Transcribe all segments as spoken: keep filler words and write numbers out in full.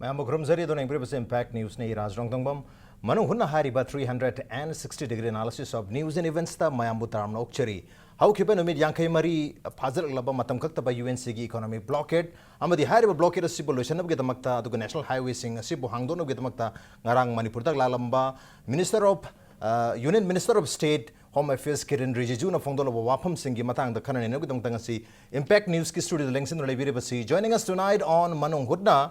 ꯃꯌꯥꯝꯕꯨ ꯈꯨꯔꯨꯝꯖꯔꯤ꯫ ꯑꯗꯨꯅ ꯌꯦꯡꯕꯤꯔꯤꯕꯁꯤ Impact Newsꯅꯤ꯫ ꯔꯥꯖ ꯔꯣꯡꯊꯣꯡꯕꯝ꯫ ꯃꯅꯨꯡ ꯍꯨꯠꯅ ꯍꯥꯏꯔꯤꯕ three hundred and sixty degree analysis of news and eventsꯇ ꯃꯌꯥꯝꯕꯨ ꯇꯔꯥꯝꯅ ꯑꯣꯛꯆꯔꯤ꯫ ꯍꯧꯈꯤꯕ ꯅꯨꯃꯤꯠ ꯌꯥꯡꯈꯩ ꯃꯔꯤ ꯐꯥꯖꯤꯜꯂꯛꯂꯕ ꯃꯇꯝ ꯀꯛꯇꯕ UNCꯒꯤ economic blockade ꯑꯃꯗꯤ ꯍꯥꯏꯔꯤꯕ blockade ꯑꯁꯤꯕꯨ ꯂꯣꯏꯁꯤꯟꯅꯕꯒꯤꯗꯃꯛꯇ ꯑꯗꯨꯒ national highwayꯁꯤꯡ ꯑꯁꯤꯕꯨ ꯍꯥꯡꯗꯣꯛꯅꯕꯒꯤꯗꯃꯛꯇ ꯉꯔꯥꯡ ꯃꯅꯤꯄꯨꯔꯗ ꯂꯥꯛꯂꯝꯕ Minister of, ꯑ, Union Minister of State Home Affairs ꯀꯤꯔꯦꯟ ꯔꯤꯖꯤꯖꯨꯅ ꯐꯣꯡꯗꯣꯛꯂꯕ ꯋꯥꯐꯝꯁꯤꯡꯒꯤ ꯃꯇꯥꯡꯗ ꯈꯟꯅ ꯅꯩꯅꯕꯒꯤꯗꯃꯛꯇ ꯉꯁꯤ Impact Newsꯀꯤ studioꯗ ꯂꯦꯡꯁꯤꯟꯗꯨꯅ ꯂꯩꯕꯤꯔꯤꯕꯁꯤ, joining us tonight on ꯃꯅꯨꯡ ꯍꯨꯠꯅ,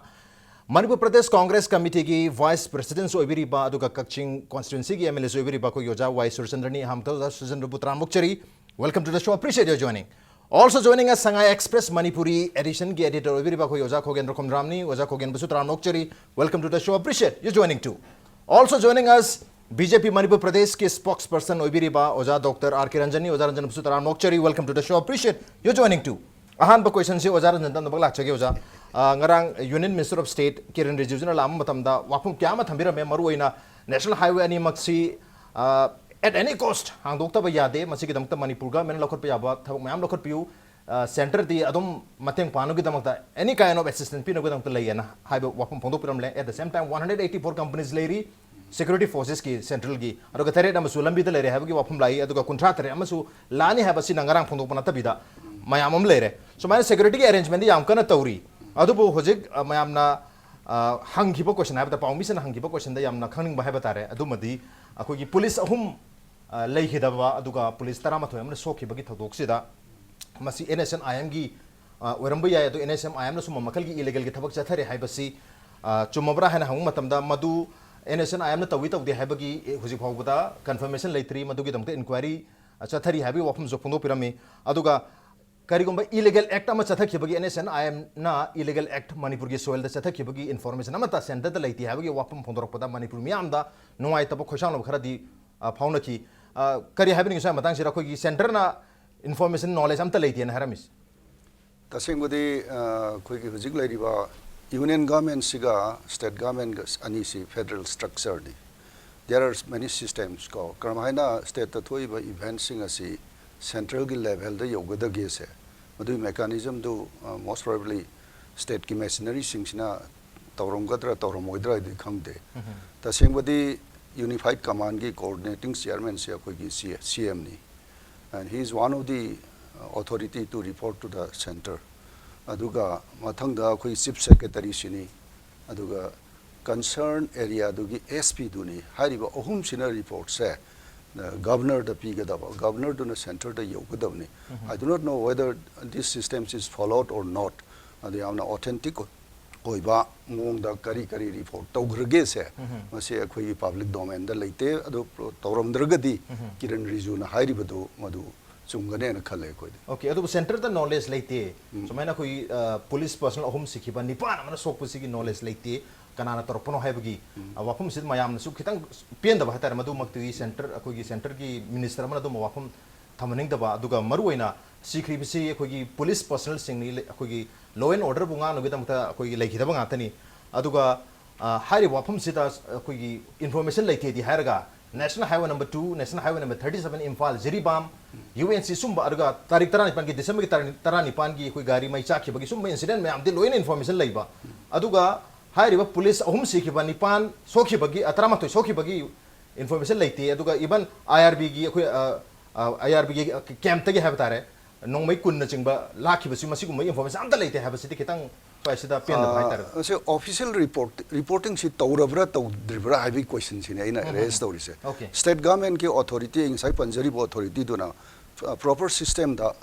ꯃꯅꯤꯄꯨꯔ ꯄ꯭ꯔꯗꯦꯁ ꯀꯣꯡꯒ꯭ꯔꯦꯁ ꯀꯃꯤꯇꯤꯒꯤ vice presidentꯁꯨ ꯑꯣꯏꯕꯤꯔꯤꯕ ꯑꯗꯨꯒ ꯀꯛꯆꯤꯡ constituencyꯒꯤ MLAꯁꯨ ꯑꯣꯏꯕꯤꯔꯤꯕ ꯑꯩꯈꯣꯏꯒꯤ ꯑꯣꯖꯥ ꯋꯥꯏ ꯁꯨꯔꯆꯟꯗ꯭ꯔꯅꯤ꯫ ꯑꯍꯥꯟꯕꯗ ꯑꯣꯖꯥ ꯁꯨꯔꯆꯟꯗ꯭ꯔꯕꯨ ꯇꯔꯥꯝꯅ ꯑꯣꯛꯆꯔꯤ꯫ Welcome to the show, appreciate your joining. Also joining us, Sangai Express Manipuri editionꯒꯤ editor ꯑꯣꯏꯕꯤꯔꯤꯕ ꯑꯩꯈꯣꯏ ꯑꯣꯖꯥ ꯈꯣꯒꯦꯟꯗ꯭ꯔ ꯈꯣꯝꯗ꯭ꯔꯥꯝꯅꯤ꯫ ꯑꯣꯖꯥ ꯈꯣꯒꯦꯟꯕꯨꯁꯨ ꯇꯔꯥꯝꯅ ꯑꯣꯛꯆꯔꯤ꯫ Welcome to the show, appreciate your joining too. Also joining us, BJP Manipur ꯄ꯭ꯔꯗꯦꯁꯀꯤ spokesperson ꯑꯣꯏꯕꯤꯔꯤꯕ ꯑꯣꯖꯥ ꯗꯣꯛꯇꯔ ꯑꯥꯔ ꯀꯦ ꯔꯟꯖꯟꯅꯤ꯫ ꯑꯣꯖꯥ ꯔꯟꯖꯟꯕꯨꯁꯨ ꯇꯔꯥꯝꯅ ꯑꯣꯛꯆꯔꯤ꯫ Welcome to the show, appreciate your joining too. ꯑꯍꯥꯟꯕ questionꯁꯤ ꯑꯣꯖꯥ ꯔꯟꯖꯟꯗ ꯑꯃꯨꯛ ꯂꯥꯛꯆꯒꯦ ꯑꯣꯖꯥ꯫ ꯑ, ꯉꯔꯥꯡ Union Minister of State ꯀꯤꯔꯦꯟ ꯔꯤꯖꯤꯖꯨꯅ ꯂꯥꯛꯑꯝꯕ ꯃꯇꯝꯗ ꯋꯥꯐꯝ ꯀꯌꯥ ꯑꯃ ꯊꯝꯕꯤꯔꯝꯃꯦ, ꯃꯔꯨꯑꯣꯏꯅ national highway ꯑꯅꯤꯃꯛꯁꯤ, ꯑ, at any cost ꯍꯥꯡꯗꯣꯛꯇꯕ ꯌꯥꯗꯦ꯫ ꯃꯁꯤꯒꯤꯗꯃꯛꯇ ꯃꯅꯤꯄꯨꯔ governmentꯅ ꯂꯧꯈꯠꯄ ꯌꯥꯕ ꯊꯕꯛ ꯃꯌꯥꯝ ꯂꯧꯈꯠꯄꯤꯌꯨ꯫ ꯑ, centreꯗꯤ ꯑꯗꯨꯝ ꯃꯇꯦꯡ ꯄꯥꯡꯅꯕꯒꯤꯗꯃꯛꯇ any kind of assistance ꯄꯤꯅꯕꯒꯤꯗꯃꯛꯇ ꯂꯩꯌꯦꯅ ꯍꯥꯏꯕ ꯋꯥꯐꯝ ꯐꯣꯡꯗꯣꯛꯄꯤꯔꯝꯂꯦ꯫ At the same time, one hundred eighty four companies ꯂꯩꯔꯤ, security forcesꯀꯤ centralꯒꯤ, ꯑꯗꯨꯒ ꯇꯔꯦꯠ ꯑꯃꯁꯨ ꯂꯝꯕꯤꯗ ꯂꯩꯔꯦ ꯍꯥꯏꯕꯒꯤ ꯋꯥꯐꯝ ꯂꯥꯛꯏ, ꯑꯗꯨꯒ ꯀꯨꯟꯊ꯭ꯔꯥ ꯇꯔꯦꯠ ꯑꯃꯁꯨ ꯂꯥꯛꯑꯅꯤ ꯍꯥꯏꯕꯁꯤꯅ ꯉꯔꯥꯡ ꯐꯣꯡꯗꯣꯛꯄ ꯅꯠꯇꯕꯤꯗ ꯃꯌꯥꯝ ꯑꯃ ꯂꯩꯔꯦ꯫ ꯁꯨꯃꯥꯏꯅ securityꯒꯤ arrangementꯗꯤ ꯌꯥꯝ ꯀꯟꯅ ꯇꯧꯔꯤ꯫ ꯑꯗꯨꯕꯨ ꯍꯧꯖꯤꯛ, ꯑ, ꯃꯌꯥꯝꯅ, ꯑ, ꯍꯪꯈꯤꯕ question ꯍꯥꯏꯕꯗ, ꯄꯥꯎꯃꯤꯁꯤꯡꯅ ꯍꯪꯈꯤꯕ questionꯗ ꯌꯥꯝꯅ ꯈꯪꯅꯤꯡꯕ ꯍꯥꯏꯕ ꯇꯥꯔꯦ, ꯑꯗꯨꯃꯗꯤ ꯑꯩꯈꯣꯏꯒꯤ police ꯑꯍꯨꯝ, ꯑ, ꯂꯩꯈꯤꯗꯕ ꯑꯗꯨꯒ police ꯇꯔꯥꯃꯥꯊꯣꯏ ꯑꯃꯅ ꯁꯣꯛꯈꯤꯕꯒꯤ ꯊꯧꯗꯣꯛꯁꯤꯗ ꯃꯁꯤ NSCN-IMꯒꯤ, ꯑ, ꯑꯣꯏꯔꯝꯕ ꯌꯥꯏ꯫ ꯑꯗꯨ NSCN-IMꯅ ꯁꯨꯝꯕ ꯃꯈꯜꯒꯤ illegalꯒꯤ ꯊꯕꯛ ꯆꯠꯊꯔꯦ ꯍꯥꯏꯕꯁꯤ, ꯑ, ꯆꯨꯝꯃꯕ꯭ꯔꯥ ꯍꯥꯏꯅ ꯍꯪꯕ ꯃꯇꯝꯗ ꯃꯗꯨ NSCN-IMꯅ ꯇꯧꯏ ꯇꯧꯗꯦ ꯍꯥꯏꯕꯒꯤ, ꯑꯦ, ꯍꯧꯖꯤꯛ ꯐꯥꯎꯕꯗ confirmation ꯂꯩꯇ꯭ꯔꯤ꯫ ꯃꯗꯨꯒꯤꯗꯃꯛꯇ inquiry, ꯑ, ꯆꯠꯊꯔꯤ ꯍꯥꯏꯕꯒꯤ ꯋꯥꯐꯝꯁꯨ ꯐꯣꯡꯗꯣꯛꯄꯤꯔꯝꯃꯤ꯫ ꯑꯗꯨꯒ ꯀꯔꯤꯒꯨꯝꯕ illegal act ꯑꯃ ꯆꯠꯊꯈꯤꯕꯒꯤ, NSCN-IMꯅ illegal act ꯃꯅꯤꯄꯨꯔꯒꯤ soilꯗ ꯆꯠꯊꯈꯤꯕꯒꯤ information ꯑꯃꯠꯇ centreꯗ ꯂꯩꯇꯦ ꯍꯥꯏꯕꯒꯤ ꯋꯥꯐꯝ ꯐꯣꯡꯗꯣꯔꯛꯄꯗ ꯃꯅꯤꯄꯨꯔ ꯃꯤꯌꯥꯝꯗ ꯅꯨꯡꯉꯥꯏꯇꯕ ꯈꯣꯏꯁꯥꯎꯅꯕ ꯈꯔꯗꯤ, ꯑ, ꯐꯥꯎꯅꯈꯤ꯫ ꯑ, ꯀꯔꯤ ꯍꯥꯏꯕꯤꯅꯤꯡꯉꯤ ꯁ꯭ꯋꯥꯏ ꯃꯇꯥꯡꯁꯤꯗ? ꯑꯩꯈꯣꯏꯒꯤ centreꯅ information knowledge ꯑꯝꯇ ꯂꯩꯇꯦꯅ ꯍꯥꯏꯔꯝꯃꯤꯁꯦ꯫ ꯇꯁꯦꯡꯕꯗꯤ, ꯑ, ꯑꯩꯈꯣꯏꯒꯤ ꯍꯧꯖꯤꯛ ꯂꯩꯔꯤꯕ union governmentꯁꯤꯒ state government ꯑꯅꯤꯁꯤ federal structureꯅꯤ꯫ There are many systems ꯀꯣ, ꯀꯔꯝꯍꯥꯏꯅ stateꯇ ꯊꯣꯛꯏꯕ eventꯁꯤꯡ ꯑꯁꯤ centralꯒꯤ levelꯗ ꯌꯧꯒꯗꯒꯦꯁꯦ, ꯃꯗꯨꯒꯤ mechanismꯗꯨ, ꯑ, most probably stateꯀꯤ machineryꯁꯤꯡꯁꯤꯅ ꯇꯧꯔꯝꯒꯗ꯭ꯔꯥ ꯇꯧꯔꯝꯃꯣꯏꯗ꯭ꯔꯥ ꯍꯥꯏꯗꯤ ꯈꯪꯗꯦ꯫ ꯇꯁꯦꯡꯕꯗꯤ Unified Commandꯒꯤ coordinating chairmanꯁꯦ ꯑꯩꯈꯣꯏꯒꯤ CMꯅꯤ, and he is one of the authority to report to the centre꯫ ꯑꯗꯨꯒ ꯃꯊꯪꯗ ꯑꯩꯈꯣꯏ Chief Secretaryꯁꯤꯅꯤ, ꯑꯗꯨꯒ concern areaꯗꯨꯒꯤ SPꯗꯨꯅꯤ꯫ ꯍꯥꯏꯔꯤꯕ ꯑꯍꯨꯝꯁꯤꯅ reportꯁꯦ Governorꯗ ꯄꯤꯒꯗꯕ, Governorꯗꯨꯅ centreꯗ ꯌꯧꯒꯗꯕꯅꯤ꯫ I do not know whether this system is followed or not꯫ ꯑꯗꯨ ꯌꯥꯝꯅ authentic ꯑꯣꯏꯕ ꯃꯑꯣꯡꯗ ꯀꯔꯤ ꯀꯔꯤ report ꯇꯧꯈ꯭ꯔꯒꯦꯁꯦ, ꯃꯁꯤ ꯑꯩꯈꯣꯏꯒꯤ public domainꯗ ꯂꯩꯇꯦ꯫ ꯑꯗꯨ ꯇꯧꯔꯝꯗ꯭ꯔꯒꯗꯤ ꯀꯤꯔꯟ ꯔꯤꯖꯨꯅ ꯍꯥꯏꯔꯤꯕꯗꯨ ꯃꯗꯨ ꯆꯨꯝꯒꯅꯦꯅ ꯈꯜꯂꯦ ꯑꯩꯈꯣꯏꯗꯤ꯫ Okay, ꯑꯗꯨꯕꯨ centreꯗ knowledge ꯂꯩꯇꯦ꯫ ꯁꯨꯃꯥꯏꯅ ꯑꯩꯈꯣꯏ police personnel ꯑꯍꯨꯝ ꯁꯤꯈꯤꯕ, ꯅꯤꯄꯥꯟ ꯑꯃꯅ ꯁꯣꯛꯄꯁꯤꯒꯤ knowledge ꯂꯩꯇꯦ, ꯀꯅꯥꯅ ꯇꯧꯔꯛꯄꯅꯣ ꯍꯥꯏꯕꯒꯤ ꯋꯥꯐꯝꯁꯤꯗ ꯃꯌꯥꯝꯅꯁꯨ ꯈꯤꯇꯪ ꯄꯦꯟꯗꯕ ꯍꯥꯏꯇꯥꯔꯦ꯫ ꯃꯗꯨꯃꯛꯇꯒꯤ centre, ꯑꯩꯈꯣꯏꯒꯤ centreꯒꯤ minister ꯑꯃꯅ ꯑꯗꯨꯝꯕ ꯋꯥꯐꯝ ꯊꯝꯍꯟꯅꯤꯡꯗꯕ, ꯑꯗꯨꯒ ꯃꯔꯨꯑꯣꯏꯅ ꯁꯤꯈ꯭ꯔꯤꯕꯁꯤ ꯑꯩꯈꯣꯏꯒꯤ police personnelꯁꯤꯡꯅꯤ, ꯑꯩꯈꯣꯏꯒꯤ law and orderꯕꯨ ꯉꯥꯛꯅꯕꯒꯤꯗꯃꯛꯇ ꯑꯩꯈꯣꯏꯒꯤ ꯂꯩꯈꯤꯗꯕ ꯉꯥꯛꯇꯅꯤ꯫ ꯑꯗꯨꯒ ꯍꯥꯏꯔꯤꯕ ꯋꯥꯐꯝꯁꯤꯗ ꯑꯩꯈꯣꯏꯒꯤ information ꯂꯩꯇꯦꯗꯤ ꯍꯥꯏꯔꯒ National Highway number two, National Highway number thirty seven, Imphal Jiribam, UNC ꯁꯨꯝꯕ, ꯑꯗꯨꯒ ꯇꯥꯔꯤꯛ ꯇꯔꯥꯅꯤꯄꯥꯟꯒꯤ, Decemberꯒꯤ ꯇꯔꯥꯅꯤꯄꯥꯟꯒꯤ ꯑꯩꯈꯣꯏ ꯒꯥꯔꯤ ꯃꯩ ꯆꯥꯛꯈꯤꯕꯒꯤ ꯁꯨꯝꯕ incident ꯃꯌꯥꯝꯗꯤ ꯂꯣꯏꯅ information ꯂꯩꯕ꯫ ꯑꯗꯨꯒ ꯍꯥꯏꯔꯤꯕ police ꯑꯍꯨꯝ ꯁꯤꯈꯤꯕ, ꯅꯤꯄꯥꯟ ꯁꯣꯛꯈꯤꯕꯒꯤ, ꯇꯔꯥꯃꯥꯊꯣꯏ ꯁꯣꯛꯈꯤꯕꯒꯤ information ꯂꯩꯇꯦ꯫ ꯑꯗꯨꯒ even IRBꯒꯤ ꯑꯩꯈꯣꯏ IRBꯒꯤ campꯇꯒꯤ ꯍꯥꯏꯕ ꯇꯥꯔꯦ, ꯅꯣꯡꯃꯩ ꯀꯨꯟꯅꯆꯤꯡꯕ ꯂꯥꯛꯈꯤꯕꯁꯤ, ꯃꯁꯤꯒꯨꯝꯕ information ꯑꯝꯇ ꯂꯩꯇꯦ ꯍꯥꯏꯕꯁꯤꯗꯤ ꯈꯤꯇꯪ ꯁ꯭ꯋꯥꯏꯁꯤꯗ ꯄꯦꯟꯗꯕ ꯍꯥꯏꯇꯥꯔꯦ꯫ ꯑꯁꯤ official report, reportingꯁꯤ ꯇꯧꯔꯕ꯭ꯔꯥ ꯇꯧꯗ꯭ꯔꯤꯕ꯭ꯔꯥ ꯍꯥꯏꯕꯒꯤ questionꯁꯤꯅꯦ ꯑꯩꯅ raise ꯇꯧꯔꯤꯁꯦ꯫ Okay. State governmentꯀꯤ authority, ꯉꯁꯥꯏ ꯄꯟꯖꯔꯤꯕ authorityꯗꯨꯅ proper systemꯗ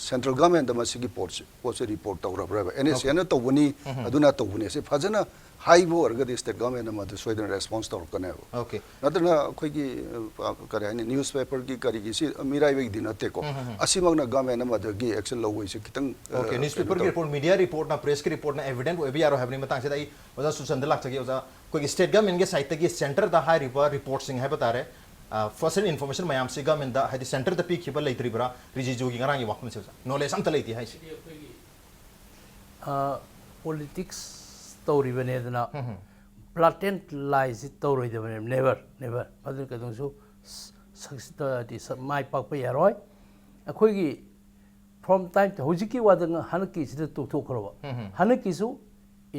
central governmentꯗ ꯃꯁꯤꯒꯤ ꯄꯣꯠꯁꯤ, ꯄꯣꯠꯁꯤ report ꯇꯧꯔꯕ꯭ꯔꯕ? NHAꯅ ꯇꯧꯕꯅꯤ, ꯑꯗꯨꯅ ꯇꯧꯕꯅꯤ꯫ ꯑꯁꯤ ꯐꯖꯅ ꯍꯥꯏꯕ ꯑꯣꯏꯔꯒꯗꯤ state governmentꯅ ꯃꯗꯨ ꯁꯣꯏꯗꯅ response ꯇꯧꯔꯛꯀꯅꯦꯕ꯫ Okay. ꯅꯠꯇꯅ ꯑꯩꯈꯣꯏꯒꯤ, ꯑ, ꯀꯔꯤ ꯍꯥꯏꯅꯤ, newspaperꯒꯤ ꯀꯔꯤꯒꯤꯁꯤ ꯃꯤꯔꯥꯏꯕꯒꯤꯗꯤ ꯅꯠꯇꯦꯀꯣ꯫ ꯑꯁꯤꯃꯛꯅ government ꯑꯃꯗꯒꯤ action ꯂꯧꯕꯁꯤ ꯈꯤꯇꯪ, ꯑ, Okay, ꯀꯩꯅꯣ newspaperꯒꯤ ꯇꯧ- report, media reportꯅ, pressꯀꯤ reportꯅ evident ꯑꯣꯏꯕ ꯌꯥꯔꯣꯏ ꯍꯥꯏꯕꯅꯤ꯫ ꯃꯇꯥꯡꯁꯤꯗ ꯑꯩ ꯑꯣꯖꯥ ꯁꯨꯁꯟꯗ ꯂꯥꯛꯆꯒꯦ꯫ ꯑꯣꯖꯥ, ꯑꯩꯈꯣꯏꯒꯤ state governmentꯀꯤ sideꯇꯒꯤ centreꯗ ꯍꯥꯏꯔꯤꯕ reportꯁꯤꯡ ꯍꯥꯏꯕ ꯇꯥꯔꯦ, first hand information ꯃꯌꯥꯝꯁꯤ governmentꯗ, ꯍꯥꯏꯗꯤ centreꯗ ꯄꯤꯈꯤꯕ ꯂꯩꯇ꯭ꯔꯤꯕ꯭ꯔꯥ? ꯔꯤꯖꯤꯖꯨꯒꯤ ꯉꯔꯥꯡꯒꯤ ꯋꯥꯐꯝꯁꯦ ꯑꯣꯖꯥ, knowledge ꯑꯝꯇ ꯂꯩꯇꯦ ꯍꯥꯏꯁꯦ꯫ ꯑ, politics ꯇꯧꯔꯤꯕꯅꯦꯗꯅ blatant lieꯁꯤ ꯇꯧꯔꯣꯏꯗꯕꯅꯦꯕ, never, never꯫ ꯃꯗꯨ ꯀꯩꯗꯧꯁꯨ ꯁ-, success ꯇꯧꯔꯗꯤ ꯁ-, ꯃꯥꯏ ꯄꯥꯛꯄ ꯌꯥꯔꯣꯏ꯫ ꯑꯩꯈꯣꯏꯒꯤ from time to, ꯍꯧꯖꯤꯛꯀꯤ ꯋꯥꯗ ꯉ-, ꯍꯟꯗꯛꯀꯤꯁꯤꯗ ꯇꯣꯛꯊꯣꯛꯈ꯭ꯔꯕ꯫ ꯍꯟꯗꯛꯀꯤꯁꯨ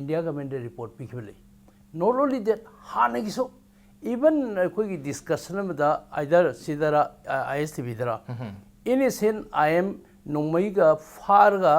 ꯏꯟꯗꯤꯌꯥ ꯒꯚꯔꯟꯃꯦꯟꯠꯇ ꯔꯤꯄꯣꯔꯠ ꯄꯤꯈꯤꯕ ꯂꯩ꯫ Not only that, ꯍꯥꯟꯅꯒꯤꯁꯨ, even ꯑꯩꯈꯣꯏꯒꯤ ꯗꯤꯁꯀꯁꯟ ꯑꯃꯗ, ꯑꯥꯏꯗꯔ ꯁꯤꯗꯔ, ꯑꯥꯏ ꯑꯦꯁ ꯇꯤ ꯚꯤꯗꯔ, N S N I M ꯅꯣꯡꯃꯩꯒ ꯐꯥꯔꯒ,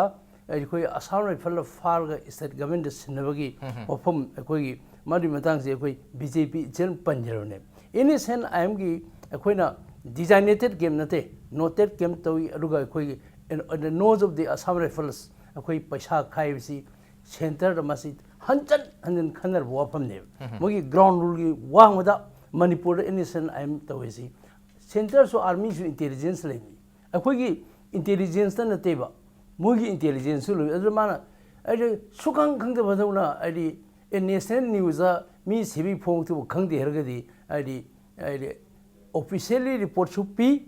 ꯑꯩꯈꯣꯏ ꯑꯁꯥꯝ ꯔꯥꯏꯐꯜꯅ ꯐꯥꯔꯒ ꯁ꯭ꯇꯦꯠ ꯒꯚꯔꯟꯃꯦꯟꯠꯇ ꯁꯤꯟꯅꯕꯒꯤ ꯋꯥꯐꯝ, ꯑꯩꯈꯣꯏꯒꯤ ꯃꯗꯨꯒꯤ ꯃꯇꯥꯡꯁꯦ ꯑꯩꯈꯣꯏ ꯕꯤ ꯖꯦ ꯄꯤ ꯏꯆꯟ ꯄꯟꯖꯔꯕꯅꯦ꯫ ꯑꯦꯟ ꯑꯦꯁ ꯑꯦꯟ ꯑꯥꯏ ꯑꯦꯝꯒꯤ ꯑꯩꯈꯣꯏꯅ ꯗꯤꯖꯥꯏꯅꯦꯇꯦꯠ ꯀꯦꯝꯞ ꯅꯠꯇꯦ, ꯅꯣꯇꯦꯠ ꯀꯦꯝꯞ ꯇꯧꯏ, ꯑꯗꯨꯒ ꯑꯩꯈꯣꯏꯒꯤ in, in the nose of the Assam Rifles ꯑꯩꯈꯣꯏ ꯄꯩꯁꯥ ꯈꯥꯏꯕꯁꯤ ꯁꯦꯟꯇꯔꯗ ꯃꯁꯤ ꯍꯟꯖꯟ ꯍꯟꯖꯟ ꯈꯟꯅꯔꯕ ꯋꯥꯐꯝꯅꯦꯕ꯫ ꯃꯣꯏꯒꯤ ꯒ꯭ꯔꯥꯎꯟ ꯔꯨꯜꯒꯤ ꯋꯥꯡꯃꯗ ꯃꯅꯤꯄꯨꯔꯗ N S N I M ꯇꯧꯔꯤꯁꯤ꯫ ꯁꯦꯟꯇꯔꯁꯨ, ꯑꯥꯔꯃꯤꯁꯨ ꯏꯟꯇꯦꯂꯤꯖꯦꯟꯁ ꯂꯩꯕꯅꯤ꯫ ꯑꯩꯈꯣꯏꯒꯤ ꯏꯟꯇꯦꯂꯤꯖꯦꯟꯁꯇ ꯅꯠꯇꯦꯕ, ꯃꯣꯏꯒꯤ ꯏꯟꯇꯦꯂꯤꯖꯦꯟꯁꯁꯨ ꯂꯩ꯫ ꯑꯗꯨ ꯃꯥꯅ, ꯍꯥꯏꯗꯤ, ꯁꯨꯈꯪ ꯈꯪꯗꯕꯗꯧꯅ, ꯍꯥꯏꯗꯤ, ꯑꯦ, ꯅꯦꯁꯅꯦꯜ ꯅ꯭ꯌꯨꯁꯇ ꯃꯤ ꯁꯤꯕꯒꯤ ꯐꯣꯡꯗꯨꯕꯨ ꯈꯪꯗꯦ ꯍꯥꯏꯔꯒꯗꯤ, ꯍꯥꯏꯗꯤ, ꯍꯥꯏꯗꯤ, ꯑꯣꯐꯤꯁꯤꯌꯦꯜꯂꯤ ꯔꯤꯄꯣꯔꯠꯁꯨ ꯄꯤ꯫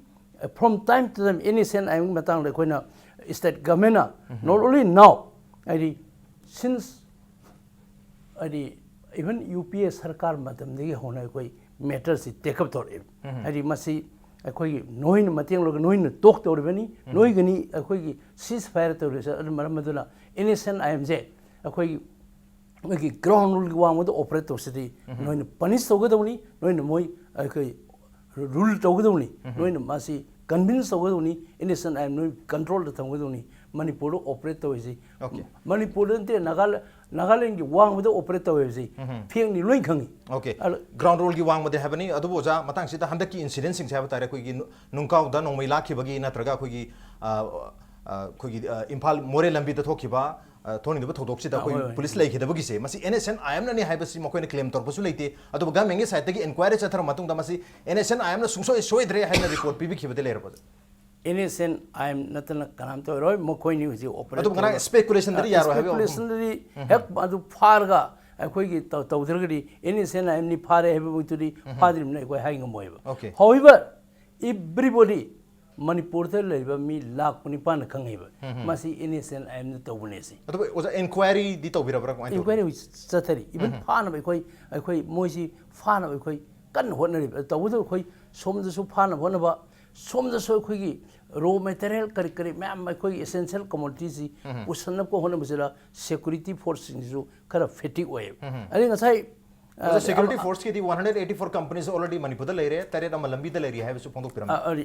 From time to time, N S N I ꯑꯦꯝꯒꯤ ꯃꯇꯥꯡꯗ ꯑꯩꯈꯣꯏꯅ ꯁ꯭ꯇꯦꯠ ꯒꯚꯔꯟꯃꯦꯟꯠꯅ, not only now, ꯍꯥꯏꯗꯤ, since, ꯍꯥꯏꯗꯤ, even ꯌꯨ ꯄꯤ ꯑꯦ ꯁꯔꯀꯥꯔ ꯃꯇꯝꯗꯒꯤ ꯍꯧꯅ ꯑꯩꯈꯣꯏ ꯃꯦꯇꯔꯁꯤ ꯇꯦꯛ ꯑꯞ ꯇꯧꯔꯛꯑꯦꯕ꯫ ꯍꯥꯏꯗꯤ, ꯃꯁꯤ ꯑꯩꯈꯣꯏꯒꯤ ꯅꯣꯏꯅ ꯃꯇꯦꯡ ꯂꯧꯔꯒ ꯅꯣꯏꯅ ꯇꯣꯛ ꯇꯧꯔꯤꯕꯅꯤ, ꯅꯣꯏꯒꯅꯤ ꯑꯩꯈꯣꯏꯒꯤ ꯁꯤꯁ ꯐꯥꯏꯌꯔ ꯇꯧꯔꯤꯁꯦ꯫ ꯑꯗꯨꯅ ꯃꯔꯝ ꯑꯗꯨꯅ ꯑꯦꯟ ꯑꯦꯁ ꯑꯦꯟ ꯑꯥꯏ ꯑꯦꯝꯁꯦ ꯑꯩꯈꯣꯏꯒꯤ ꯃꯣꯏꯒꯤ ꯒ꯭ꯔꯥꯎꯟ ꯔꯨꯜꯒꯤ ꯋꯥꯡꯃꯗ ꯑꯣꯄꯔꯦꯠ ꯇꯧꯁꯤꯗꯤ, ꯅꯣꯏꯅ ꯄꯅꯤꯁ ꯇꯧꯒꯗꯧꯅꯤ, ꯅꯣꯏꯅ ꯃꯣꯏ ꯑꯩꯈꯣꯏ ꯔꯨꯜ ꯇꯧꯒꯗꯧꯅꯤ, ꯅꯣꯏꯅ ꯃꯁꯤ ꯀꯟꯚꯤꯟꯁ ꯇꯧꯒꯗꯧꯅꯤ, N S N I M ꯅꯣꯏ ꯀꯟꯇ꯭ꯔꯣꯜꯗ ꯊꯝꯒꯗꯧꯅꯤ꯫ ꯃꯅꯤꯄꯨꯔꯗ ꯑꯣꯄꯔꯦꯠ ꯇꯧꯔꯤꯁꯤ, Okay. ꯃꯅꯤꯄꯨꯔꯗ ꯅꯠꯇꯦ, ꯅꯥꯒꯥꯂꯦꯟ, ꯅꯥꯒꯥꯂꯦꯟꯒꯤ ꯋꯥꯡꯃꯗ ꯑꯣꯄꯔꯦꯠ ꯇꯧꯋꯦ ꯍꯥꯏꯕꯁꯤ ꯐꯦꯛꯅꯤ, ꯂꯣꯏ ꯈꯪꯉꯤ꯫ ꯑꯣꯀꯦ꯫ ꯑꯗꯣ ꯒ꯭ꯔꯥꯎꯟ ꯔꯨꯜꯒꯤ ꯋꯥꯡꯃꯗꯤ ꯍꯥꯏꯕꯅꯤ꯫ ꯑꯗꯨꯕꯨ ꯑꯣꯖꯥ, ꯃꯇꯥꯡꯁꯤꯗ ꯍꯟꯗꯛꯀꯤ ꯏꯟꯁꯤꯗꯦꯟꯁꯤꯡꯁꯦ ꯍꯥꯏꯕ ꯇꯥꯔꯦ, ꯑꯩꯈꯣꯏꯒꯤ ꯅꯨ-, ꯅꯨꯡꯀꯥꯎꯗ ꯅꯣꯡꯃꯩ ꯂꯥꯛꯈꯤꯕꯒꯤ, ꯅꯠꯇ꯭ꯔꯒ ꯑꯩꯈꯣꯏꯒꯤ, ꯑ, ꯑ, ꯑꯩꯈꯣꯏꯒꯤ, ꯑ, ꯏꯝꯐꯥꯜ ꯃꯣꯔꯦ ꯂꯝꯕꯤꯗ ꯊꯣꯛꯈꯤꯕ, ꯑ, ꯊꯣꯛꯅꯤꯡꯗꯕ ꯊꯧꯗꯣꯛꯁꯤꯗ ꯑ, ꯑꯩꯈꯣꯏ ꯍꯣꯏ, ꯍꯣꯏ꯫ ꯄꯨꯂꯤꯁ ꯂꯩꯈꯤꯗꯕꯒꯤꯁꯦ, ꯃꯁꯤ ꯑꯦꯟ ꯑꯦꯁ ꯑꯦꯟ ꯑꯥꯏ ꯑꯦꯝꯅꯅꯤ ꯍꯥꯏꯕꯁꯤ ꯃꯈꯣꯏꯅ ꯀ꯭ꯂꯦꯝ ꯇꯧꯔꯛꯄꯁꯨ ꯂꯩꯇꯦ꯫ ꯑꯗꯨꯕꯨ ꯒꯚꯔꯟꯃꯦꯟꯠꯀꯤ ꯁꯥꯏꯠꯇꯒꯤ ꯏꯟꯀ꯭ꯋꯥꯏꯔꯤ ꯆꯠꯊꯔ ꯃꯇꯨꯡꯗ ꯃꯁꯤ ꯑꯦꯟ ꯑꯦꯁ ꯑꯦꯟ ꯑꯥꯏ ꯑꯦꯝꯅ ꯁꯨꯡꯁꯣꯏ ꯁꯣꯏꯗ꯭ꯔꯦ ꯍꯥꯏꯅ ꯔꯤꯄꯣꯔꯠ ꯄꯤꯕꯤꯈꯤꯕꯗꯤ ꯂꯩꯔꯕ? N S N I M ꯅꯠꯇꯅ ꯀꯅꯥꯝꯇ ꯑꯣꯏꯔꯣꯏ, ꯃꯈꯣꯏꯅꯤ ꯍꯧꯖꯤꯛ ꯑꯣꯄꯔꯦꯠ ꯑꯗꯨꯕꯨ ꯉꯔꯥꯡ ꯇꯧꯔꯒ, ꯏꯁꯄꯦꯀꯨꯂꯦꯁꯟꯗꯗꯤ ꯑ, ꯌꯥꯔꯣꯏ ꯍꯥꯏꯕ ꯋꯥꯐꯝ꯫ ꯏꯁꯄꯦꯀꯨꯂꯦꯁꯟꯗꯗꯤ ꯍꯦꯛ ꯑꯗꯨ ꯐꯥꯔꯒ ꯑꯩꯈꯣꯏꯒꯤ ꯇꯧ-, ꯇꯧꯗ꯭ꯔꯒꯗꯤ ꯑꯦꯟ ꯑꯦꯁ ꯑꯦꯟ ꯑꯥꯏ ꯑꯦꯝꯅꯤ ꯐꯥꯔꯦ ꯍꯥꯏꯕꯃꯛꯇꯨꯗꯤ ꯐꯥꯗ꯭ꯔꯤꯕꯅꯤꯅ ꯑꯩꯈꯣꯏ ꯍꯥꯏ ꯉꯝꯃꯣꯏꯕ꯫ ꯑꯣꯀꯦ꯫ However, everybody, ꯃꯅꯤꯄꯨꯔꯗ ꯂꯩꯔꯤꯕ ꯃꯤ ꯂꯥꯈ ꯅꯤꯄꯥꯟꯅ ꯈꯪꯉꯤꯕ꯫ ꯃꯁꯤ ꯑꯦꯟ ꯑꯦꯁ ꯑꯦꯟ ꯑꯥꯏ ꯑꯦꯝꯅ ꯇꯧꯕꯅꯦ ꯁꯤ꯫ ꯑꯗꯨꯕꯨ ꯑꯣꯖꯥ, ꯏꯟꯀ꯭ꯋꯥꯏꯔꯤꯗꯤ ꯇꯧꯕꯤꯔꯕ꯭ꯔꯥ, ꯀꯃꯥꯏꯅ ꯇꯧꯒꯦ? ꯏꯟꯀ꯭ꯋꯥꯏꯔꯤ ꯍꯧꯖꯤꯛ ꯆꯠꯊꯔꯤ꯫ Even ꯐꯥꯅꯕ ꯑꯩꯈꯣꯏ, ꯑꯩꯈꯣꯏ ꯃꯣꯏꯁꯤ ꯐꯥꯅꯕ ꯑꯩꯈꯣꯏ ꯀꯟꯅ ꯍꯣꯠꯅꯔꯤꯕ꯫ ꯇꯧꯕꯇꯕꯨ ꯑꯩꯈꯣꯏ ꯁꯣꯝꯗꯁꯨ ꯐꯥꯅꯕ ꯍꯣꯠꯅꯕ, ꯁꯣꯝꯗꯁꯨ ꯑꯩꯈꯣꯏꯒꯤ ꯔꯣ ꯃꯦꯇꯔꯤꯌꯦꯜ ꯀꯔꯤ ꯀꯔꯤ ꯃꯌꯥꯝ ꯑꯩꯈꯣꯏꯒꯤ ꯑꯦꯁꯦꯟꯁꯤꯌꯦꯜ ꯀꯃꯣꯗꯤꯇꯤꯁꯤ ꯄꯨꯁꯟꯅꯕ ꯍꯣꯠꯅꯕꯁꯤꯗ ꯁꯦꯀ꯭ꯌꯨꯔꯤꯇꯤ ꯐꯣꯔꯁꯁꯤꯡꯁꯤꯁꯨ ꯈꯔ ꯐꯦꯇꯤꯛ ꯑꯣꯏꯌꯦꯕ꯫ ꯑꯗꯩ ꯉꯁꯥꯏ ꯑ, ꯁꯦꯀ꯭ꯌꯨꯔꯤꯇꯤ ꯐꯣꯔꯁꯀꯤꯗꯤ one hundred eighty four companies already ꯃꯅꯤꯄꯨꯔꯗ ꯂꯩꯔꯦ, ꯇꯔꯦꯠ ꯑꯃ ꯂꯝꯕꯤꯗ ꯂꯩꯔꯤ ꯍꯥꯏꯕꯁꯨ ꯐꯣꯡꯗꯣꯛꯄꯤꯔꯝꯃꯤ꯫ ꯑ, ꯑꯗꯤ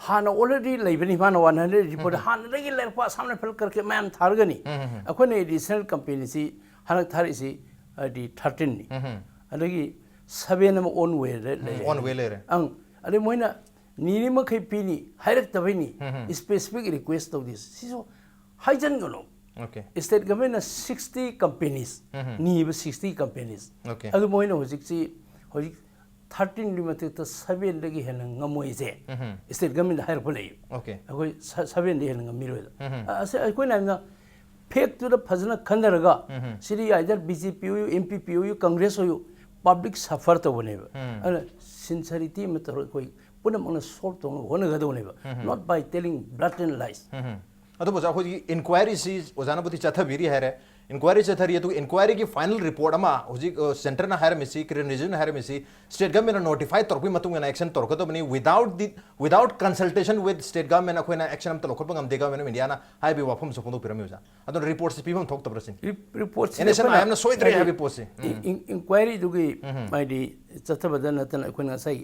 ꯍꯥꯟꯅ ꯑꯣꯜꯔꯦꯗꯤ ꯂꯩꯕꯅꯤ ꯃꯥꯅ ꯋꯥꯟ ꯍꯟꯗ꯭ꯔꯦꯠ ꯔꯤꯄꯣꯔꯠ ꯍꯥꯟꯅꯗꯒꯤ ꯂꯩꯔꯛꯄ ꯑꯁꯥꯝ ꯔꯥꯏꯐꯜ ꯀꯔꯀꯦ ꯃꯌꯥꯝ ꯊꯥꯔꯒꯅꯤ꯫ ꯑꯩꯈꯣꯏꯅ ꯑꯦꯗꯤꯁꯅꯦꯜ ꯀꯝꯄꯦꯅꯤꯁꯤ ꯍꯟꯗꯛ ꯊꯥꯔꯛꯏꯁꯤ ꯍꯥꯏꯗꯤ ꯊꯥꯔꯇꯤꯟꯅꯤ꯫ ꯑꯗꯒꯤ ꯁꯕꯦꯟ ꯑꯃ ꯑꯣꯟ ꯋꯦꯗ ꯂꯩꯔꯦ꯫ ꯑꯣꯟ ꯋꯦ ꯂꯩꯔꯦ꯫ ꯑꯪ꯫ ꯑꯗꯩ ꯃꯣꯏꯅ ꯅꯤꯔꯤ ꯃꯈꯩ ꯄꯤꯅꯤ ꯍꯥꯏꯔꯛꯇꯕꯩꯅꯤ꯫ ꯁ꯭ꯄꯦꯁꯤꯐꯤꯛ ꯔꯤꯀ꯭ꯋꯦꯁ ꯇꯧꯗꯦ꯫ ꯁꯤꯁꯨ ꯍꯥꯏꯖꯟꯒꯅꯨ꯫ ꯑꯣꯀꯦ꯫ ꯁ꯭ꯇꯦꯠ ꯒꯚꯔꯟꯃꯦꯟꯅ ꯁꯤꯛꯁꯇꯤ ꯀꯝꯄꯦꯅꯤꯁ ꯎꯝ꯫ ꯅꯤꯕ ꯁꯤꯛꯁꯇꯤ ꯀꯝꯄꯦꯅꯤꯁ ꯑꯣꯀꯦ꯫ ꯑꯗꯨ ꯃꯣꯏꯅ ꯍꯧꯖꯤꯛꯁꯤ ꯍꯧꯖꯤꯛ ꯊꯥꯔꯇꯤꯟꯒꯤ ꯃꯊꯛꯇ ꯁꯕꯦꯟꯗꯒꯤ ꯍꯦꯟꯅ ꯉꯝꯃꯣꯏꯁꯦ ꯎꯝ꯫ ꯁ꯭ꯇꯦꯠ ꯒꯚꯔꯟꯃꯦꯟꯗ ꯍꯥꯏꯔꯛꯄ ꯂꯩ꯫ ꯑꯣꯀꯦ꯫ ꯑꯩꯈꯣꯏ ꯁ- ꯁꯕꯦꯟꯗꯒꯤ ꯍꯦꯟꯅ ꯉꯝꯃꯤꯔꯣꯏꯗ꯫ ꯎꯝ꯫ ꯑ- ꯑꯁ ꯑꯩꯈꯣꯏꯅ ꯍꯥꯏꯅ ꯐꯦꯛꯇꯨꯗ ꯐꯖꯅ ꯈꯟꯊꯔꯒ ꯎꯝ꯫ ꯁꯤꯗꯤ ꯑꯥꯏꯗꯔ ꯕꯤ ꯖꯦ ꯄꯤ ꯑꯣꯏꯌꯨ, ꯑꯦꯝ ꯄꯤ ꯄꯤ ꯑꯣꯏꯌꯨ, ꯀꯪꯒ꯭ꯔꯦꯁ ꯑꯣꯏꯌꯨ, ꯄꯕ꯭ꯂꯤꯛ ꯁꯐꯔ ꯇꯧꯕꯅꯦꯕ꯫ ꯎꯝ꯫ ꯑꯗꯨꯅ ꯁꯤꯟꯁꯔꯤꯇꯤ ꯑꯃ ꯇꯧꯔꯒ ꯑꯩꯈꯣꯏ ꯄꯨꯝꯅꯃꯛꯅ ꯁꯣꯜꯕ ꯇꯧꯅꯕ ꯍꯣꯠꯅꯒꯗꯧꯅꯦꯕ꯫ Not by telling blatant lies꯫ ꯎꯝ꯫ ꯑꯗꯨꯕꯨ ꯑꯣꯖꯥ, ꯑꯩꯈꯣꯏꯒꯤ ꯏꯟꯀ꯭ꯋꯥꯏꯔꯤꯁꯤ ꯑꯣꯖꯥꯅꯕꯨꯗꯤ ꯆꯠꯊꯕꯤꯔꯤ ꯍꯥꯏꯔꯦ, ꯏꯟꯀ꯭ꯋꯥꯏꯔꯤ ꯆꯠꯊꯔꯤ, ꯑꯗꯨꯒ ꯏꯟꯀ꯭ꯋꯥꯏꯔꯤꯒꯤ ꯐꯥꯏꯅꯦꯜ ꯔꯤꯄꯣꯔꯠ ꯑꯃ ꯍꯧꯖꯤꯛ ꯁꯦꯟꯇꯔꯅ ꯍꯥꯏꯔꯝꯃꯤꯁꯤ, ꯀꯤꯔꯦꯟ ꯔꯤꯖꯤꯖꯨꯅ ꯍꯥꯏꯔꯝꯃꯤꯁꯤ, ꯁ꯭ꯇꯦꯠ ꯒꯚꯔꯟꯃꯦꯟꯠꯅ ꯅꯣꯇꯤꯐꯥꯏ ꯇꯧꯔꯛꯄꯒꯤ ꯃꯇꯨꯡ ꯏꯟꯅ ꯑꯦꯛꯁꯟ ꯇꯧꯔꯛꯀꯗꯕꯅꯤ, without the without consultation with state government ꯑꯩꯈꯣꯏꯅ ꯑꯦꯛꯁꯟ ꯑꯃꯠꯇ ꯂꯧꯈꯠꯄ ꯉꯝꯗꯦ ꯒꯚꯔꯟꯃꯦꯟꯠ ꯑꯣꯐ ꯏꯟꯗꯤꯌꯥꯅ ꯍꯥꯏꯕꯒꯤ ꯋꯥꯐꯝꯁꯨ ꯐꯣꯡꯗꯣꯛꯄꯤꯔꯝꯃꯤ ꯑꯣꯖꯥ꯫ ꯑꯗꯨꯅ ꯔꯤꯄꯣꯔꯠꯁꯤ ꯄꯤꯐꯝ ꯊꯣꯛꯇꯕ꯭ꯔꯥ ꯁꯤꯅꯤ? ꯔꯤ- ꯔꯤꯄꯣꯔꯠꯁꯤ ꯑꯦꯟ ꯑꯦꯁ ꯑꯦꯟ ꯑꯥꯏ ꯑꯦꯝꯅ ꯁꯣꯏꯗ꯭ꯔꯦ ꯍꯥꯏꯗꯤ ꯍꯥꯏꯕꯒꯤ ꯄꯣꯠꯁꯤ꯫ ꯎꯝ꯫ ꯏꯟ- ꯏꯟ- ꯏꯟꯀ꯭ꯋꯥꯏꯔꯤꯗꯨꯒꯤ ꯍꯥꯏꯗꯤ ꯆꯠꯊꯕꯗ ꯅꯠꯇꯅ ꯑꯩꯈꯣꯏꯅ ꯉꯁꯥꯏ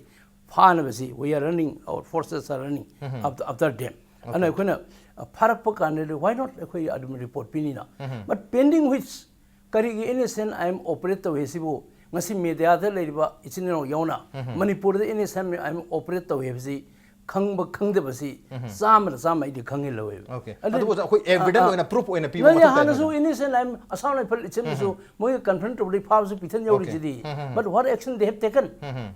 ꯐꯥꯅꯕꯁꯤ, we are running, our forces are running after, after them. ꯑꯗꯨꯅ ꯑꯩꯈꯣꯏꯅ ꯑ, ꯐꯥꯔꯛꯄ ꯀꯥꯟꯗꯗꯤ why not ꯑꯩꯈꯣꯏ ꯑꯗꯨꯝ ꯔꯤꯄꯣꯔꯠ ꯄꯤꯅꯤꯅ꯫ But pending which ꯀꯔꯤꯒꯤ N S N I M operate ꯇꯧꯏ ꯁꯤꯕꯨ ꯉꯁꯤ ꯃꯦꯗꯤꯌꯥꯗ ꯂꯩꯔꯤꯕ ꯏꯆꯤꯟ ꯏꯅꯥꯎ ꯌꯥꯎꯅ ꯃꯅꯤꯄꯨꯔꯗ N S N I M operate ꯇꯧꯏ ꯍꯥꯏꯕꯁꯤ ꯈꯪꯕ ꯈꯪꯗꯕꯁꯤ ꯆꯥꯝꯃꯗ ꯆꯥꯝꯃ ꯑꯩꯗꯤ ꯈꯪꯍꯜꯂꯧꯋꯦꯕ꯫ ꯑꯣꯀꯦ꯫ ꯑꯗꯨ- ꯑꯗꯨꯕꯨ ꯑꯩꯈꯣꯏ ꯑ, ꯑꯦꯚꯤꯗꯦꯟꯁ ꯑ, ꯑꯣꯏꯅ, ꯄ꯭ꯔꯨꯐ ꯑꯣꯏꯅ ꯄꯤꯕ ꯅꯠꯇꯦ, ꯃꯊꯧ ꯇꯥꯏ ꯍꯥꯟꯅꯁꯨ ꯍꯥꯏꯅ꯫ N S N I M ꯑꯁꯥꯝ ꯔꯥꯏꯐꯜ ꯏꯆꯟꯗꯁꯨ ꯃꯣꯏꯒ ꯀꯟꯐ꯭ꯔꯟ ꯇꯧꯕꯗꯤ ꯐꯥꯕꯁꯨ ꯄꯤꯊꯟ ꯌꯧꯔꯤꯁꯤꯗꯤ꯫ ꯎꯝ, ꯎꯝ, ꯎꯝ꯫ But what action they have taken? ꯎꯝ, ꯎꯝ꯫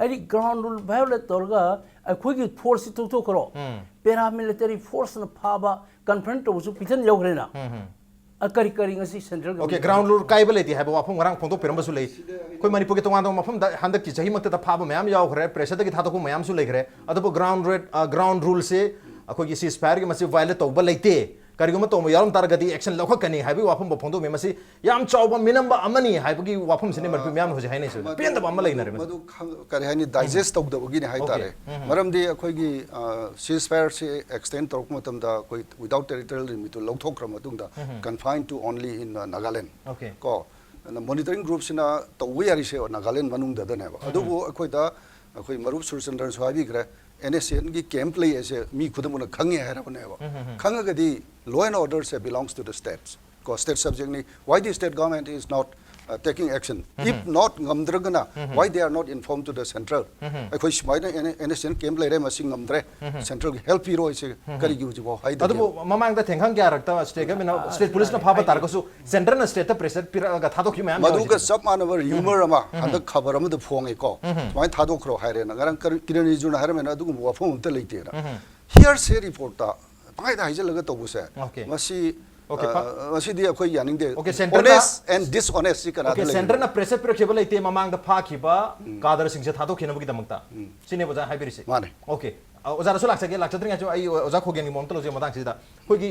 ꯍꯥꯏꯗꯤ ꯒ꯭ꯔꯥꯎꯟ ꯔꯨꯜ ꯚꯥꯏꯑꯣꯂꯦꯠ ꯇꯧꯔꯒ ꯑꯩꯈꯣꯏꯒꯤ ꯐꯣꯔꯁꯁꯤ ꯇꯣꯛꯊꯣꯛꯈ꯭ꯔꯣ꯫ ꯎꯝ꯫ ꯄꯦꯔꯥꯃꯤꯂꯤꯇꯔꯤ ꯐꯣꯔꯁꯅ ꯐꯥꯕ ꯀꯟꯐ꯭ꯔꯟ ꯇꯧꯕꯁꯨ ꯄꯤꯊꯟ ꯌꯧꯈ꯭ꯔꯦꯅ꯫ ꯎꯝ, ꯎꯝ꯫ ꯑ, ꯀꯔꯤ ꯀꯔꯤ ꯉꯁꯤ ꯁꯦꯟꯇ꯭ꯔꯦꯜ ꯑꯣꯀꯦ, ꯒ꯭ꯔꯥꯎꯟ ꯔꯨꯜ ꯀꯥꯏꯕ ꯂꯩꯇꯦ ꯍꯥꯏꯕ ꯋꯥꯐꯝ ꯉꯔꯥꯡ ꯐꯣꯡꯗꯣꯛꯄꯤꯔꯝꯕꯁꯨ ꯂꯩ꯫ ꯑꯩꯈꯣꯏ ꯃꯅꯤꯄꯨꯔꯒꯤ ꯇꯣꯉꯥꯟ ꯇꯣꯉꯥꯟꯕ ꯃꯐꯝꯗ ꯍꯟꯗꯛꯀꯤ ꯆꯍꯤꯃꯛꯇꯗ ꯐꯥꯕ ꯃꯌꯥꯝ ꯌꯥꯎꯈ꯭ꯔꯦ, ꯄ꯭ꯔꯦꯁꯔꯗꯒꯤ ꯊꯥꯗꯣꯛꯄ ꯃꯌꯥꯝꯁꯨ ꯂꯩꯈ꯭ꯔꯦ꯫ ꯑꯗꯨꯕꯨ ꯒ꯭ꯔꯥꯎꯟ ꯔꯦꯠ, ꯑ, ꯒ꯭ꯔꯥꯎꯟ ꯔꯨꯜꯁꯦ ꯑꯩꯈꯣꯏꯒꯤ ꯁꯤꯁ ꯐꯥꯌꯔꯒꯤ ꯃꯁꯤ ꯚꯥꯏꯑꯣꯂꯦꯠ ꯇꯧꯕ ꯂꯩꯇꯦ꯫ ꯀꯔꯤꯒꯨꯝꯕ ꯇꯧꯕ ꯌꯥꯎꯔꯝ ꯇꯥꯔꯒꯗꯤ action ꯂꯧꯈꯠꯀꯅꯤ ꯍꯥꯏꯕꯒꯤ ꯋꯥꯐꯝꯕꯨ ꯐꯣꯡꯗꯣꯛꯑꯝꯃꯤ꯫ ꯃꯁꯤ ꯌꯥꯝ ꯆꯥꯎꯕ ꯃꯤꯅꯝꯕ ꯑꯃꯅꯤ ꯍꯥꯏꯕꯒꯤ ꯋꯥꯐꯝꯁꯤꯅꯤ ꯃꯅꯤꯄꯨꯔ ꯃꯤꯌꯥꯝꯅ ꯍꯧꯖꯤꯛ ꯍꯥꯏꯅꯩꯁꯦ꯫ ꯃꯗꯨ, ꯄꯦꯟꯗꯕ ꯑꯃ ꯂꯩꯅꯔꯦ ꯃꯗꯨ꯫ ꯃꯗꯨ ꯈꯪ-, ꯀꯔꯤ ꯍꯥꯏꯅꯤ, ꯗꯥꯏꯖꯦꯁ ꯇꯧꯗꯕꯒꯤꯅꯤ ꯍꯥꯏꯇꯥꯔꯦ꯫ ꯎꯝ, ꯎꯝ꯫ ꯃꯔꯝꯗꯤ ꯑꯩꯈꯣꯏꯒꯤ, ꯑ, ceasefire ꯁꯤ extend ꯇꯧꯔꯛꯄ ꯃꯇꯝꯗ ꯑꯩꯈꯣꯏ without territorial limit ꯇꯨ ꯂꯧꯊꯣꯛꯈ꯭ꯔ ꯃꯇꯨꯡꯗ, ꯎꯝ, ꯎꯝ꯫ Confined to only in, uh, Nagaland꯫ Okay. ꯀꯣ, ꯑꯗꯨꯅ monitoring group ꯁꯤꯅ ꯇꯧꯕ ꯌꯥꯔꯤꯁꯦ ꯅꯥꯒꯥꯂꯦꯟ ꯃꯅꯨꯡꯗꯗꯅꯦꯕ꯫ ꯎꯝ, ꯎꯝ꯫ ꯑꯗꯨꯕꯨ ꯑꯩꯈꯣꯏꯗ, ꯑꯩꯈꯣꯏ ꯃꯔꯨꯞ ꯁꯨꯔꯆꯟꯗ꯭ꯔꯅꯁꯨ ꯍꯥꯏꯕꯤꯈ꯭ꯔꯦ, NSCN ꯒꯤ camp ꯂꯩ ꯍꯥꯏꯁꯦ ꯃꯤ ꯈꯨꯗꯤꯡꯃꯛꯅ ꯈꯪꯉꯦ ꯍꯥꯏꯔꯕꯅꯦꯕ꯫ ꯎꯝ, ꯎꯝ, ꯎꯝ꯫ ꯈꯪꯉꯒꯗꯤ law and order say belongs to the states꯫ ꯀꯣ, state subject ꯅꯤ꯫ Why the state government is not, uh, taking action? If not, ꯉꯝꯗ꯭ꯔꯒꯅ, why they are not informed to the central? ꯑꯩꯈꯣꯏ ꯁꯨꯃꯥꯏꯅ NSCN camp ꯂꯩꯔꯦ, ꯃꯁꯤ ꯉꯝꯗ꯭ꯔꯦ, central ꯒꯤ help ꯄꯤꯔꯣ ꯍꯥꯏꯁꯦ ꯀꯔꯤꯒꯤ ꯍꯧꯖꯤꯛꯐꯥꯎ ꯍꯥꯏꯗꯕꯅꯣ? ꯑꯗꯨꯕꯨ ꯃꯃꯥꯡꯗ ꯊꯦꯡꯈꯪ ꯀꯌꯥꯔꯛꯇ state government ꯅ, state police ꯅ ꯐꯥꯕ ꯇꯥꯔꯒꯁꯨ central ꯅ state ꯇ pressure ꯄꯤꯔꯛꯑꯒ ꯊꯥꯗꯣꯛꯈꯤꯕ ꯃꯌꯥꯝ ꯌꯥꯎꯔꯤꯁꯤꯗꯤ꯫ ꯃꯗꯨꯒ ꯆꯞ ꯃꯥꯟꯅꯕ rumor ꯑꯃ ꯍꯟꯗꯛ ꯈꯕꯔ ꯑꯃꯗ ꯐꯣꯡꯉꯦꯀꯣ꯫ ꯁꯨꯃꯥꯏꯅ ꯊꯥꯗꯣꯛꯈ꯭ꯔꯣ ꯍꯥꯏꯔꯦꯅ꯫ ꯉꯔꯥꯡ ꯀꯔꯤ-, ꯀꯤꯔꯟ ꯔꯤꯖꯤꯖꯨꯅ ꯍꯥꯏꯔꯝꯃꯦꯅ ꯑꯗꯨꯒꯨꯝꯕ ꯋꯥꯐꯝ ꯑꯝꯇ ꯂꯩꯇꯦꯅ꯫ Hearsay report ꯇ ꯄꯪꯍꯥꯏꯗ ꯍꯥꯏꯖꯤꯜꯂꯒ ꯇꯧꯕꯁꯦ, ꯑꯣꯀꯦ꯫ ꯃꯁꯤ, ꯑꯣꯀꯦ, ꯑ, ꯐ-, ꯃꯁꯤꯗꯤ ꯑꯩꯈꯣꯏ ꯌꯥꯅꯤꯡꯗꯦ꯫ ꯑꯣꯀꯦ, central ꯅ, honest and dishonest ꯁꯤ ꯀꯅꯥꯗ ꯑꯣꯀꯦ, ꯂꯩꯕꯅꯣ? Central ꯅ pressure ꯄꯤꯔꯛꯈꯤꯕ ꯂꯩꯇꯦ, ꯃꯃꯥꯡꯗ ꯐꯥꯈꯤꯕ ꯀꯥꯗꯔꯁꯤꯡꯁꯦ ꯊꯥꯗꯣꯛꯈꯤꯅꯕꯒꯤꯗꯃꯛꯇ꯫ ꯁꯤꯅꯦꯕ ꯑꯣꯖꯥ ꯍꯥꯏꯕꯤꯔꯤꯁꯦ? ꯃꯥꯅꯦ꯫ ꯑꯣꯀꯦ꯫ ꯑ, ꯑꯣꯖꯥꯗꯁꯨ ꯂꯥꯛꯆꯒꯦ, ꯂꯥꯛꯆꯗ꯭ꯔꯤꯉꯩꯁꯨ ꯑꯩ ꯑꯣꯖꯥ ꯈꯣꯒꯦꯟꯒꯤ ꯃꯑꯣꯡꯗ ꯂꯧꯖꯒꯦ ꯃꯇꯥꯡꯁꯤꯗ꯫ ꯑꯩꯈꯣꯏꯒꯤ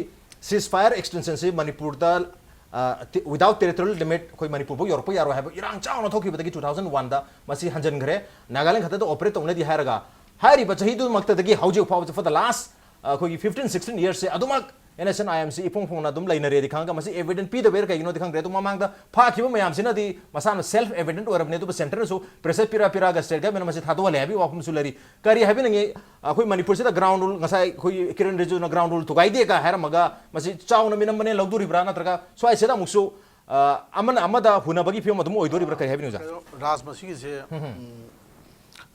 ceasefire extension ꯁꯤ ꯃꯅꯤꯄꯨꯔꯗ, ꯑ, ꯇꯤ-, without territorial limit ꯑꯩꯈꯣꯏ ꯃꯅꯤꯄꯨꯔꯐꯥꯎ ꯌꯧꯔꯛꯄ ꯌꯥꯔꯣꯏ ꯍꯥꯏꯕ ꯏꯔꯥꯡ ꯆꯥꯎꯅ ꯊꯣꯛꯈꯤꯕꯗꯒꯤ two thousand one ꯗ ꯃꯁꯤ ꯍꯟꯖꯤꯟꯈ꯭ꯔꯦ꯫ ꯅꯥꯒꯥꯂꯦꯟ ꯈꯛꯇꯗ operate ꯇꯧꯅꯗꯦ ꯍꯥꯏꯔꯒ ꯍꯥꯏꯔꯤꯕ ꯆꯍꯤꯗꯨꯃꯛꯇꯗꯒꯤ ꯍꯧꯖꯤꯛ ꯐꯥꯎꯕ for the last, ꯑ, ꯑꯩꯈꯣꯏꯒꯤ fifteen sixteen years ꯁꯦ ꯑꯗꯨꯃꯛ NSCN IM ꯁꯤ ꯏꯐꯣꯡ ꯐꯣꯡꯅ ꯑꯗꯨꯝ ꯂꯩꯅꯔꯦꯗꯤ ꯈꯪꯉꯒ ꯃꯁꯤ evident ꯄꯤꯗꯕꯩꯔ ꯀꯩꯒꯤꯅꯣꯗꯤ ꯈꯪꯗ꯭ꯔꯦ꯫ ꯑꯗꯨ ꯃꯃꯥꯡꯗ ꯐꯥꯈꯤꯕ ꯃꯌꯥꯝꯁꯤꯅꯗꯤ ꯃꯁꯥꯅ self evident ꯑꯣꯏꯔꯕꯅꯤ꯫ ꯑꯗꯨꯕꯨ centre ꯅꯁꯨ pressure ꯄꯤꯔ ꯄꯤꯔꯛꯑꯒ state government ꯅ ꯃꯁꯤ ꯊꯥꯗꯣꯛꯍꯜꯂꯦ ꯍꯥꯏꯕꯒꯤ ꯋꯥꯐꯝꯁꯨ ꯂꯩꯔꯤ꯫ ꯀꯔꯤ ꯍꯥꯏꯕꯤꯅꯤꯡꯉꯤ? ꯑꯩꯈꯣꯏ ꯃꯅꯤꯄꯨꯔꯁꯤꯗ ground rule, ꯉꯁꯥꯏ ꯑꯩꯈꯣꯏ ꯀꯤꯔꯟ ꯔꯤꯖꯤꯖꯨꯅ ground rule ꯊꯨꯒꯥꯏꯗꯦꯒ ꯍꯥꯏꯔꯝꯃꯒ ꯃꯁꯤ ꯆꯥꯎꯅ ꯃꯤꯅꯝꯕꯅꯦ ꯂꯧꯗꯣꯔꯤꯕ꯭ꯔꯥ? ꯅꯠꯇ꯭ꯔꯒ ꯁ꯭ꯋꯥꯏꯁꯤꯗ ꯑꯃꯨꯛꯁꯨ, ꯑ, ꯑꯃꯅ ꯑꯃꯗ ꯍꯨꯟꯅꯕꯒꯤ ꯐꯤꯕꯝ ꯑꯗꯨꯝ ꯑꯣꯏꯗꯣꯔꯤꯕ꯭ꯔꯥ? ꯀꯔꯤ ꯍꯥꯏꯕꯤꯅꯤꯡꯉꯤ ꯑꯣꯖꯥ? ꯀꯩꯅꯣ, ꯔꯥꯖ, ꯃꯁꯤꯒꯤꯁꯦ, ꯎꯝ,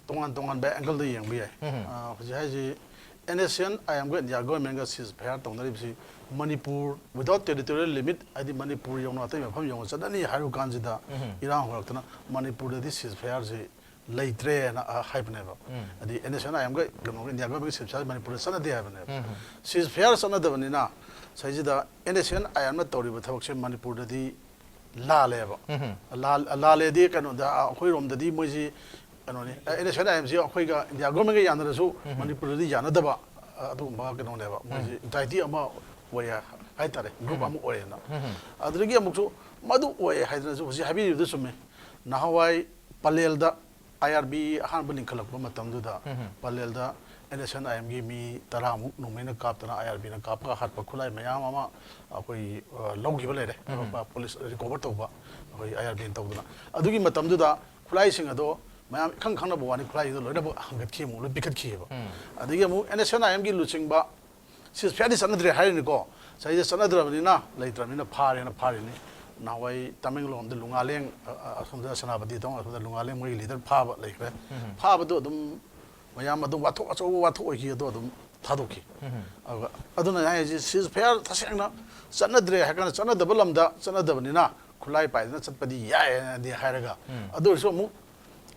ꯇꯣꯉꯥꯟ ꯇꯣꯉꯥꯟꯕ angle ꯗ ꯌꯦꯡꯕ ꯌꯥꯏ꯫ ꯎꯝ꯫ ꯑ, ꯍꯧꯖꯤꯛ ꯍꯥꯏꯁꯤ NSCN IM ꯒ India government ꯒ ceasefire ꯇꯧꯅꯔꯤꯕꯁꯤ Manipur without territorial limit, ꯍꯥꯏꯗꯤ ꯃꯅꯤꯄꯨꯔ ꯌꯧꯅ ꯑꯇꯩ ꯃꯐꯝ ꯌꯧꯅ ꯆꯠꯅꯅꯤ ꯍꯥꯏꯕ ꯀꯥꯟꯁꯤꯗ ꯎꯝ꯫ ꯏꯔꯥꯡ ꯍꯧꯔꯛꯇꯅ ꯃꯅꯤꯄꯨꯔꯗꯗꯤ ceasefire ꯁꯤ ꯂꯩꯇ꯭ꯔꯦꯅ, ꯑ, ꯍꯥꯏꯕꯅꯦꯕ꯫ ꯎꯝ꯫ ꯍꯥꯏꯗꯤ NSCN IM ꯒ ꯀꯩꯅꯣꯒ India government ꯒ ceasefire ꯃꯅꯤꯄꯨꯔꯗ ꯆꯠꯅꯗꯦ ꯍꯥꯏꯕꯅꯦꯕ꯫ ꯎꯝ꯫ Ceasefire ꯆꯠꯅꯗꯕꯅꯤꯅ ꯁꯤꯗꯩꯁꯤꯗ NSCN IM ꯅ ꯇꯧꯔꯤꯕ ꯊꯕꯛꯁꯦ ꯃꯅꯤꯄꯨꯔꯗꯗꯤ ꯂꯥꯜꯂꯦꯕ꯫ ꯎꯝ꯫ ꯂꯥꯜ-, ꯂꯥꯜꯂꯦꯗꯤ ꯀꯩꯅꯣꯗ, ꯑ, ꯑꯩꯈꯣꯏꯔꯣꯝꯗꯗꯤ ꯃꯣꯏꯁꯤ ꯀꯩꯅꯣꯅꯤ, ꯑ, NSCN IM ꯁꯤ ꯑꯩꯈꯣꯏꯒ India government ꯒ ꯌꯥꯅꯔꯁꯨ ꯎꯝ꯫ ꯃꯅꯤꯄꯨꯔꯗꯗꯤ ꯌꯥꯅꯗꯕ, ꯑ, ꯑꯗꯨꯒꯨꯝꯕ ꯀꯩꯅꯣꯅꯦꯕ꯫ ꯃꯣꯏꯁꯤ ꯎꯝ꯫ Entity ꯑꯃ ꯑꯣꯏꯌꯦ ꯍꯥꯏꯇꯥꯔꯦ, ꯒ꯭ꯔꯨꯞ ꯑꯃ ꯑꯣꯏꯌꯦꯅ꯫ ꯑꯗꯨꯗꯒꯤ ꯑꯃꯨꯛꯁꯨ ꯃꯗꯨ ꯑꯣꯏ ꯍꯥꯏꯗꯅꯁꯨ ꯍꯧꯖꯤꯛ ꯍꯥꯏꯕꯤꯔꯤꯕꯗꯨ ꯆꯨꯝꯃꯦ꯫ ꯅꯍꯥꯟꯋꯥꯏ ꯄꯂꯦꯜꯗ ꯑꯥꯏ ꯑꯥꯔ ꯕꯤ ꯑꯍꯥꯟꯕ ꯂꯤꯡꯈꯠꯂꯛꯄ ꯃꯇꯝꯗꯨꯗ ꯄꯂꯦꯜꯗ ꯑꯦꯟ ꯑꯦꯁ ꯑꯦꯟ ꯑꯥꯏ ꯑꯦꯝꯒꯤ ꯃꯤ ꯇꯔꯥꯃꯨꯛ ꯅꯣꯡꯃꯩꯅ ꯀꯥꯞꯇꯅ ꯑꯥꯏ ꯑꯥꯔ ꯕꯤꯅ ꯀꯥꯞꯄꯒ ꯍꯥꯠꯄ ꯈꯨꯠꯂꯥꯏ ꯃꯌꯥꯝ ꯑꯃ ꯑꯩꯈꯣꯏ, ꯑ, ꯂꯧꯈꯤꯕ ꯂꯩꯔꯦ꯫ ꯄꯨꯂꯤꯁ ꯔꯤꯀꯣꯚꯔ ꯇꯧꯕ ꯑꯩꯈꯣꯏ ꯑꯥꯏ ꯑꯥꯔ ꯕꯤꯅ ꯇꯧꯗꯅ꯫ ꯑꯗꯨꯒꯤ ꯃꯇꯝꯗꯨꯗ ꯈꯨꯠꯂꯥꯏꯁꯤꯡ ꯑꯗꯣ ꯃꯌꯥꯝ ꯏꯈꯪ ꯈꯪꯅꯕ ꯋꯥꯅꯤ, ꯈꯨꯠꯂꯥꯏꯁꯤꯡꯗꯣ ꯂꯣꯏꯅꯃꯛ ꯍꯟꯒꯠꯈꯤ, ꯑꯃꯨꯛ ꯂꯣꯏ ꯄꯤꯈꯠꯈꯤꯑꯕ꯫ ꯑꯗꯒꯤ ꯑꯃꯨꯛ ꯑꯦꯟ ꯑꯦꯁ ꯑꯦꯟ ꯑꯥꯏ ꯑꯦꯝꯒꯤ ꯂꯨꯆꯤꯡꯕ ꯁꯤꯁ ꯐꯤꯌꯥꯔꯗꯤ ꯆꯠꯅꯗ꯭ꯔꯦ ꯍꯥꯏꯔꯤꯅꯤꯀꯣ꯫ ꯆꯍꯤꯗ ꯆꯠꯅꯗ꯭ꯔꯕꯅꯤꯅ, ꯂꯩꯇ꯭ꯔꯕꯅꯤꯅ ꯐꯥꯔꯦꯅ ꯐꯥꯔꯤꯅꯤ꯫ ꯅꯍꯥꯟꯋꯥꯏ ꯇꯃꯦꯡꯂꯣꯡꯗ ꯂꯨꯉꯥꯂꯦꯡ, ꯑ, ꯑ, ꯑꯁꯣꯝꯗ ꯁꯦꯅꯥꯄꯇꯤ ꯇꯥꯎꯟ ꯑꯁꯣꯝꯗ ꯂꯨꯉꯥꯂꯦꯡ ꯃꯣꯏꯒꯤ ꯂꯤꯗꯔ ꯐꯥꯕ ꯂꯩꯈ꯭ꯔꯦ꯫ ꯐꯥꯕꯗꯣ ꯑꯗꯨꯝ ꯃꯌꯥꯝ ꯑꯗꯨꯝ ꯋꯥꯊꯣꯛ, ꯑꯆꯧꯕ ꯋꯥꯊꯣꯛ ꯑꯣꯏꯈꯤ, ꯑꯗꯣ ꯑꯗꯨꯝ ꯊꯥꯗꯣꯛꯈꯤ꯫ ꯑꯗꯨꯒ ꯑꯗꯨꯅ ꯑꯩ ꯍꯥꯏꯁꯦ ꯁꯤꯁ ꯐꯤꯌꯥꯔ ꯇꯁꯦꯡꯅ ꯆꯠꯅꯗ꯭ꯔꯦ ꯍꯥꯏ ꯀꯥꯟꯗ ꯆꯠꯅꯗꯕ ꯂꯝꯗ ꯆꯠꯅꯗꯕꯅꯤꯅ ꯈꯨꯠꯂꯥꯏ ꯄꯥꯏꯗꯅ ꯆꯠꯄꯗꯤ ꯌꯥꯏ ꯍꯥꯏꯅꯗꯤ ꯍꯥꯏꯔꯒ, ꯑꯗꯨ ꯑꯣꯏꯔꯁꯨ ꯑꯃꯨꯛ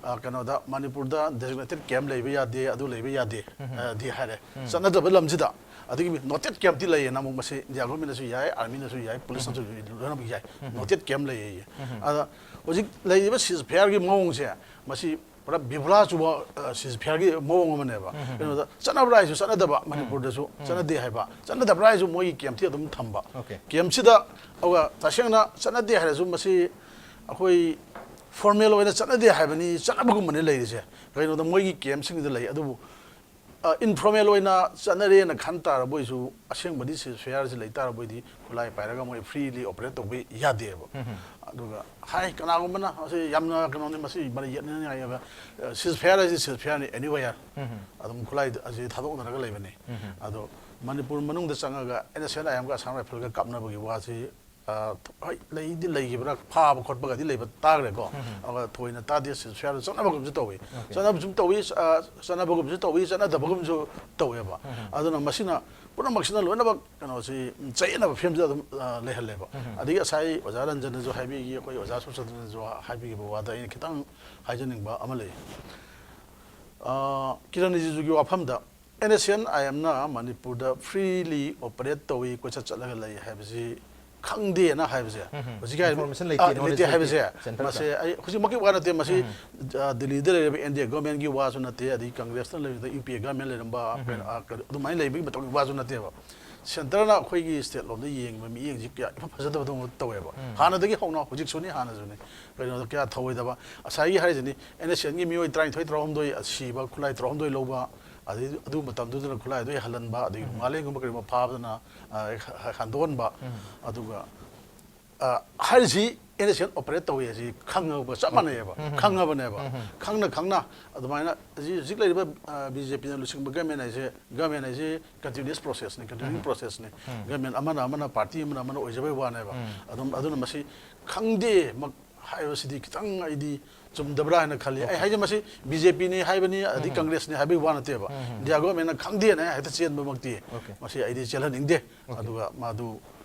ꯑ, ꯀꯩꯅꯣꯗ ꯃꯅꯤꯄꯨꯔꯗ ꯗꯦꯖꯤꯒꯅꯦꯇꯦꯠ ꯀꯦꯝꯞ ꯂꯩꯕ ꯌꯥꯗꯦ, ꯑꯗꯨ ꯂꯩꯕ ꯌꯥꯗꯦ, ꯑ, ꯗꯤ ꯍꯥꯏꯔꯦ꯫ ꯆꯠꯅꯗꯕ ꯂꯝꯁꯤꯗ꯫ ꯑꯗꯒꯤ ꯅꯣꯇꯦꯠ ꯀꯦꯝꯞꯇꯤ ꯂꯩꯌꯦꯅ ꯑꯃꯨꯛ ꯃꯁꯤ ꯏꯟꯗꯤꯌꯥ ꯒꯣꯔꯃꯦꯟꯅꯁꯨ ꯌꯥꯏ, ꯑꯥꯔꯃꯤꯅꯁꯨ ꯌꯥꯏ, ꯄꯨꯂꯤꯁꯅꯁꯨ ꯂꯣꯏꯅꯃꯛ ꯌꯥꯏ꯫ ꯅꯣꯇꯦꯠ ꯀꯦꯝꯞ ꯂꯩꯌꯦ꯫ ꯑꯗ ꯍꯧꯖꯤꯛ ꯂꯩꯔꯤꯕ ꯁꯤꯁ ꯐꯤꯌꯥꯔꯒꯤ ꯃꯑꯣꯡꯁꯦ ꯃꯁꯤ ꯄꯨꯔꯥ ꯕꯤꯕꯨꯂꯥ ꯆꯨꯕ, ꯑ, ꯁꯤꯁ ꯐꯤꯌꯥꯔꯒꯤ ꯃꯑꯣꯡ ꯑꯃꯅꯦꯕ꯫ ꯀꯩꯅꯣꯗ ꯆꯠꯅꯕ꯭ꯔꯥ ꯍꯥꯏꯁꯨ ꯆꯠꯅꯗꯕ, ꯃꯅꯤꯄꯨꯔꯗꯁꯨ ꯆꯠꯅꯗꯦ ꯍꯥꯏꯕ, ꯆꯠꯅꯗꯕ꯭ꯔꯥ ꯍꯥꯏꯁꯨ ꯃꯣꯏꯒꯤ ꯀꯦꯝꯞꯇꯤ ꯑꯗꯨꯝ ꯊꯝꯕ꯫ ꯀꯦꯝꯞꯁꯤꯗ ꯑꯗꯨꯒ ꯇꯁꯦꯡꯅ ꯆꯠꯅꯗꯦ ꯍꯥꯏꯔꯁꯨ ꯃꯁꯤ ꯑꯩꯈꯣꯏ ꯐꯣꯔꯃꯦꯜ ꯑꯣꯏꯅ ꯆꯠꯅꯗꯦ ꯍꯥꯏꯕꯅꯤ, ꯆꯠꯅꯕꯒꯨꯝꯕꯅꯤ ꯂꯩꯔꯤꯁꯦ꯫ ꯀꯩꯅꯣꯗ ꯃꯣꯏꯒꯤ ꯀꯦꯝꯞꯁꯤꯡꯁꯤꯗ ꯂꯩ꯫ ꯑꯗꯨꯕꯨ, ꯑ, ꯏꯟꯐꯣꯔꯃꯦꯜ ꯑꯣꯏꯅ ꯆꯠꯅꯔꯦꯅ ꯈꯟ ꯇꯥꯔꯕꯣꯏꯁꯨ ꯑꯁꯦꯡꯕꯗꯤ ꯁꯤꯁ ꯐꯤꯌꯥꯔꯁꯤ ꯂꯩ ꯇꯥꯔꯕꯣꯏꯗꯤ ꯈꯨꯠꯂꯥꯏ ꯄꯥꯏꯔꯒ ꯃꯣꯏ ꯐ꯭ꯔꯤꯂꯤ ꯑꯣꯄꯔꯦꯠ ꯇꯧꯕ ꯌꯥꯗꯦꯕ꯫ ꯑꯗꯨꯒ ꯍꯥꯏ ꯀꯅꯥꯒꯨꯝꯕꯅ ꯃꯁꯤ ꯌꯥꯝꯅ ꯀꯩꯅꯣꯅꯤ, ꯃꯁꯤ ꯃꯔꯩ ꯌꯦꯠꯅꯅꯤꯡꯉꯥꯏ ꯑꯣꯏꯕ, ꯑ, ꯁꯤꯁ ꯐꯤꯌꯥꯔ ꯍꯥꯏꯁꯤ ꯁꯤꯁ ꯐꯤꯌꯥꯔꯅꯤ, ꯑꯦꯅꯤꯋꯦꯌꯔ꯫ ꯑꯗꯨꯝ ꯈꯨꯠꯂꯥꯏ ꯑꯁꯤ ꯊꯥꯗꯣꯛꯅꯔꯒ ꯂꯩꯕꯅꯤ꯫ ꯑꯗꯣ ꯃꯅꯤꯄꯨꯔ ꯃꯅꯨꯡꯗ ꯆꯪꯉꯒ ꯑꯦꯟ ꯑꯦꯁ ꯑꯦꯟ ꯑꯥꯏ ꯑꯦꯝꯒ ꯑꯁꯥꯝ ꯔꯥꯏꯐꯜꯒ ꯀꯥꯞꯅꯕꯒꯤ ꯋꯥꯁꯤ ꯑ, ꯍꯣꯏ, ꯂꯩꯗꯤ ꯂꯩꯈꯤꯕ꯭ꯔꯥ, ꯐꯥꯕ ꯈꯣꯠꯄꯒꯗꯤ ꯂꯩꯕ ꯇꯥꯈ꯭ꯔꯦꯀꯣ꯫ ꯑꯗꯨꯒ ꯊꯣꯏꯅ ꯇꯥꯗꯦ, ꯁꯤꯁ ꯐꯤꯌꯥꯔꯗ ꯆꯠꯅꯕꯒꯨꯝꯁꯨ ꯇꯧꯏ꯫ ꯆꯠꯅꯕꯁꯨ ꯇꯧꯏ, ꯑ, ꯆꯠꯅꯕꯒꯨꯝꯁꯨ ꯇꯧꯏ, ꯆꯠꯅꯗꯕꯒꯨꯝꯁꯨ ꯇꯧꯋꯦꯕ꯫ ꯑꯗꯨꯅ ꯃꯁꯤꯅ ꯄꯨꯝꯅꯃꯛꯁꯤꯅ ꯂꯣꯏꯅꯃꯛ ꯀꯩꯅꯣꯁꯤ ꯆꯌꯦꯠꯅꯕ ꯐꯤꯕꯝꯁꯤꯗ ꯑꯗꯨꯝ, ꯑ, ꯂꯩꯍꯜꯂꯦꯕ꯫ ꯑꯗꯒꯤ ꯉꯁꯥꯏ ꯑꯣꯖꯥ ꯔꯟꯖꯟꯅꯁꯨ ꯍꯥꯏꯕꯤꯈꯤ, ꯑꯩꯈꯣꯏ ꯑꯣꯖꯥ ꯁꯨꯔꯆꯟꯗ꯭ꯔꯅꯁꯨ ꯍꯥꯏꯕꯤꯈꯤꯕ ꯋꯥꯗ ꯑꯩꯅ ꯈꯤꯇꯪ ꯍꯥꯏꯖꯅꯤꯡꯕ ꯑꯃ ꯂꯩ꯫ ꯑ, Kiran ꯔꯤꯖꯤꯖꯨꯒꯤ ꯋꯥꯐꯝꯗ and S N I ꯑꯦꯝꯅ ꯃꯅꯤꯄꯨꯔꯗ ꯐ꯭ꯔꯤꯂꯤ ꯑꯣꯄꯔꯦꯠ ꯇꯧꯏ, ꯀꯣꯏꯆꯠ ꯆꯠꯂꯒ ꯂꯩ ꯍꯥꯏꯕꯁꯤ ꯈꯪꯗꯦꯅ ꯍꯥꯏꯕꯁꯦ, ꯍꯧꯖꯤꯛꯀꯤ ꯍꯥꯏ-, ꯏꯟꯐꯣꯔꯃꯦꯁꯟ ꯂꯩꯇꯦ, ꯑ, ꯅꯣꯂꯦꯖ ꯂꯩꯇꯦ ꯍꯥꯏꯕꯁꯦ, ꯁꯦꯟꯇꯔꯗ꯫ ꯃꯁꯦ ꯑꯩ ꯍꯧꯖꯤꯛꯃꯛꯀꯤ ꯋꯥ ꯅꯠꯇꯦ, ꯃꯁꯤ, ꯑ, ꯗꯤꯜꯂꯤꯗ ꯂꯩꯔꯤꯕ ꯑꯦꯟ ꯗꯤ ꯑꯦ ꯒꯚꯔꯟꯃꯦꯟꯒꯤ ꯋꯥꯁꯨ ꯅꯠꯇꯦ, ꯑꯗꯒꯤ ꯀꯪꯒ꯭ꯔꯦꯁꯅ ꯂꯩꯔꯤꯕ ꯌꯨ ꯄꯤ ꯑꯦ ꯒꯚꯔꯟꯃꯦꯟ ꯂꯩꯔꯝꯕ, ꯀꯩꯅꯣ, ꯑ, ꯀꯩꯅꯣ, ꯑꯗꯨꯃꯥꯏꯅ ꯂꯩꯕꯒꯤ ꯃꯇꯝꯒꯤ ꯋꯥꯁꯨ ꯅꯠꯇꯦꯕ꯫ ꯁꯦꯟꯇꯔꯅ ꯑꯩꯈꯣꯏꯒꯤ ꯁ꯭ꯇꯦꯠ ꯂꯣꯝꯗ ꯌꯦꯡꯕ ꯃꯤꯠꯌꯦꯡꯁꯤ ꯀꯌꯥ ꯏꯐ ꯐꯖꯗꯕꯗꯧꯅ ꯇꯧꯋꯦꯕ꯫ ꯍꯥꯟꯅꯗꯒꯤ ꯍꯧꯅ ꯍꯧꯖꯤꯛꯁꯨꯅꯤ, ꯍꯥꯟꯅꯁꯨꯅꯤ꯫ ꯀꯩꯅꯣꯗ ꯀꯌꯥ ꯊꯧꯑꯣꯏꯗꯕ꯫ ꯉꯁꯥꯏꯒꯤ ꯍꯥꯏꯔꯤꯁꯤꯅꯤ, ꯑꯦꯟ ꯑꯦꯁ ꯑꯦꯟꯒꯤ ꯃꯤꯑꯣꯏ ꯇꯔꯥꯅꯤꯊꯣꯏ ꯇꯔꯥꯍꯨꯝꯗꯣꯏ ꯁꯤꯕ, ꯈꯨꯠꯂꯥꯏ ꯇꯔꯥꯍꯨꯝꯗꯣꯏ ꯂꯧꯕ, ꯑꯗꯩ ꯑꯗꯨ ꯃꯇꯝꯗꯨꯗ ꯈꯨꯠꯂꯥꯏꯗꯣ ꯍꯜꯍꯟꯕ, ꯑꯗꯩ ꯅꯣꯡꯉꯥꯂꯦꯟꯒꯨꯝꯕ ꯀꯔꯤꯒꯨꯝꯕ ꯐꯥꯕꯗꯅ, ꯑ, ꯍ-, ꯍ-, ꯍꯟꯗꯣꯛꯍꯟꯕ꯫ ꯑꯗꯨꯒ, ꯑ, ꯍꯥꯏꯔꯤꯁꯤ ꯑꯦꯟ ꯑꯦꯁ ꯑꯦꯟ ꯑꯣꯄꯔꯦꯠ ꯇꯧꯋꯤ ꯍꯥꯏꯁꯤ ꯈꯪꯉꯕ ꯆꯞ ꯃꯥꯟꯅꯩꯌꯦꯕ꯫ ꯈꯪꯉꯕꯅꯦꯕ꯫ ꯈꯪꯅ ꯈꯪꯅ ꯑꯗꯨꯃꯥꯏꯅ ꯍꯧꯖꯤꯛ, ꯍꯧꯖꯤꯛ ꯂꯩꯔꯤꯕ, ꯑ, ꯕꯤ ꯖꯦ ꯄꯤꯅ ꯂꯨꯆꯤꯡꯕ ꯒꯃꯦꯟ ꯍꯥꯏꯁꯦ, ꯒꯃꯦꯟ ꯍꯥꯏꯁꯦ ꯀꯟꯇꯤꯅ꯭ꯌꯨꯁ ꯄ꯭ꯔꯣꯁꯦꯁꯅꯤ, ꯀꯟꯇꯤꯅ꯭ꯌꯨꯌꯤꯡ ꯄ꯭ꯔꯣꯁꯦꯁꯅꯤ꯫ ꯒꯃꯦꯟ ꯑꯃꯅ ꯑꯃꯅ, ꯄꯥꯔꯇꯤ ꯑꯃꯅ ꯑꯃꯅ ꯑꯣꯏꯖꯕꯩ ꯋꯥꯅꯦꯕ꯫ ꯑꯗꯨꯝ, ꯑꯗꯨꯅ ꯃꯁꯤ ꯈꯪꯗꯦꯃꯛ ꯍꯥꯏꯕꯁꯤꯗꯤ ꯈꯤꯇꯪ ꯑꯩꯗꯤ ꯆꯨꯝꯗꯕ꯭ꯔꯥ ꯍꯥꯏꯅ ꯈꯜꯂꯤ꯫ ꯑꯩ ꯍꯥꯏꯁꯦ ꯃꯁꯤ ꯕꯤ ꯖꯦ ꯄꯤꯅꯤ ꯍꯥꯏꯕꯅꯤ, ꯑꯗꯩ ꯀꯪꯒ꯭ꯔꯦꯁꯅꯤ ꯍꯥꯏꯕꯒꯤ ꯋꯥ ꯅꯠꯇꯦꯕ꯫ ꯏꯟꯗꯤꯌꯥ ꯒꯣꯔꯃꯦꯟꯅ ꯈꯪꯗꯦꯅ ꯍꯦꯛꯇ ꯆꯦꯟꯕꯃꯛꯇꯤ ꯃꯁꯤ ꯑꯩꯗꯤ ꯆꯦꯜꯍꯟꯅꯤꯡꯗꯦ꯫ ꯑꯗꯨꯒ ꯃꯗꯨ,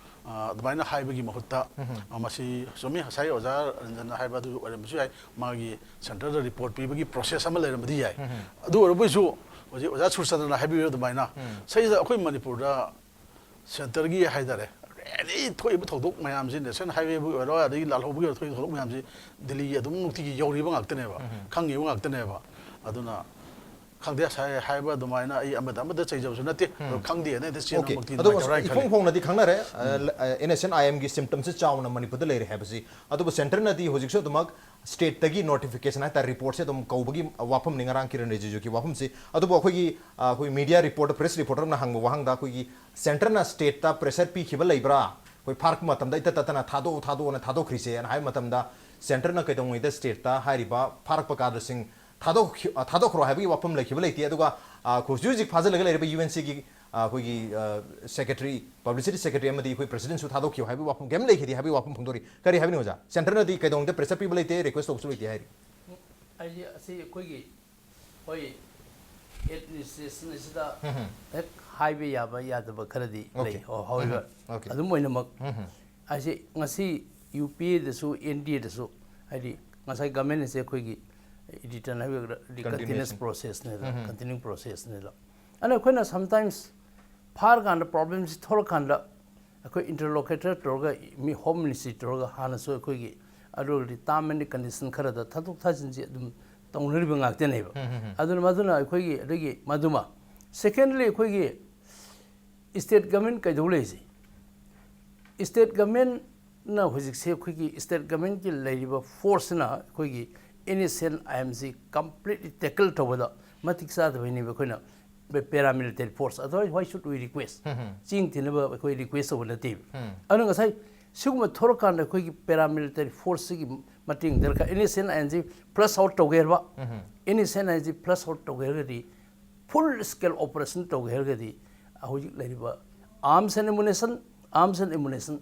ꯑ, ꯑꯗꯨꯃꯥꯏꯅ ꯍꯥꯏꯕꯒꯤ ꯃꯍꯨꯠꯇ, ꯑ, ꯃꯁꯤ ꯆꯨꯝꯃꯤ, ꯉꯁꯥꯏ ꯑꯣꯖꯥ ꯔꯟꯖꯟꯅ ꯍꯥꯏꯕ ꯑꯗꯨ ꯑꯣꯏꯔꯝꯕꯁꯨ ꯌꯥꯏ, ꯃꯥꯒꯤ ꯁꯦꯟꯇꯔꯗ ꯔꯤꯄꯣꯔꯠ ꯄꯤꯕꯒꯤ ꯄ꯭ꯔꯣꯁꯦꯁ ꯑꯃ ꯂꯩꯔꯝꯕꯗꯤ ꯌꯥꯏ꯫ ꯑꯗꯨ ꯑꯣꯏꯔꯕꯁꯨ ꯍꯧꯖꯤꯛ ꯑꯣꯖꯥ ꯁꯨꯔꯆꯟꯗ꯭ꯔꯅ ꯍꯥꯏꯕꯤꯔꯤꯕ ꯑꯗꯨꯃꯥꯏꯅ ꯁꯤꯗ ꯑꯩꯈꯣꯏ ꯃꯅꯤꯄꯨꯔꯗ ꯁꯦꯟꯇꯔꯒꯤ ꯍꯥꯏꯇꯥꯔꯦ, ꯑꯦꯅꯤ ꯊꯣꯛꯏꯕ ꯊꯧꯗꯣꯛ ꯃꯌꯥꯝꯁꯤ, ꯅꯦꯁꯅꯦꯜ ꯍꯥꯏꯋꯦꯕꯨ ꯑꯣꯏꯔꯣ, ꯑꯗꯒꯤ ꯂꯥꯜꯍꯧꯕꯒꯤ ꯑꯣꯏꯔꯣ, ꯊꯣꯛꯏꯕ ꯊꯧꯗꯣꯛ ꯃꯌꯥꯝꯁꯤ ꯗꯤꯜꯂꯤꯒꯤ ꯑꯗꯨꯝ ꯅꯨꯡꯇꯤꯒꯤ ꯌꯧꯔꯤꯕ ꯉꯥꯛꯇꯅꯦꯕ, ꯈꯪꯉꯤꯕ ꯉꯥꯛꯇꯅꯦꯕ꯫ ꯑꯗꯨꯅ ꯈꯪꯗꯦ, ꯉꯁꯥꯏ ꯍꯥꯏꯕ ꯑꯗꯨꯃꯥꯏꯅ ꯑꯩ ꯑꯃꯗ ꯑꯃꯗ ꯆꯩꯖꯕꯁꯨ ꯅꯠꯇꯦ꯫ ꯑꯗꯣ ꯈꯪꯗꯦꯅ ꯍꯦꯛꯇ ꯑꯆꯧꯕ ꯆꯦꯟꯕꯃꯛꯇꯤ ꯏꯐꯣꯡ ꯅꯨꯡꯉꯥꯏꯇꯕ꯭ꯔꯥ ꯍꯥꯏꯅ ꯈꯜꯂꯤ꯫ ꯐꯣꯡꯅꯗꯤ ꯈꯪꯅꯔꯦ꯫ ꯑꯦꯟ ꯑꯦꯁ ꯑꯦꯟ ꯑꯥꯏ ꯑꯦꯝꯒꯤ ꯁꯤꯝꯇꯝꯁꯦ ꯆꯥꯎꯅ ꯃꯅꯤꯄꯨꯔꯗ ꯂꯩꯔꯦ ꯍꯥꯏꯕꯁꯤ꯫ ꯑꯗꯨꯕꯨ ꯁꯦꯟꯇꯔꯅꯗꯤ ꯍꯧꯖꯤꯛꯁꯨ ꯑꯗꯨꯃꯛ ꯁ꯭ꯇꯦꯠꯇꯒꯤ ꯅꯣꯇꯤꯐꯤꯀꯦꯁꯟ ꯍꯥꯏꯇꯥꯔꯦ, ꯔꯤꯄꯣꯔꯠꯁꯦ ꯑꯗꯨꯝ ꯀꯧꯕꯒꯤ ꯋꯥꯐꯝꯅꯤ ꯉꯔꯥꯡ ꯀꯤꯔꯟ ꯔꯤꯖꯤꯖꯨꯒꯤ ꯋꯥꯐꯝꯁꯤ꯫ ꯑꯗꯨꯕꯨ ꯑꯩꯈꯣꯏꯒꯤ, ꯑ, ꯑꯩꯈꯣꯏ ꯃꯤꯗꯤꯌꯥ ꯔꯤꯄꯣꯔꯇꯔ, ꯄ꯭ꯔꯦꯁ ꯔꯤꯄꯣꯔꯇꯔ ꯑꯃꯅ ꯍꯪꯕ ꯋꯥꯍꯪꯗ ꯑꯩꯈꯣꯏꯒꯤ ꯁꯦꯟꯇꯔꯅ ꯁ꯭ꯇꯦꯠꯇ ꯄ꯭ꯔꯦꯁꯔ ꯄꯤꯈꯤꯕ ꯂꯩꯕ꯭ꯔꯥ? ꯑꯩꯈꯣꯏ ꯐꯥꯔꯛꯄ ꯃꯇꯝꯗ ꯏꯇꯠ ꯇꯠꯇꯅ ꯊꯥꯗꯣꯛꯑꯣ, ꯊꯥꯗꯣꯛꯑꯣꯅ ꯊꯥꯗꯣꯛꯈ꯭ꯔꯤꯁꯦꯅ ꯍꯥꯏꯕ ꯃꯇꯝꯗ ꯁꯦꯟꯇꯔꯅ ꯀꯩꯗꯧꯉꯩꯗ ꯁ꯭ꯇꯦꯠꯇ ꯍꯥꯏꯔꯤꯕ ꯐꯥꯔꯛꯄ ꯀꯥꯗ꯭ꯔꯁꯤꯡ ꯊꯥꯗꯣꯛꯈꯤ-, ꯑ, ꯊꯥꯗꯣꯛꯈ꯭ꯔꯣ ꯍꯥꯏꯕꯒꯤ ꯋꯥꯐꯝ ꯂꯩꯈꯤꯕ ꯂꯩꯇꯦ꯫ ꯑꯗꯨꯒ, ꯑ, ꯍꯧꯖꯤꯛ ꯍꯧꯖꯤꯛ ꯐꯥꯖꯤꯜꯂꯒ ꯂꯩꯔꯤꯕ ꯌꯨ ꯑꯦꯟ ꯁꯤꯒꯤ, ꯑ, ꯑꯩꯈꯣꯏꯒꯤ, ꯑ, ꯁꯦꯀ꯭ꯔꯦꯇꯔꯤ, ꯄꯕ꯭ꯂꯤꯁꯤꯇꯤ ꯁꯦꯀ꯭ꯔꯦꯇꯔꯤ ꯑꯃꯗꯤ ꯑꯩꯈꯣꯏ ꯄ꯭ꯔꯁꯤꯗꯦꯟꯁꯨ ꯊꯥꯗꯣꯛꯈꯤꯌꯨ ꯍꯥꯏꯕꯒꯤ ꯋꯥꯐꯝ ꯀꯩꯝ ꯂꯩꯈꯤꯗꯦ ꯍꯥꯏꯕꯒꯤ ꯋꯥꯐꯝ ꯐꯣꯡꯗꯣꯔꯤ꯫ ꯀꯔꯤ ꯍꯥꯏꯕꯅꯤ ꯑꯣꯖꯥ? ꯁꯦꯟꯇꯔꯅꯗꯤ ꯀꯩꯗꯧꯅꯨꯡꯗ ꯄ꯭ꯔꯦꯁꯔ ꯄꯤꯕ ꯂꯩꯇꯦ, ꯔꯤꯀ꯭ꯋꯦꯁ ꯇꯧꯕꯁꯨ ꯂꯩꯇꯦ ꯍꯥꯏꯔꯤ꯫ ꯑꯩꯁꯦ ꯑꯁꯤ ꯑꯩꯈꯣꯏꯒꯤ, ꯍꯣꯏ, ꯑꯦꯗꯃꯤꯅꯤꯁꯇ꯭ꯔꯦꯁꯟ ꯑꯁꯤꯗ ꯎꯝ ꯍꯝ꯫ ꯍꯦꯛ ꯍꯥꯏꯕ ꯌꯥꯕ ꯌꯥꯗꯕ ꯈꯔꯗꯤ ꯑꯣꯀꯦ꯫ ꯂꯩ꯫ ꯍꯣ-, however, ꯎꯝ ꯍꯝ꯫ ꯑꯣꯀꯦ꯫ ꯑꯗꯨꯝ ꯑꯣꯏꯅꯃꯛ ꯎꯝ ꯍꯝ꯫ ꯑꯩꯁꯦ ꯉꯁꯤ ꯌꯨ ꯄꯤ ꯑꯦꯗꯁꯨ, ꯑꯦꯟ ꯗꯤ ꯑꯦꯗꯁꯨ, ꯍꯥꯏꯗꯤ ꯉꯁꯥꯏ ꯒꯃꯦꯟ ꯑꯁꯦ ꯑꯩꯈꯣꯏꯒꯤ ꯔꯤꯇꯔꯟ ꯍꯥꯏꯕꯤꯒꯗ꯭ꯔꯥ, ꯀꯟꯇꯤꯅ꯭ꯌꯨꯁ꯫ ꯀꯟꯇꯤꯅ꯭ꯌꯨꯁ ꯄ꯭ꯔꯣꯁꯦꯁꯅꯦꯗ, ꯎꯝ ꯍꯝ꯫ ꯀꯟꯇꯤꯅ꯭ꯌꯨ ꯄ꯭ꯔꯣꯁꯦꯁꯅꯦꯗ꯫ ꯑꯗꯨꯅ ꯑꯩꯈꯣꯏꯅ ꯁꯝꯇꯥꯏꯝꯁ ꯐꯥꯔꯀꯥꯟꯗ, ꯄ꯭ꯔꯣꯕ꯭ꯂꯦꯝꯁꯤ ꯊꯣꯛꯂꯀꯥꯟꯗ, ꯑꯩꯈꯣꯏ ꯏꯟꯇꯔꯂꯣꯀꯦꯇꯔ ꯇꯧꯔꯒ, ꯃꯤ ꯍꯣꯝ ꯃꯤꯅꯤꯁꯇ꯭ꯔꯤ ꯇꯧꯔꯒ ꯍꯥꯟꯅꯁꯨ ꯑꯩꯈꯣꯏꯒꯤ ꯑꯗꯨꯒꯗꯤ ꯇꯥꯔꯝ ꯑꯦꯟ ꯀꯟꯗꯤꯁꯟ ꯈꯔꯗ ꯊꯥꯗꯣꯛ ꯊꯥꯖꯤꯟꯁꯤ ꯑꯗꯨꯝ ꯇꯧꯅꯔꯤꯕ ꯉꯥꯛꯇꯅꯦꯕ꯫ ꯎꯝ, ꯎꯝ, ꯎꯝ꯫ ꯑꯗꯨꯅ ꯃꯗꯨꯅ ꯑꯩꯈꯣꯏꯒꯤ ꯑꯗꯒꯤ ꯃꯗꯨꯃ, ꯁꯦꯀꯦꯟꯗꯂꯤ, ꯑꯩꯈꯣꯏꯒꯤ State government ꯀꯩꯗꯧ ꯂꯩꯁꯦ? State governmentꯅ ꯍꯧꯖꯤꯛꯁꯦ ꯑꯩꯈꯣꯏꯒꯤ state governmentꯀꯤ ꯂꯩꯔꯤꯕ forceꯁꯤꯅ ꯑꯩꯈꯣꯏꯒꯤ NSCN-IMꯁꯤ completely tackle ꯇꯧꯕꯗ ꯃꯇꯤꯛ ꯆꯥꯗꯕꯩꯅꯦꯕ ꯑꯩꯈꯣꯏꯅ paramilitary force꯫ Otherwise, why should we request? ꯆꯤꯡ ꯊꯤꯅꯕ ꯑꯩꯈꯣꯏ request ꯇꯧꯕ ꯅꯠꯇꯦꯕ꯫ ꯑꯗꯨꯅ ꯉꯁꯥꯏ ꯁꯤꯒꯨꯝꯕ ꯊꯣꯔꯛꯀꯥꯟꯗ ꯑꯩꯈꯣꯏꯒꯤ paramilitary forceꯁꯤꯒꯤ ꯃꯇꯦꯡ ꯗꯔꯀꯥꯔ꯫ NSCN-IMꯁꯤ flush out ꯇꯧꯒꯦ ꯍꯥꯏꯔꯕ, NSCN-IMꯁꯤ flush out ꯇꯧꯒꯦ ꯍꯥꯏꯔꯒꯗꯤ, full scale operation ꯇꯧꯒꯦ ꯍꯥꯏꯔꯒꯗꯤ, ꯍꯧꯖꯤꯛ ꯂꯩꯔꯤꯕ arms and ammunition, arms and ammunition,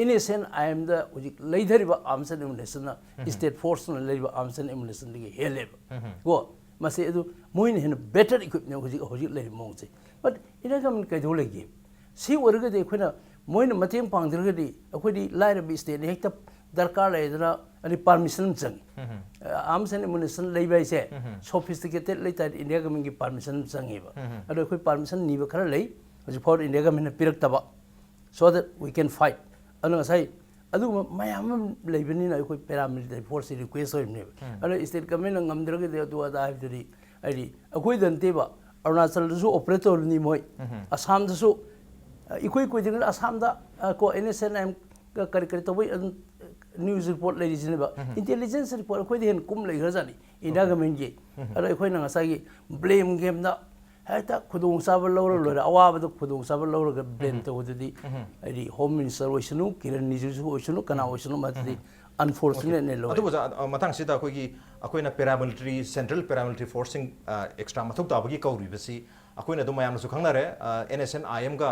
NSCN-IMꯗ ꯍꯧꯖꯤꯛ ꯂꯩꯊꯔꯤꯕ arms and ammunitionꯅ state forceꯅ ꯂꯩꯔꯤꯕ arms and ammunitionꯗꯒꯤ ꯍꯦꯜꯂꯦꯕ꯫ ꯀꯣ, ꯃꯁꯤ ꯑꯗꯨ ꯃꯣꯏꯅ ꯍꯦꯟꯅ better equipment ꯍꯧꯖꯤꯛ, ꯍꯧꯖꯤꯛ ꯂꯩꯔꯤꯕ ꯃꯑꯣꯡꯁꯦ꯫ But India government ꯀꯩꯗꯧ ꯂꯩꯒꯦ? ꯁꯤ ꯑꯣꯏꯔꯒꯗꯤ ꯑꯩꯈꯣꯏꯅ, ꯃꯣꯏꯅ ꯃꯇꯦꯡ ꯄꯥꯡꯗ꯭ꯔꯒꯗꯤ ꯑꯩꯈꯣꯏꯗꯤ ꯂꯥꯏꯔꯕ stateꯅ ꯍꯦꯛꯇ ꯗꯔꯀꯥꯔ ꯂꯩꯗꯅ ꯑꯗꯩ permission ꯑꯃ ꯆꯪꯉꯤ꯫ Arms and ammunition ꯂꯩꯕ ꯍꯥꯏꯁꯦ sophisticated ꯂꯩꯇꯥꯔꯗꯤ India governmentꯀꯤ permission ꯑꯃ ꯆꯪꯉꯦꯕ꯫ ꯑꯗꯣ ꯑꯩꯈꯣꯏ permission ꯅꯤꯕ ꯈꯔ ꯂꯩ꯫ ꯍꯧꯖꯤꯛ ꯐꯥꯎꯕ India governmentꯅ ꯄꯤꯔꯛꯇꯕ꯫ So that we can fight꯫ ꯑꯗꯨꯅ ꯉꯁꯥꯏ ꯑꯗꯨꯒꯨꯝꯕ ꯃꯌꯥꯝ ꯑꯃ ꯂꯩꯕꯅꯤꯅ ꯑꯩꯈꯣꯏ paramilitary forceꯁꯤ request ꯑꯣꯏꯕꯅꯦꯕ꯫ ꯑꯗꯣ state governmentꯅ ꯉꯝꯗ꯭ꯔꯒꯗꯤ ꯑꯗꯨ ꯑꯗꯥ ꯍꯥꯏꯕꯗꯨꯗꯤ, ꯍꯥꯏꯗꯤ ꯑꯩꯈꯣꯏꯗ ꯅꯠꯇꯦꯕ, ꯑꯔꯨꯅꯥꯆꯜꯗꯁꯨ operate ꯇꯧꯔꯤꯅꯤ ꯃꯣꯏ, ꯑꯁꯥꯝꯗꯁꯨ, ꯑ, ꯏꯀꯨꯏ ꯀꯨꯏꯗ꯭ꯔꯤꯉꯩꯗ ꯑꯁꯥꯝꯗ, ꯑ, ꯀꯣ, NSCN-IM ꯀ-, ꯀꯔꯤ ꯀꯔꯤ ꯇꯧꯕꯩ ꯑꯗꯨꯝ news report ꯂꯩꯔꯤꯁꯤꯅꯦꯕ꯫ Intelligence report ꯑꯩꯈꯣꯏꯗ ꯍꯦꯟꯅ ꯀꯨꯝ ꯂꯩꯈ꯭ꯔꯖꯥꯠꯅꯤ India governmentꯀꯤ꯫ ꯑꯗꯣ ꯑꯩꯈꯣꯏꯅ ꯉꯁꯥꯏꯒꯤ blame gameꯗ ꯍꯦꯛꯇ ꯈꯨꯗꯣꯡꯆꯥꯕ ꯂꯧꯔ ꯂꯣꯏꯔꯦ, ꯑꯋꯥꯕꯗ ꯈꯨꯗꯣꯡꯆꯥꯕ ꯂꯧꯔꯒ blame ꯇꯧꯕꯗꯨꯗꯤ, ꯍꯥꯏꯗꯤ Home Minister ꯑꯣꯏꯁꯅꯨ, ꯀꯤꯔꯟ ꯔꯤꯖꯤꯖꯨ ꯑꯣꯏꯁꯅꯨ, ꯀꯅꯥ ꯑꯣꯏꯁꯅꯨ, ꯃꯗꯨꯗꯤ unfortunate ꯅꯦ ꯂꯣꯏꯔꯦ꯫ ꯑꯗꯨꯕꯨ ꯑꯣꯖꯥ, ꯑ, ꯃꯇꯥꯡꯁꯤꯗ ꯑꯩꯈꯣꯏꯒꯤ, ꯑꯩꯈꯣꯏꯅ paramilitary, central paramilitary forceꯁꯤꯡ, ꯑ, extra ꯃꯊꯧ ꯇꯥꯕꯒꯤ ꯀꯧꯔꯤꯕꯁꯤ ꯑꯩꯈꯣꯏꯅ ꯑꯗꯨꯝ ꯃꯌꯥꯝꯅꯁꯨ ꯈꯪꯅꯔꯦ, ꯑ, NSCN-IMꯒ,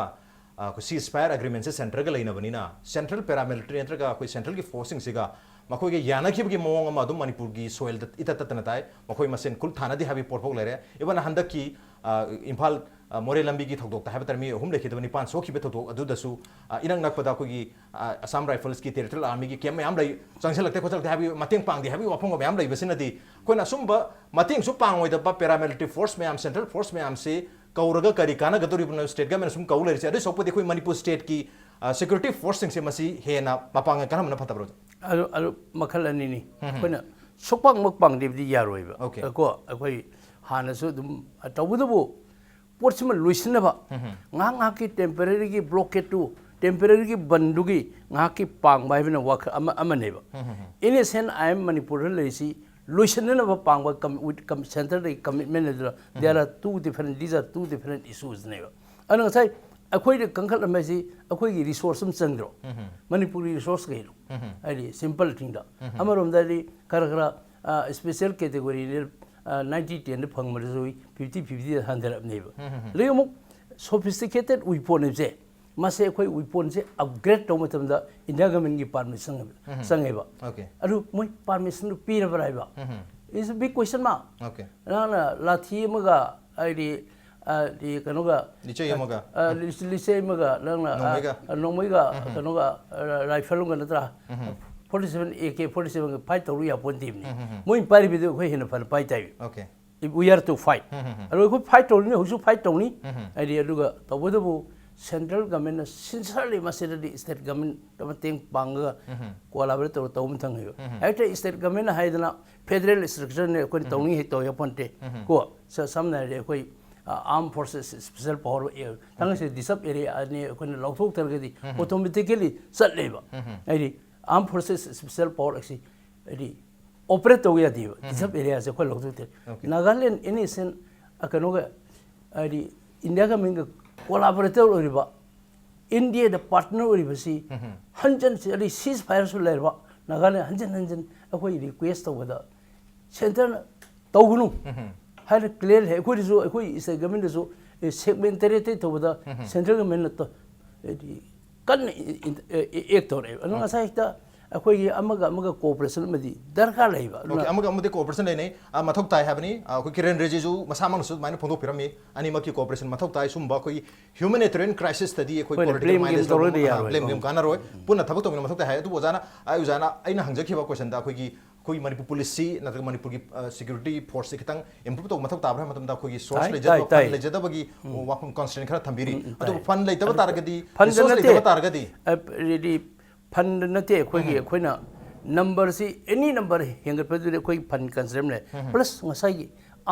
ꯑ, ꯑꯩꯈꯣꯏ ceasefire agreementꯁꯦ centreꯒ ꯂꯩꯅꯕꯅꯤꯅ, central paramilitary ꯅꯠꯇ꯭ꯔꯒ ꯑꯩꯈꯣꯏ centreꯒꯤ forceꯁꯤꯡꯁꯤꯒ ꯃꯈꯣꯏꯒ ꯌꯥꯅꯈꯤꯕꯒꯤ ꯃꯑꯣꯡ ꯑꯃ ꯑꯗꯨꯝ ꯃꯅꯤꯄꯨꯔꯒꯤ soilꯗ ꯏꯇꯠ ꯇꯠꯇꯅ ꯇꯥꯏ꯫ ꯃꯈꯣꯏ ꯃꯁꯦꯟ ꯈꯨꯠ ꯊꯥꯅꯗꯦ ꯍꯥꯏꯕꯒꯤ ꯄꯣꯠꯐꯥꯎ ꯂꯩꯔꯦ꯫ Even ꯍꯟꯗꯛꯀꯤ, ꯑ, ꯏꯝꯐꯥꯜ, ꯑ, ꯃꯣꯔꯦ ꯂꯝꯕꯤꯒꯤ ꯊꯧꯗꯣꯛꯇ ꯍꯥꯏꯕ ꯇꯥꯔꯦ, ꯃꯤ ꯑꯍꯨꯝ ꯂꯩꯈꯤꯗꯕ, ꯅꯤꯄꯥꯟ ꯁꯣꯛꯈꯤꯕ ꯊꯧꯗꯣꯛ ꯑꯗꯨꯗꯁꯨ, ꯑ, ꯏꯅꯛ ꯅꯛꯄꯗ ꯑꯩꯈꯣꯏꯒꯤ, ꯑ, Assam Riflesꯀꯤ territorial armyꯒꯤ camp ꯃꯌꯥꯝ ꯂꯩ, ꯆꯪꯁꯤꯜꯂꯛꯇꯦ ꯈꯣꯠꯆꯜꯂꯛꯇꯦ ꯍꯥꯏꯕꯒꯤ ꯃꯇꯦꯡ ꯄꯥꯡꯗꯦ ꯍꯥꯏꯕꯒꯤ ꯋꯥꯐꯝꯒ ꯃꯌꯥꯝ ꯂꯩꯕꯁꯤꯅꯗꯤ ꯑꯩꯈꯣꯏꯅ ꯑꯁꯨꯝꯕ ꯃꯇꯦꯡꯁꯨ ꯄꯥꯡꯉꯣꯏꯗꯕ paramilitary force ꯃꯌꯥꯝ, central force ꯃꯌꯥꯝꯁꯤ ꯀꯧꯔꯒ ꯀꯔꯤ ꯀꯥꯟꯅꯒꯗꯧꯔꯤꯕꯅꯣ? State government ꯁꯨꯝ ꯀꯧ ꯂꯩꯔꯤꯁꯦ꯫ ꯑꯗꯨꯏ ꯁꯔꯨꯛꯄꯨꯗꯤ ꯑꯩꯈꯣꯏ ꯃꯅꯤꯄꯨꯔ stateꯀꯤ, ꯑ, security forceꯁꯤꯡꯁꯦ ꯃꯁꯤ ꯍꯦꯟꯅ ꯃꯄꯥꯡꯒꯜ ꯀꯟꯍꯟꯕꯅ ꯐꯠꯇꯕ꯭ꯔꯣ? ꯑꯗꯨ, ꯑꯗꯨ ꯃꯈꯜ ꯑꯅꯤꯅꯤ꯫ ꯑꯩꯈꯣꯏꯅ ꯁꯨꯛꯄꯥꯡꯃꯛ ꯄꯥꯡꯗꯦꯕꯗꯤ ꯌꯥꯔꯣꯏꯕ꯫ Okay꯫ ꯀꯣ, ꯑꯩꯈꯣꯏ ꯍꯥꯟꯅꯁꯨ ꯑꯗꯨꯝ, ꯑ, ꯇꯧꯕꯇꯕꯨ ꯄꯣꯠꯁꯤꯃ ꯂꯣꯏꯁꯤꯟꯅꯕ ꯉꯥꯏꯍꯥꯛ ꯉꯥꯏꯍꯥꯛꯀꯤ ꯇꯦꯝꯄꯔꯦꯔꯤꯒꯤ ꯕ꯭ꯂꯣꯀꯦꯠꯇꯨ, ꯇꯦꯝꯄꯔꯦꯔꯤꯒꯤ ꯕꯟꯗꯨꯒꯤ ꯉꯥꯏꯍꯥꯛꯀꯤ ꯄꯥꯡꯕ ꯍꯥꯏꯕꯅ ꯋꯥꯈꯜ ꯑꯃ ꯑꯃꯅꯦꯕ꯫ In essence, I am ꯃꯅꯤꯄꯨꯔꯗ ꯂꯩꯔꯤꯁꯤ ꯂꯣꯏꯁꯤꯟꯅꯅꯕ ꯄꯥꯡꯕ ꯀꯝ- with ꯀꯝ- ꯁꯦꯟꯇꯔꯗꯒꯤ ꯀꯃꯤꯠꯃꯦꯟ ꯑꯗꯨꯅ there are two different, these are two different issues ꯅꯦꯕ꯫ ꯑꯗꯨꯅ ꯉꯁꯥꯏ ꯑꯩꯈꯣꯏꯗ ꯀꯟꯈꯠꯂꯝꯃꯦ ꯍꯥꯏꯁꯤ ꯑꯩꯈꯣꯏꯒꯤ ꯔꯤꯁꯣꯔꯁ ꯑꯃ ꯆꯪꯗ꯭ꯔꯣ? ꯃꯅꯤꯄꯨꯔꯒꯤ ꯔꯤꯁꯣꯔꯁ ꯀꯩꯅꯣ? ꯍꯥꯏꯗꯤ ꯁꯤꯝꯄꯜ ꯊꯤꯡꯗ ꯑꯃꯔꯣꯝꯗ ꯍꯥꯏꯗꯤ ꯈꯔ ꯈꯔ ꯁ꯭ꯄꯦꯁꯦꯜ ꯀꯦꯇꯦꯒꯣꯔꯤꯗ ꯅꯥꯏꯟꯇꯤ ꯇꯦꯟꯗ ꯐꯪꯕꯗꯁꯨ ꯐꯤꯐꯇꯤ ꯐꯤꯐꯇꯤꯗ ꯍꯟꯊꯔꯛꯑꯕꯅꯦꯕ꯫ ꯑꯗꯒꯤ ꯑꯃꯨꯛ ꯁꯣꯐꯤꯁꯇꯤꯀꯦꯇꯦꯠ ꯋꯤꯄꯣꯟ ꯍꯥꯏꯕꯁꯦ, ꯃꯁꯦ ꯑꯩꯈꯣꯏ ꯋꯤꯄꯣꯟꯁꯦ ꯑꯞꯒ꯭ꯔꯦꯗ ꯇꯧꯕ ꯃꯇꯝꯗ ꯏꯟꯗꯤꯌꯥ ꯒꯃꯦꯟꯒꯤ ꯄꯥꯔꯃꯤꯁꯟ ꯆꯪꯉꯦꯕ꯫ Okay. ꯑꯗꯨ ꯃꯣꯏ ꯄꯥꯔꯃꯤꯁꯟꯗꯨ ꯄꯤꯔꯕ꯭ꯔꯥ ꯍꯥꯏꯕ? It's a big question mark. Okay. ꯅꯪꯅ ꯂꯥꯊꯤ ꯑꯃꯒ ꯍꯥꯏꯗꯤ ꯑ, ꯗꯤ ꯀꯩꯅꯣꯒ ꯂꯤꯆꯩ ꯑꯃꯒ꯫ ꯑ, ꯂꯤ- ꯂꯤꯆꯩ ꯑꯃꯒ ꯅꯪꯅ ꯑ, ꯅꯣꯡꯃꯩꯒ꯫ ꯑ, ꯅꯣꯡꯃꯩꯒ ꯀꯩꯅꯣꯒ ꯔꯥꯏꯐꯜ ꯑꯃꯒ ꯅꯠꯇ꯭ꯔꯥ? Forty seven A K forty ꯁꯚꯦꯟꯒ ꯐꯥꯏꯠ ꯇꯧꯔꯨ ꯌꯥꯄꯣꯟꯇꯦꯕꯅꯤ꯫ ꯃꯣꯏꯅ ꯄꯥꯏꯔꯤꯕꯗꯨ ꯑꯩꯈꯣꯏ ꯍꯦꯟꯅ ꯐꯅ ꯄꯥꯏ ꯇꯥꯏꯕ꯫ Okay. If we are to fight. ꯑꯗꯣ ꯑꯩꯈꯣꯏ ꯐꯥꯏꯠ ꯇꯧꯔꯤꯅꯤ, ꯍꯧꯖꯤꯛꯁꯨ ꯐꯥꯏꯠ ꯇꯧꯅꯤ꯫ ꯍꯥꯏꯗꯤ ꯑꯗꯨꯒ ꯇꯧꯕꯇꯕꯨ ꯁꯦꯟꯇ꯭ꯔꯦꯜ ꯒꯃꯦꯟꯅ ꯁꯤꯟꯁꯔꯂꯤ ꯃꯁꯤꯗꯗꯤ ꯁ꯭ꯇꯦꯠ ꯒꯃꯦꯟꯗ ꯃꯇꯦꯡ ꯄꯥꯡꯉꯒ ꯀꯣꯂꯥꯕꯣꯔꯦꯠ ꯇꯧꯔ ꯇꯧꯕ ꯃꯊꯪ ꯍꯦꯛꯇ ꯁ꯭ꯇꯦꯠ ꯒꯃꯦꯟꯅ ꯍꯥꯏꯗꯅ ꯐꯦꯗꯔꯦꯜ ꯁ꯭ꯇ꯭ꯔꯛꯆꯔꯅ ꯑꯩꯈꯣꯏꯅ ꯇꯧꯅꯤ ꯍꯦꯛ ꯇꯧ ꯌꯥꯄꯣꯟꯇꯦ꯫ ꯀꯣ ꯁ- ꯁꯝꯅ ꯍꯥꯏꯔꯗꯤ ꯑꯩꯈꯣꯏ ꯑꯥꯔꯝ ꯐꯣꯔꯁꯦꯁ ꯁ꯭ꯄꯦꯁꯦꯜ ꯄꯥꯋꯔ ꯊꯥꯡꯒꯩꯁꯦ ꯗꯤꯁꯑꯞ ꯑꯦꯔꯤꯌꯥꯅꯤ ꯑꯩꯈꯣꯏꯅ ꯂꯧꯊꯣꯛꯇ꯭ꯔꯒꯗꯤ ꯑꯣꯇꯣꯃꯦꯇꯤꯀꯦꯂꯤ ꯆꯠꯂꯦꯕ꯫ ꯍꯥꯏꯗꯤ ꯑꯥꯔꯝ ꯐꯣꯔꯁꯦꯁ ꯁ꯭ꯄꯦꯁꯦꯜ ꯄꯥꯋꯔ ꯑꯁꯤ ꯍꯥꯏꯗꯤ ꯑꯣꯄꯔꯦꯠ ꯇꯧꯕ ꯌꯥꯗꯦꯕ ꯗꯤꯁꯑꯞ ꯑꯦꯔꯤꯌꯥꯁꯦ ꯑꯩꯈꯣꯏ ꯂꯧꯊꯣꯛꯇꯦ꯫ Okay. ꯅꯥꯒꯥꯂꯦꯟ ꯑꯦꯅꯤ ꯁꯦꯟ ꯀꯩꯅꯣꯒ ꯍꯥꯏꯗꯤ ꯏꯟꯗꯤꯌꯥ ꯒꯃꯦꯟꯒ ꯀꯣꯂꯥꯕꯣꯔꯦꯇꯔ ꯑꯣꯏꯔꯤꯕ, ꯏꯟꯗꯤꯌꯥꯗ ꯄꯥꯔꯠꯅꯔ ꯑꯣꯏꯔꯤꯕꯁꯤ ꯍꯟꯖꯟ ꯍꯥꯏꯗꯤ ꯁꯤꯖ ꯐꯥꯌꯔꯁꯨ ꯂꯩꯔꯕ ꯅꯥꯒꯥꯂꯦꯟ ꯍꯟꯖꯟ ꯍꯟꯖꯟ ꯑꯩꯈꯣꯏ ꯔꯤꯀ꯭ꯋꯦꯁ ꯇꯧꯕꯗ ꯁꯦꯟꯇꯔꯅ ꯇꯧꯒꯅꯨ ꯍꯥꯏꯅ ꯀ꯭ꯂꯤꯌꯔꯂꯤ ꯑꯩꯈꯣꯏꯗꯁꯨ ꯑꯩꯈꯣꯏ ꯁ꯭ꯇꯦꯠ ꯒꯃꯦꯟꯗꯁꯨ ꯁꯦꯒꯃꯦꯟ ꯇꯔꯦꯠꯇꯩ ꯇꯧꯕꯗ ꯁꯦꯟꯇ꯭ꯔꯦꯜ ꯒꯃꯦꯟꯅ ꯇ- ꯍꯥꯏꯗꯤ ꯀꯟꯅ ꯑꯦꯛ ꯇꯧꯔꯛꯑꯦꯕ꯫ ꯑꯗꯨꯅ ꯉꯁꯥꯏ ꯍꯦꯛꯇ ꯑꯩꯈꯣꯏꯒꯤ ꯑꯃꯒ ꯑꯃꯒ ꯀꯣꯑꯣꯄꯔꯦꯁꯟ ꯑꯃꯗꯤ ꯗꯔꯀꯥꯔ ꯂꯩꯕ꯫ ꯑꯗꯨꯅ Okay, ꯑꯃꯒ ꯑꯃꯗꯤ ꯀꯣꯑꯣꯄꯔꯦꯁꯟ ꯂꯩꯅꯩ, ꯑ, ꯃꯊꯧ ꯇꯥꯏ ꯍꯥꯏꯕꯅꯤ꯫ ꯑ, ꯑꯩꯈꯣꯏ ꯀꯤꯔꯦꯟ ꯔꯤꯖꯤꯖꯨ ꯃꯁꯥꯃꯛꯅꯁꯨ ꯑꯗꯨꯃꯥꯏꯅ ꯐꯣꯡꯗꯣꯛꯄꯤꯔꯝꯃꯤ꯫ ꯑꯅꯤꯃꯛꯀꯤ ꯀꯣꯑꯣꯄꯔꯦꯁꯟ ꯃꯊꯧ ꯇꯥꯏ꯫ ꯁꯨꯝꯕ ꯑꯩꯈꯣꯏꯒꯤ ꯍ꯭ꯌꯨꯃꯦꯅꯤꯇꯦꯔꯤꯌꯟ ꯀ꯭ꯔꯥꯏꯁꯤꯁꯇꯗꯤ ꯑꯩꯈꯣꯏ ꯑꯩꯈꯣꯏꯅ ꯄꯣꯂꯤꯇꯤꯀꯦꯜ blame game ꯃꯥꯏꯂꯦꯖ ꯇꯧꯔꯒꯗꯤ ꯂꯧꯕ- ꯌꯥꯔꯣꯏ꯫ ꯕ꯭ꯂꯦꯝ ꯒꯦꯝ ꯀꯥꯟꯅꯔꯣꯏ꯫ ꯄꯨꯟꯅ ꯊꯕꯛ ꯇꯧꯃꯤꯟꯅ ꯃꯊꯧ ꯇꯥꯏ ꯍꯥꯏ꯫ ꯑꯗꯨꯕꯨ ꯑꯣꯖꯥꯅ, ꯑꯩ ꯑꯣꯖꯥꯅ ꯑꯩꯅ ꯍꯪꯖꯈꯤꯕ ꯀꯣꯏꯁꯟꯗ ꯑꯩꯈꯣꯏꯒꯤ ꯑꯩꯈꯣꯏ ꯃꯅꯤꯄꯨꯔ ꯄꯨꯂꯤꯁꯁꯤ ꯅꯠꯇ꯭ꯔꯒ ꯃꯅꯤꯄꯨꯔꯒꯤ ꯁꯦꯀ꯭ꯌꯨꯔꯤꯇꯤ ꯐꯣꯔꯁꯁꯤ ꯈꯤꯇꯪ ꯏꯝꯄ꯭ꯔꯨꯞ ꯇꯧꯕ ꯃꯊꯧ ꯇꯥꯕ꯭ꯔꯥ ꯍꯥꯏꯕ ꯃꯇꯝꯗ ꯑꯩꯈꯣꯏꯒꯤ ꯁꯣꯔꯁ ꯇꯥꯏ, ꯂꯩꯖꯗꯕ, ꯇꯥꯏ, ꯇꯥꯏ꯫ ꯐꯟ ꯂꯩꯖꯗꯕꯒꯤ ꯋꯥꯐꯝ ꯀꯟꯁꯔꯟ ꯈꯔ ꯊꯝꯕꯤꯔꯤ꯫ ꯎꯝ, ꯎꯝ, ꯑꯗꯨꯕꯨ ꯇꯥꯏ꯫ ꯐꯟ ꯂꯩꯇꯕ ꯑꯗꯨ ꯇꯥꯔꯒꯗꯤ, ꯐꯟꯗ ꯔꯤꯁꯣꯔꯁ ꯅꯠꯇꯦ꯫ ꯂꯩꯇꯕ ꯇꯥꯔꯒꯗꯤ, ꯑ, ꯔꯦꯗꯤ ꯐꯟꯗ ꯅꯠꯇꯦ ꯑꯩꯈꯣꯏꯒꯤ, ꯑꯩꯈꯣꯏꯅ ꯅꯝꯕꯔꯁꯤ ꯑꯦꯅꯤ ꯅꯝꯕꯔ ꯍꯦꯟꯒꯠꯄꯗꯨꯗꯤ ꯑꯩꯈꯣꯏ ꯐꯟ ꯀꯟꯁꯔꯟ ꯂꯩ꯫ ꯄ꯭ꯂꯁ ꯉꯁꯥꯏꯒꯤ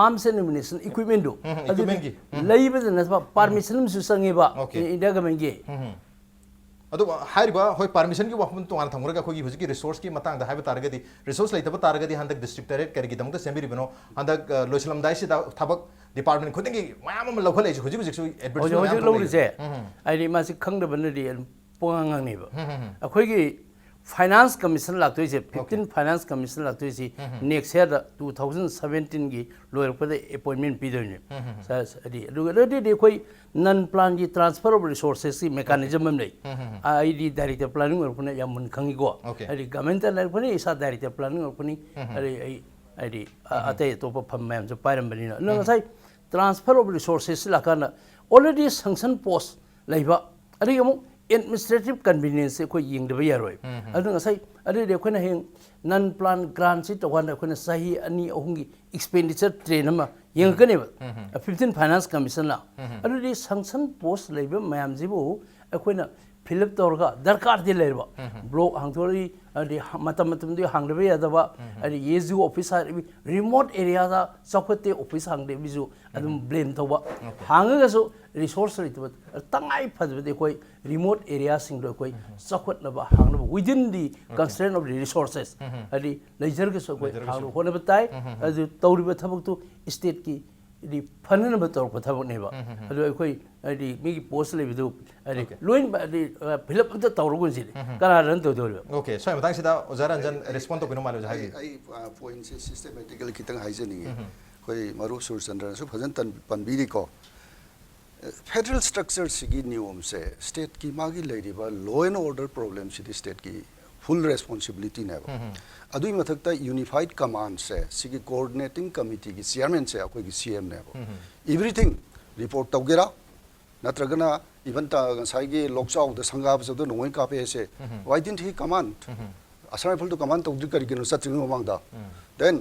arms and ammunition equipment ꯗꯨ ꯎꯝ, ꯎꯝ, ꯑꯗꯨꯗꯤ equipment ꯒꯤ. ꯎꯝ. ꯂꯩꯕꯗ ꯅꯠꯇꯕ permission ꯑꯃꯁꯨ ꯆꯪꯉꯦꯕ Okay. India government ꯒꯤ. ꯎꯝ, ꯎꯝ. ꯑꯗꯨ ꯍꯥꯏꯔꯤꯕ ꯍꯣꯏ permission ꯒꯤ ꯋꯥꯐꯝ ꯇꯣꯉꯥꯟꯅ ꯊꯝꯈ꯭ꯔꯒ ꯑꯩꯈꯣꯏꯒꯤ ꯍꯧꯖꯤꯛꯀꯤ resource ꯀꯤ ꯃꯇꯥꯡꯗ ꯍꯥꯏꯕ ꯇꯥꯔꯒꯗꯤ resource ꯂꯩꯇꯕ ꯇꯥꯔꯒꯗꯤ ꯍꯟꯗꯛ district ꯇꯔꯦꯠ ꯀꯔꯤꯒꯤꯗꯃꯛꯇ ꯁꯦꯝꯕꯤꯔꯤꯕꯅꯣ? ꯍꯟꯗꯛ ꯑ, ꯂꯣꯏꯁꯤꯜꯂꯝꯗꯥꯏꯁꯤꯗ ꯊꯕꯛ department ꯈꯨꯗꯤꯡꯒꯤ ꯃꯌꯥꯝ ꯑꯃ ꯂꯧꯈꯠꯂꯛꯏꯁꯦ ꯍꯧꯖꯤꯛ ꯍꯧꯖꯤꯛꯁꯨ advertisement ꯍꯧꯖꯤꯛ ꯃꯌꯥꯝ ꯍꯧꯖꯤꯛ ꯊꯣꯛꯂꯛꯏꯁꯦ. ꯂꯧꯔꯤꯁꯦ ꯎꯝ, ꯎꯝ. ꯍꯥꯏꯗꯤ ꯃꯥꯁꯤ ꯈꯪꯗꯕꯅꯗꯤ ꯑꯗꯨꯝ ꯄꯨꯡꯉꯥꯡ ꯉꯥꯡꯅꯩꯕ. ꯎꯝ, ꯎꯝ, ꯎꯝ. ꯑꯩꯈꯣꯏꯒꯤ finance commission ꯂꯥꯛꯇꯣꯏꯁꯦ, fifteen finance commission ꯂꯥꯛꯇꯣꯏꯁꯤ ꯎꯝ, ꯎꯝ. next year ꯗ two thousand seventeen ꯒꯤ ꯂꯣꯏꯔꯛꯄꯗ appointment ꯄꯤꯗꯣꯏꯅꯦ. ꯎꯝ, ꯎꯝ, ꯎꯝ. ꯁ-, ꯁ-, ꯍꯥꯏꯗꯤ ꯑꯗꯨꯒ ꯑꯗꯨꯗꯤ ꯑꯩꯈꯣꯏ non plan ꯒꯤ transfer of resources ꯀꯤ mechanism ꯑꯃ ꯂꯩ. ꯎꯝ, ꯎꯝ, ꯎꯝ. ꯑꯩꯗꯤ director planning ꯑꯣꯏꯔꯛꯄꯅ ꯌꯥꯝ ꯃꯨꯟꯅ ꯈꯪꯉꯤꯀꯣ. Okay. ꯍꯥꯏꯗꯤ government ꯇ ꯂꯩꯔꯛꯄꯅꯤ, ꯏꯁꯥ director planning ꯑꯣꯏꯔꯛꯄꯅꯤ. ꯎꯝ, ꯎꯝ. ꯑꯗꯩ ꯑꯩ ꯍꯥꯏꯗꯤ ꯑ, ꯑꯇꯩ ꯑꯇꯣꯞꯄ ꯐꯝ ꯃꯌꯥꯝꯁꯨ ꯄꯥꯏꯔꯝꯕꯅꯤꯅ. ꯑꯗꯨꯅ ꯎꯝ. ꯉꯁꯥꯏ transfer of resources ꯂꯥꯛꯀꯥꯟꯗ already sanction post ꯂꯩꯕ, ꯑꯗꯒꯤ ꯑꯃꯨꯛ administrative convenience ꯁꯦ ꯑꯩꯈꯣꯏ ꯌꯦꯡꯗꯕ ꯌꯥꯔꯣꯏ. ꯎꯝ, ꯎꯝ. ꯑꯗꯨꯅ ꯉꯁꯥꯏ ꯑꯗꯨꯗꯤ ꯑꯩꯈꯣꯏꯅ ꯍꯌꯦꯡ non plan grant ꯁꯤ ꯇꯧꯀꯥꯟꯗ ꯑꯩꯈꯣꯏꯅ ꯆꯍꯤ ꯑꯅꯤ ꯑꯍꯨꯝꯒꯤ expenditure trend ꯑꯃ ꯌꯦꯡꯉꯛꯀꯅꯦꯕ. ꯎꯝ, ꯎꯝ. Fifteen finance commission ꯅ. ꯎꯝ, ꯎꯝ. ꯑꯗꯨꯗꯤ sanction post ꯂꯩꯕ ꯃꯌꯥꯝꯁꯤꯕꯨ ꯑꯩꯈꯣꯏꯅ fill up ꯇꯧꯔꯒ ꯗꯔꯀꯥꯔꯗꯤ ꯂꯩꯔꯕ, ꯎꯝ, ꯎꯝ. block ꯍꯥꯡꯗꯣꯔꯛꯏ, ꯑꯗꯩ ꯃꯇꯝ ꯃꯇꯝꯗꯨꯒꯤ ꯍꯥꯡꯗꯕ ꯌꯥꯗꯕ, ꯎꯝ, ꯎꯝ. ꯑꯗꯩ A G office ꯍꯥꯏꯔꯤꯕ remote area ꯗ ꯆꯥꯎꯈꯠꯇꯦ office ꯍꯥꯡꯗꯦ ꯃꯤꯁꯨ ꯑꯗꯨꯝ blame ꯇꯧꯕ. Okay. ꯍꯥꯡꯉꯒꯁꯨ resource ꯂꯩꯇꯕ, ꯇꯉꯥꯏ ꯐꯗꯕꯗꯤ ꯑꯩꯈꯣꯏ remote area ꯁꯤꯡꯗꯣ ꯑꯩꯈꯣꯏ ꯆꯥꯎꯈꯠꯅꯕ ꯍꯥꯡꯅꯕ within the constraint of the resources ꯎꯝ, ꯎꯝ. ꯍꯥꯏꯗꯤ ꯂꯩꯖꯔꯒꯁꯨ ꯑꯩꯈꯣꯏ ꯂꯩꯖꯔꯒꯁꯨ. ꯍꯥꯡꯅꯕ ꯍꯣꯠꯅꯕ ꯇꯥꯏ. ꯎꯝ, ꯎꯝ, ꯎꯝ. ꯑꯗꯨ ꯇꯧꯔꯤꯕ ꯊꯕꯛꯇꯨ state ꯀꯤ ꯍꯥꯏꯗꯤ ꯐꯅꯅꯕ ꯇꯧꯔꯛꯄ ꯊꯕꯛꯅꯦꯕ. ꯎꯝ, ꯎꯝ, ꯎꯝ. ꯑꯗꯨ ꯑꯩꯈꯣꯏ ꯍꯥꯏꯗꯤ ꯃꯤꯒꯤ post ꯂꯩꯕꯗꯨ ꯍꯥꯏꯗꯤ Okay. ꯂꯣꯏꯅ ꯍꯥꯏꯗꯤ fill up ꯑꯝꯇ ꯇꯧꯔꯒꯨꯟꯁꯤꯅꯤ. ꯎꯝ, ꯎꯝ. ꯀꯅꯥ run ꯇꯧꯗꯧꯔꯤꯕ? Okay, ꯁ꯭ꯋꯥꯏ ꯃꯇꯥꯡꯁꯤꯗ ꯑꯣꯖꯥ ꯔꯟꯖꯟ respond ꯇꯧꯕꯤꯅꯣ ꯃꯥꯜꯂꯦ ꯑꯣꯖꯥ ꯑꯩ ꯍꯥꯏꯕꯤꯌꯨ. ꯑꯩ ꯄꯣꯏꯟꯁꯦ systematically ꯈꯤꯇꯪ ꯍꯥꯏꯖꯅꯤꯡꯉꯤ. ꯎꯝ. ꯑꯩꯈꯣꯏ ꯃꯔꯨꯞ ꯁꯨꯔꯆꯟꯗ꯭ꯔꯅꯁꯨ ꯐꯖꯅ ꯇꯟ- ꯄꯟꯕꯤꯔꯤꯀꯣ. ꯐꯦꯗꯔꯦꯜ ꯁ꯭ꯇ꯭ꯔꯛꯆꯔꯁꯤꯒꯤ ꯅꯤꯌꯣꯝꯁꯦ state ꯀꯤ ꯃꯥꯒꯤ ꯂꯩꯔꯤꯕ law and order problem CD state ꯀꯤ full responsibility ꯅꯦꯕ. ꯎꯝ, ꯎꯝ. ꯑꯗꯨꯒꯤ ꯃꯊꯛꯇ unified command ꯁꯦ ꯁꯤꯒꯤ coordinating committee ꯒꯤ chairman ꯁꯦ ꯑꯩꯈꯣꯏꯒꯤ C M ꯅꯦꯕ. ꯎꯝ, ꯎꯝ. Everything report ꯇꯧꯒꯦꯔꯥ, ꯅꯠꯇ꯭ꯔꯒꯅ even ꯉꯁꯥꯏꯒꯤ ꯂꯣꯛꯆꯥꯎꯗ ꯁꯪꯒꯥꯕ ꯆꯠꯄꯗ ꯅꯣꯡꯃꯩ ꯀꯥꯞꯄꯦ ꯍꯥꯏꯁꯦ, ꯎꯝ, ꯎꯝ. Why didn't he command? Um, um. Assam ꯔꯥꯏꯐꯜꯗꯨ command ꯇꯧꯗ꯭ꯔꯤ ꯀꯔꯤꯒꯤꯅꯣ ꯆꯠꯇ꯭ꯔꯤꯉꯩ ꯃꯃꯥꯡꯗ? ꯎꯝ. Then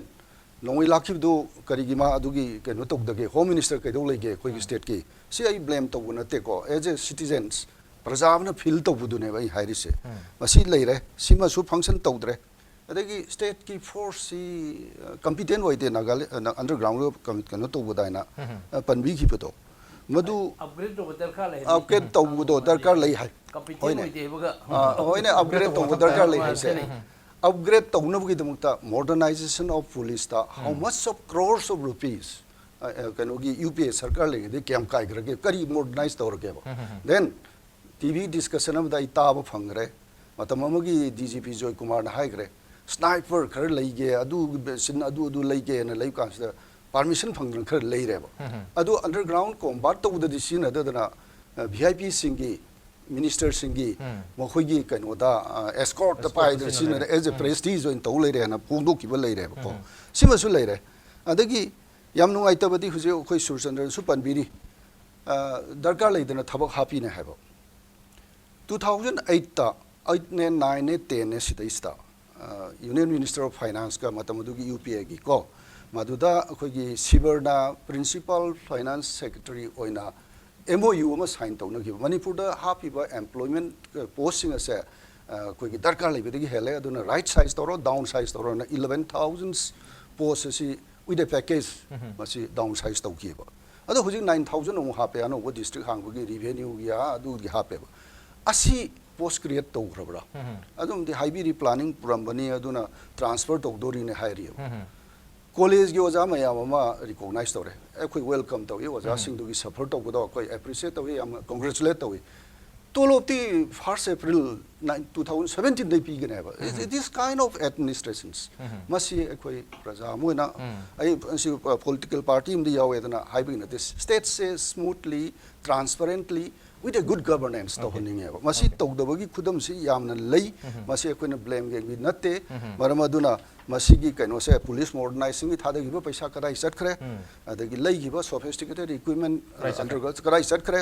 ꯅꯣꯡꯃꯩ ꯂꯥꯛꯈꯤꯕꯗꯨ ꯀꯔꯤꯒꯤ ꯃꯥ ꯑꯗꯨꯒꯤ ꯀꯩꯅꯣ ꯇꯧꯗꯒꯦ? Home Minister ꯀꯩꯗꯧ ꯂꯩꯒꯦ ꯑꯩꯈꯣꯏꯒꯤ ꯎꯝ. state ꯀꯤ? ꯁꯤ ꯑꯩ blame ꯇꯧꯕ ꯅꯠꯇꯦꯀꯣ. As a citizens, ꯄ꯭ꯔꯖꯥ ꯑꯃꯅ feel ꯇꯧꯕꯗꯨꯅꯦꯕ ꯑꯩ ꯍꯥꯏꯔꯤꯁꯦ. ꯎꯝ. ꯃꯁꯤ ꯂꯩꯔꯦ, ꯁꯤꯃꯁꯨ function ꯇꯧꯗ꯭ꯔꯦ. ꯑꯗꯒꯤ ꯁ꯭ꯇꯦꯠꯀꯤ ꯐꯣꯔꯁꯁꯤ ꯀꯝꯄꯤꯇꯦꯟ ꯑꯣꯏꯗꯦ ꯅꯥꯒꯥꯂꯦꯟ ꯑꯟꯗꯔꯒ꯭ꯔꯥꯎꯟꯗ ꯀꯩꯅꯣ ꯇꯧꯕꯗꯥꯏꯅ ꯄꯟꯕꯤꯈꯤꯕꯗꯣ, ꯃꯗꯨ ꯑꯞꯒ꯭ꯔꯦꯗ ꯇꯧꯕ ꯗꯔꯀꯥꯔ ꯂꯩ ꯍꯥꯏꯕꯅꯤ꯫ ꯑꯞꯒ꯭ꯔꯦꯗ ꯇꯧꯕꯗꯣ ꯗꯔꯀꯥꯔ ꯂꯩ ꯍꯥꯏ꯫ ꯀꯝꯄꯤꯇꯦꯟ ꯍꯣꯏꯅꯦ꯫ ꯑꯣꯏꯗꯦ ꯍꯥꯏꯕꯒ ꯑ, ꯍꯣꯏꯅꯦ, ꯑꯞꯒ꯭ꯔꯦꯗ ꯇꯧꯕ ꯗꯔꯀꯥꯔ ꯂꯩ ꯍꯥꯏꯁꯦ꯫ ꯑꯞꯒ꯭ꯔꯦꯗ ꯇꯧꯅꯕꯒꯤꯗꯃꯛꯇ modernization of police ꯇ how much of crores of rupees, ꯑ, ꯑ, ꯀꯩꯅꯣꯒꯤ ꯌꯨ ꯄꯤ ꯑꯦ ꯁꯔꯀꯥꯔ ꯂꯩꯔꯤꯉꯩꯗ ꯀꯌꯥꯝ ꯀꯥꯏꯈ꯭ꯔꯒꯦ, ꯀꯔꯤ ꯃꯣꯗꯔꯅꯥꯏꯁ ꯇꯧꯔꯒꯦꯕ? ꯗꯦꯟ ꯇꯤ ꯚꯤ ꯗꯤꯁꯀꯁꯟ ꯑꯃꯗ ꯑꯩ ꯇꯥꯕ ꯐꯪꯈ꯭ꯔꯦ, ꯃꯇꯝ ꯑꯃꯒꯤ ꯗꯤ ꯖꯤ ꯄꯤ ꯖꯣꯏ ꯀꯨꯃꯥꯔꯅ ꯍꯥꯏꯈ꯭ꯔꯦ, ꯁ꯭ꯅꯥꯏꯄꯔ ꯈꯔ ꯂꯩꯒꯦ, ꯑꯗꯨ ꯁꯤꯟ ꯑꯗꯨ ꯑꯗꯨ ꯂꯩꯒꯦꯅ ꯂꯩꯕ ꯀꯥꯟꯁꯤꯗ ꯄꯥꯔꯃꯤꯁꯟ ꯐꯪꯗꯅ ꯈꯔ ꯂꯩꯔꯦꯕ꯫ ꯑꯗꯨ ꯑꯟꯗꯔꯒ꯭ꯔꯥꯎꯟ ꯀꯣꯝꯕꯥꯠ ꯇꯧꯕꯗꯗꯤ ꯁꯤꯖꯤꯟꯅꯗꯗꯅ ꯚꯤ ꯑꯥꯏ ꯄꯤꯁꯤꯡꯒꯤ, ꯃꯤꯅꯤꯁꯇꯔꯁꯤꯡꯒꯤ ꯃꯈꯣꯏꯒꯤ ꯀꯩꯅꯣꯗ ꯑꯦꯁꯀꯣꯔꯠꯇ Escort ꯄꯥꯏꯗꯅ ꯁꯤꯖꯤꯟꯅꯔꯦ꯫ ꯁꯤꯖꯤꯟꯅꯔꯦ, ꯑꯦꯖ ꯑꯦ ꯄ꯭ꯔꯦꯁꯇꯤꯖ ꯑꯣꯏꯅ ꯇꯧ ꯂꯩꯔꯦ ꯍꯥꯏꯅ ꯐꯣꯡꯗꯣꯛꯈꯤꯕ ꯂꯩꯔꯦꯕꯀꯣ꯫ ꯁꯤꯃꯁꯨ ꯂꯩꯔꯦ꯫ ꯑꯗꯒꯤ ꯌꯥꯝ ꯅꯨꯡꯉꯥꯏꯇꯕꯗꯤ ꯍꯧꯖꯤꯛ ꯑꯩꯈꯣꯏ ꯁꯨꯔꯆꯟꯗ꯭ꯔꯅꯁꯨ ꯄꯟꯕꯤꯔꯤ, ꯑ, ꯗꯔꯀꯥꯔ ꯂꯩꯗꯅ ꯊꯕꯛ ꯍꯥꯞꯄꯤꯅꯦ ꯍꯥꯏꯕ꯫ ꯇꯨ ꯊꯥꯎꯖꯟ ꯑꯩꯠꯇ, ꯑꯩꯠꯅꯦ, ꯅꯥꯏꯟꯅꯦ, ꯇꯦꯟꯅꯦ, ꯁꯤꯗꯩꯁꯤꯗ ꯌꯨꯅꯤꯌꯟ ꯃꯤꯅꯤꯁꯇꯔ ꯑꯣꯐ ꯐꯥꯏꯅꯥꯟꯁꯀ ꯃꯇꯝ ꯑꯗꯨꯒꯤ ꯌꯨ ꯄꯤ ꯑꯦꯒꯤ ꯀꯣ, ꯃꯗꯨꯗ ꯑꯩꯈꯣꯏꯒꯤ ꯁꯤꯕꯔꯅ ꯄ꯭ꯔꯤꯟꯁꯤꯄꯥꯜ ꯐꯥꯏꯅꯥꯟꯁ ꯁꯦꯀ꯭ꯔꯦꯇꯔꯤ ꯑꯣꯏꯅ ꯑꯦꯝ ꯑꯣ ꯌꯨ ꯑꯃ ꯁꯥꯏꯟ ꯇꯧꯅꯈꯤꯕ꯫ ꯃꯅꯤꯄꯨꯔꯗ ꯍꯥꯞꯄꯤꯕ ꯑꯦꯝꯄ꯭ꯂꯣꯏꯃꯦꯟ ꯄꯣꯁꯁꯤꯡ ꯑꯁꯦ, ꯑ, ꯑꯩꯈꯣꯏꯒꯤ ꯗꯔꯀꯥꯔ ꯂꯩꯕꯗꯒꯤ ꯍꯦꯜꯂꯦ, ꯑꯗꯨꯅ ꯔꯥꯏꯠ ꯁꯥꯏꯖ ꯇꯧꯔꯣ, ꯗꯥꯎꯟ ꯁꯥꯏꯖ ꯇꯧꯔꯣꯅ eleven thousand ꯄꯣꯁ ꯑꯁꯤ with a package ꯃꯁꯤ ꯗꯥꯎꯟ ꯁꯥꯏꯖ ꯇꯧꯈꯤꯕ꯫ ꯑꯗꯣ ꯍꯧꯖꯤꯛ ꯅꯥꯏꯟ ꯊꯥꯎꯖꯟ ꯑꯃꯨꯛ ꯍꯥꯞꯄꯦ, ꯑꯅꯧꯕ ꯗꯤꯁꯇ꯭ꯔꯤꯛ ꯍꯥꯡꯕꯒꯤ ꯔꯤꯚꯦꯅ꯭ꯌꯨꯒꯤ, ꯑꯥ, ꯑꯗꯨꯒꯤ ꯍꯥꯞꯄꯦꯕ꯫ ꯑꯁꯤ ꯄꯣꯁ ꯀ꯭ꯔꯤꯌꯦꯠ ꯇꯧꯈ꯭ꯔꯕ꯭ꯔꯥ? ꯑꯗꯨꯝꯗꯤ ꯍꯥꯏꯕꯤꯔꯤ, ꯄ꯭ꯂꯥꯅꯤꯡ ꯄꯨꯔꯝꯕꯅꯤ, ꯑꯗꯨꯅ ꯇ꯭ꯔꯥꯟꯁꯐꯔ ꯇꯧꯗꯣꯔꯤꯅꯦ ꯍꯥꯏꯔꯤꯑꯕ꯫ ꯀꯣꯂꯦꯖꯀꯤ ꯑꯣꯖꯥ ꯃꯌꯥꯝ ꯑꯃ ꯔꯤꯀꯣꯛꯅꯥꯏꯖ ꯇꯧꯔꯦ꯫ ꯑꯩꯈꯣꯏ ꯋꯦꯜꯀꯝ ꯇꯧꯏ, ꯑꯣꯖꯥꯁꯤꯡꯗꯨꯒꯤ ꯁꯐꯔ ꯇꯧꯕꯗꯣ ꯑꯩꯈꯣꯏ ꯑꯦꯄ꯭ꯔꯤꯁꯤꯌꯦꯠ ꯇꯧꯏ, ꯌꯥꯝꯅ ꯀꯣꯡꯒ꯭ꯔꯦꯆꯨꯂꯦꯠ ꯇꯧꯏ꯫ ꯇꯣꯂꯣꯞꯇꯤ ꯐꯥꯔꯁ ꯑꯦꯄ꯭ꯔꯤꯜ two thousand seventeenꯗꯩ ꯄꯤꯒꯅꯦꯕ꯫ This kind of administrations, ꯃꯁꯤ ꯑꯩꯈꯣꯏ ꯄ꯭ꯔꯖꯥ ꯑꯃ ꯑꯣꯏꯅ, ꯑꯩ ꯃꯁꯤ ꯄꯣꯂꯤꯇꯤꯀꯦꯜ ꯄꯥꯔꯇꯤ ꯑꯃꯗ ꯌꯥꯎꯋꯦꯗꯅ ꯍꯥꯏꯕꯒꯤ ꯅꯠꯇꯦ꯫ ꯁ꯭ꯇꯦꯠꯁꯦ ꯁ꯭ꯃꯨꯠꯂꯤ, ꯇ꯭ꯔꯥꯟꯁꯄꯔꯦꯟꯠꯂꯤ, with a good governance ꯇꯧꯍꯟꯅꯤꯡꯉꯦꯕ꯫ ꯃꯁꯤ ꯇꯧꯗꯕꯒꯤ ꯈꯨꯗꯝꯁꯤ ꯌꯥꯝꯅ ꯂꯩ꯫ ꯃꯁꯤ ꯑꯩꯈꯣꯏꯅ ꯕ꯭ꯂꯦꯝ ꯒꯦꯝꯒꯤ ꯅꯠꯇꯦ꯫ ꯃꯔꯝ ꯑꯗꯨꯅ ꯃꯁꯤꯒꯤ ꯀꯩꯅꯣꯁꯦ, ꯄꯨꯂꯤꯁ ꯃꯣꯗꯔꯅꯥꯏꯖꯦꯁꯟꯒꯤ ꯊꯥꯗꯈꯤꯕ ꯄꯩꯁꯥ ꯀꯗꯥꯏ ꯆꯠꯈ꯭ꯔꯦ, ꯑꯗꯒꯤ ꯂꯩꯈꯤꯕ ꯁꯣꯐꯤꯁꯇꯤꯀꯦꯇꯦꯠ ꯏꯀ꯭ꯋꯤꯞꯃꯦꯟ ꯀꯗꯥꯏ ꯆꯠꯈ꯭ꯔꯦ? ꯑꯟꯗꯔꯒ ꯀꯗꯥꯏ ꯆꯠꯈ꯭ꯔꯦ,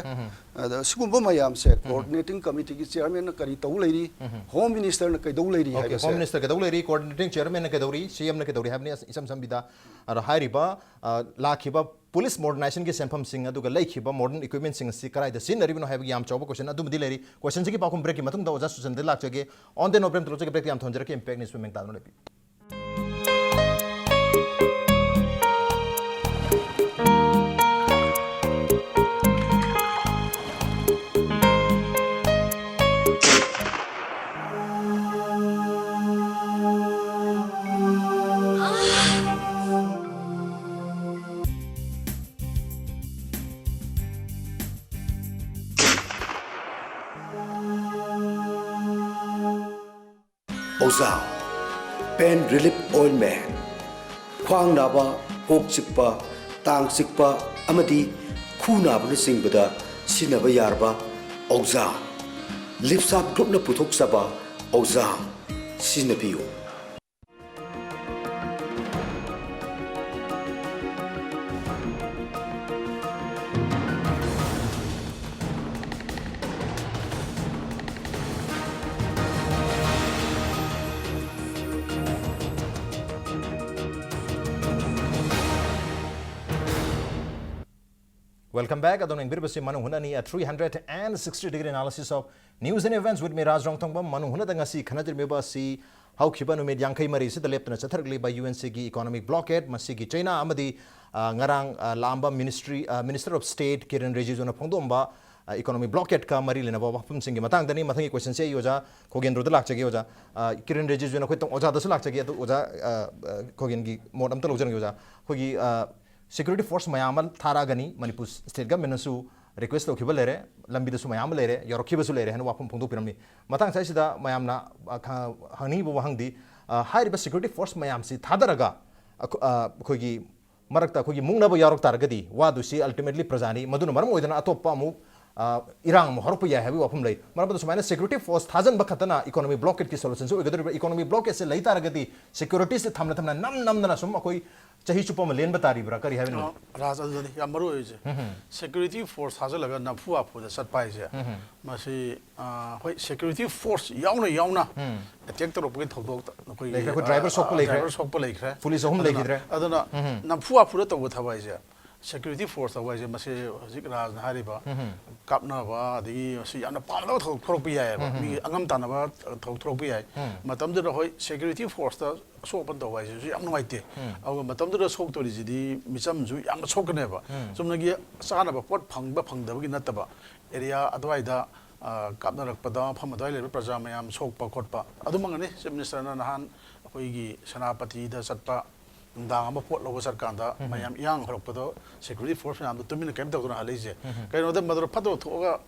ꯑꯗ ꯁꯤꯒꯨꯝꯕ ꯃꯌꯥꯝꯁꯦ ꯀꯣꯑꯣꯔꯗꯤꯅꯦꯇꯤꯡ ꯀꯃꯤꯇꯤꯒꯤ ꯆꯤꯌꯔꯃꯦꯟꯅ ꯀꯔꯤ ꯇꯧ ꯂꯩꯔꯤ, ꯍꯣꯝ ꯃꯤꯅꯤꯁꯇꯔꯅ ꯀꯩꯗꯧ ꯂꯩꯔꯤ ꯑꯣꯀꯦ, ꯍꯥꯏꯕꯁꯦ꯫ ꯍꯣꯝ ꯃꯤꯅꯤꯁꯇꯔ ꯀꯩꯗꯧ ꯂꯩꯔꯤ, ꯀꯣꯑꯣꯔꯗꯤꯅꯦꯇꯤꯡ ꯆꯤꯌꯔꯃꯦꯟꯅ ꯀꯩꯗꯧꯔꯤ, ꯁꯤ ꯑꯦꯝꯅ ꯀꯩꯗꯧꯔꯤ ꯍꯥꯏꯕꯅꯤ꯫ ꯏꯁꯝ ꯁꯝꯕꯤꯗ, ꯑꯗꯣ ꯍꯥꯏꯔꯤꯕ, ꯑ, ꯂꯥꯛꯈꯤꯕ ꯄꯨꯂꯤꯁ ꯃꯣꯗꯔꯅꯥꯏꯖꯦꯁꯟꯒꯤ ꯁꯦꯟꯐꯝꯁꯤꯡ ꯑꯗꯨꯒ ꯂꯩꯈꯤꯕ ꯃꯣꯗꯔꯟ ꯏꯀ꯭ꯋꯤꯞꯃꯦꯟꯁꯤꯡ ꯑꯁꯤ ꯀꯗꯥꯏꯗ ꯁꯤꯖꯤꯟꯅꯔꯤꯕꯅꯣ ꯍꯥꯏꯕꯒꯤ ꯌꯥꯝ ꯆꯥꯎꯕ ꯀꯣꯏꯁꯟ ꯑꯗꯨꯃꯗꯤ ꯂꯩꯔꯤ꯫ ꯀꯣꯏꯁꯟꯁꯤꯒꯤ ꯄꯥꯎꯈꯨꯝ ꯕ꯭ꯔꯦꯛꯀꯤ ꯃꯇꯨꯡꯗ ꯑꯣꯖꯥ ꯁꯨꯖꯟꯗ ꯂꯥꯛꯆꯒꯦ꯫ On the note, ꯕ꯭ꯔꯦꯛ ꯇꯧꯖꯒꯦ꯫ ꯕ꯭ꯔꯦꯛꯇ ꯌꯥꯝ ꯊꯣꯟꯖꯔꯛꯀꯦ꯫ Impact News ꯃꯦꯡ ꯇꯥꯗꯨꯅ ꯂꯩꯕꯤꯌꯨ꯫ ꯑꯣꯖꯥ, pain relief ointment, ꯈ꯭ꯋꯥꯡ ꯅꯥꯕ, ꯀꯣꯛ ꯆꯤꯛꯄ, ꯇꯥꯡ ꯆꯤꯛꯄ ꯑꯃꯗꯤ ꯈꯨ ꯅꯥꯕꯅꯆꯤꯡꯕꯗ ꯁꯤꯖꯤꯟꯅꯕ ꯌꯥꯔꯕ ꯑꯣꯖꯥ, ꯂꯤꯞꯁꯥꯞ ꯒ꯭ꯔꯨꯞꯅ ꯄꯨꯊꯣꯛꯆꯕ ꯑꯣꯖꯥ, ꯁꯤꯖꯤꯟꯅꯕꯤꯌꯨ꯫ Welcome back. ꯑꯗꯣꯝꯅ ꯌꯦꯡꯕꯤꯔꯤꯕꯁꯤ ꯃꯅꯨꯡ ꯍꯨꯠꯅꯅꯤ, a three hundred and sixty degree analysis of news and events with me, ꯔꯥꯖ ꯔꯣꯡꯊꯣꯡꯕꯝ꯫ ꯃꯅꯨꯡ ꯍꯨꯠꯅꯗ ꯉꯁꯤ ꯈꯟꯅꯖꯔꯝꯂꯤꯕ ꯑꯁꯤ ꯍꯧꯈꯤꯕ ꯅꯨꯃꯤꯠ ꯌꯥꯡꯈꯩ ꯃꯔꯤꯁꯤꯗ ꯂꯦꯞꯇꯅ ꯆꯠꯊꯔꯛꯂꯤꯕ ꯌꯨ ꯑꯦꯟ ꯁꯤꯒꯤ economic blockade, ꯃꯁꯤꯒꯤ ꯆꯩꯅꯥ ꯑꯃꯗꯤ, ꯑ, ꯉꯔꯥꯡ, ꯑ, ꯂꯥꯛꯑꯝꯕ ministry, ꯑ, Minister of State ꯀꯤꯔꯟ ꯔꯤꯖꯤꯖꯨꯅ ꯐꯣꯡꯗꯣꯛꯑꯝꯕ, ꯑ, economic blockade-ꯀ ꯃꯔꯤ ꯂꯩꯅꯕ ꯋꯥꯐꯝꯁꯤꯡꯒꯤ ꯃꯇꯥꯡꯗꯅꯤ꯫ ꯃꯊꯪꯒꯤ question-ꯁꯦ ꯑꯩ ꯑꯣꯖꯥ ꯈꯣꯒꯦꯟꯗ꯭ꯔꯣꯗ ꯂꯥꯛꯆꯒꯦ꯫ ꯑꯣꯖꯥ, ꯑ, ꯀꯤꯔꯟ ꯔꯤꯖꯤꯖꯨꯅ ꯑꯩꯈꯣꯏ ꯇꯣꯡ-, ꯑꯣꯖꯥꯗꯁꯨ ꯂꯥꯛꯆꯒꯦ꯫ ꯑꯗꯨ ꯑꯣꯖꯥ, ꯑ, ꯑ, ꯈꯣꯒꯦꯟꯒꯤ ꯃꯣꯠ ꯑꯝꯇ ꯂꯧꯖꯔꯝꯒꯦ꯫ ꯑꯣꯖꯥ, ꯑꯩꯈꯣꯏꯒꯤ, ꯑ, security force ꯃꯌꯥꯝ ꯑꯃ ꯊꯥꯔꯛꯑꯒꯅꯤ꯫ ꯃꯅꯤꯄꯨꯔ state government-ꯅꯁꯨ request ꯇꯧꯈꯤꯕ ꯂꯩꯔꯦ, ꯂꯝꯕꯤꯗꯁꯨ ꯃꯌꯥꯝ ꯑꯃ ꯂꯩꯔꯦ, ꯌꯧꯔꯛꯈꯤꯕꯁꯨ ꯂꯩꯔꯦ ꯍꯥꯏꯅ ꯋꯥꯐꯝ ꯐꯣꯡꯗꯣꯛꯄꯤꯔꯝꯃꯤ꯫ ꯃꯇꯥꯡ ꯑꯁꯤꯗ ꯃꯌꯥꯝꯅ, ꯑ, ꯈ-, ꯍꯪꯅꯤꯡꯉꯤꯕ ꯋꯥꯍꯪꯗꯤ, ꯑ, ꯍꯥꯏꯔꯤꯕ security force ꯃꯌꯥꯝꯁꯤ ꯊꯥꯗꯔꯒ ꯑꯩꯈꯣ-, ꯑ, ꯑꯩꯈꯣꯏꯒꯤ ꯃꯔꯛꯇ ꯑꯩꯈꯣꯏꯒꯤ ꯃꯨꯛꯅꯕ ꯌꯥꯎꯔꯛ ꯇꯥꯔꯒꯗꯤ ꯋꯥꯗꯣꯏꯁꯤ ultimately ꯄ꯭ꯔꯖꯥꯅꯤ꯫ ꯃꯗꯨꯅ ꯃꯔꯝ ꯑꯣꯏꯗꯅ ꯑꯇꯣꯞꯄ ꯑꯃꯨꯛ, ꯑ, ꯏꯔꯥꯡ ꯑꯃꯨꯛ ꯍꯧꯔꯛꯄ ꯌꯥꯏ ꯍꯥꯏꯕꯒꯤ ꯋꯥꯐꯝ ꯂꯩ꯫ ꯃꯔꯝ ꯑꯗꯨꯅ ꯁꯨꯃꯥꯏꯅ security force ꯊꯥꯖꯟꯕ ꯈꯛꯇꯅ economic blockade-ꯀꯤ solution-ꯁꯤ ꯑꯣꯏꯒꯗꯧꯔꯤꯕ꯭ꯔꯥ? Economic blockade-ꯁꯦ ꯂꯩ ꯇꯥꯔꯒꯗꯤ security-ꯁꯦ ꯊꯝꯅ ꯊꯝꯅ ꯅꯝ ꯅꯝꯗꯅ ꯁꯨꯝ ꯑꯩꯈꯣꯏ ꯆꯍꯤ ꯆꯨꯞꯄ ꯑꯃ ꯂꯦꯟꯕ ꯇꯥꯔꯤꯕ꯭ꯔꯥ? ꯀꯔꯤ ꯍꯥꯏꯕꯅꯣ? ꯑ, ꯔꯥꯖ, ꯑꯗꯨꯗꯅꯤ ꯌꯥꯝ ꯃꯔꯨ ꯑꯣꯏꯔꯤꯁꯦ꯫ ꯎꯝ ꯍꯝ꯫ Security force ꯊꯥꯖꯤꯜꯂꯒ ꯅꯝꯐꯨ ꯍꯥꯐꯨꯗ ꯆꯠꯄ ꯍꯥꯏꯁꯦ, ꯎꯝ ꯍꯝ꯫ ꯃꯁꯤ, ꯑ, ꯍꯣꯏ, security force ꯌꯥꯎꯅ ꯌꯥꯎꯅ ꯎꯝ꯫ Attack ꯇꯧꯔꯛꯄꯒꯤ ꯊꯧꯗꯣꯛꯇ ꯑꯩꯈꯣꯏꯒꯤ, ꯂꯩꯈ꯭ꯔꯦ, ꯑꯩꯈꯣꯏ driver ꯑ, ꯁꯣꯛꯄ ꯑ, ꯂꯩꯈ꯭ꯔꯦ꯫ Driver ꯁꯣꯛꯄ ꯂꯩꯈ꯭ꯔꯦ꯫ Police ꯑꯍꯨꯝ ꯑꯗꯨꯅ, ꯂꯩꯈꯤꯗ꯭ꯔꯦ꯫ ꯑꯗꯨꯅ ꯎꯝ ꯍꯝ꯫ ꯅꯝꯐꯨ ꯍꯥꯐꯨꯗ ꯇꯧꯕ ꯊꯕꯛ ꯍꯥꯏꯁꯦ ꯁꯦꯀ꯭ꯌꯨꯔꯤꯇꯤ ꯐꯣꯔꯁ ꯇꯧꯕ ꯍꯥꯏꯁꯦ, ꯃꯁꯤ ꯍꯧꯖꯤꯛ ꯔꯥꯖꯅ ꯍꯥꯏꯔꯤꯕ ꯀꯥꯞꯅꯕ, ꯑꯗꯒꯤ ꯃꯁꯤ ꯌꯥꯝꯅ ꯄꯥꯝꯅꯕ ꯊꯧꯗꯣꯛ ꯊꯣꯛꯂꯛꯄ ꯌꯥꯏꯑꯕ, ꯃꯤꯒꯤ ꯑꯉꯝ ꯇꯥꯟꯅꯕ ꯊꯧꯗꯣꯛ ꯊꯣꯛꯂꯛꯄ ꯌꯥꯏ꯫ ꯃꯇꯝꯗꯨꯗ ꯍꯣꯏ, ꯁꯦꯀ꯭ꯌꯨꯔꯤꯇꯤ ꯐꯣꯔꯁꯇ ꯑꯁꯣꯛ ꯑꯄꯟ ꯇꯧꯕ ꯍꯥꯏꯁꯤꯁꯨ ꯌꯥꯝ ꯅꯨꯡꯉꯥꯏꯇꯦ꯫ ꯑꯗꯨꯒ ꯃꯇꯝꯗꯨꯗ ꯁꯣꯛꯇꯣꯔꯤꯁꯤꯗꯤ ꯃꯤꯆꯝꯁꯨ ꯌꯥꯝꯅ ꯁꯣꯛꯀꯅꯦꯕ꯫ ꯆꯨꯝꯅꯒꯤ ꯆꯥꯅꯕ ꯄꯣꯠ ꯐꯪꯕ ꯐꯪꯗꯕꯒꯤ ꯅꯠꯇꯕ, ꯑꯦꯔꯤꯌꯥ ꯑꯗꯨꯋꯥꯏꯗ ꯑ, ꯀꯥꯞꯅꯔꯛꯄꯗ ꯃꯐꯝ ꯑꯗꯨꯋꯥꯏ ꯂꯩꯔꯤꯕ ꯄ꯭ꯔꯖꯥ ꯃꯌꯥꯝ ꯁꯣꯛꯄ ꯈꯣꯠꯄ꯫ ꯑꯗꯨꯃꯛꯅꯅꯤ ꯆꯤꯐ ꯃꯤꯅꯤꯁꯇꯔꯅ ꯅꯍꯥꯟ ꯑꯩꯈꯣꯏꯒꯤ ꯁꯦꯅꯥꯄꯇꯤꯗ ꯆꯠꯄ, ꯅꯨꯡꯗꯥꯡ ꯑꯃ ꯄꯣꯠ ꯂꯧꯕ ꯆꯠꯀꯥꯟꯗ ꯃꯌꯥꯝ ꯏꯔꯥꯡ ꯍꯧꯔꯛꯄꯗꯣ ꯁꯦꯀ꯭ꯌꯨꯔꯤꯇꯤ ꯐꯣꯔꯁ ꯃꯌꯥꯝꯗꯣ ꯇꯨꯃꯤꯟꯅ ꯀꯔꯤꯝ ꯇꯧꯗꯅ ꯍꯜꯂꯛꯏꯁꯦ꯫ ꯀꯩꯅꯣꯗ ꯃꯗꯨꯗ ꯐꯠꯇꯕ ꯊꯣꯛꯑꯒ,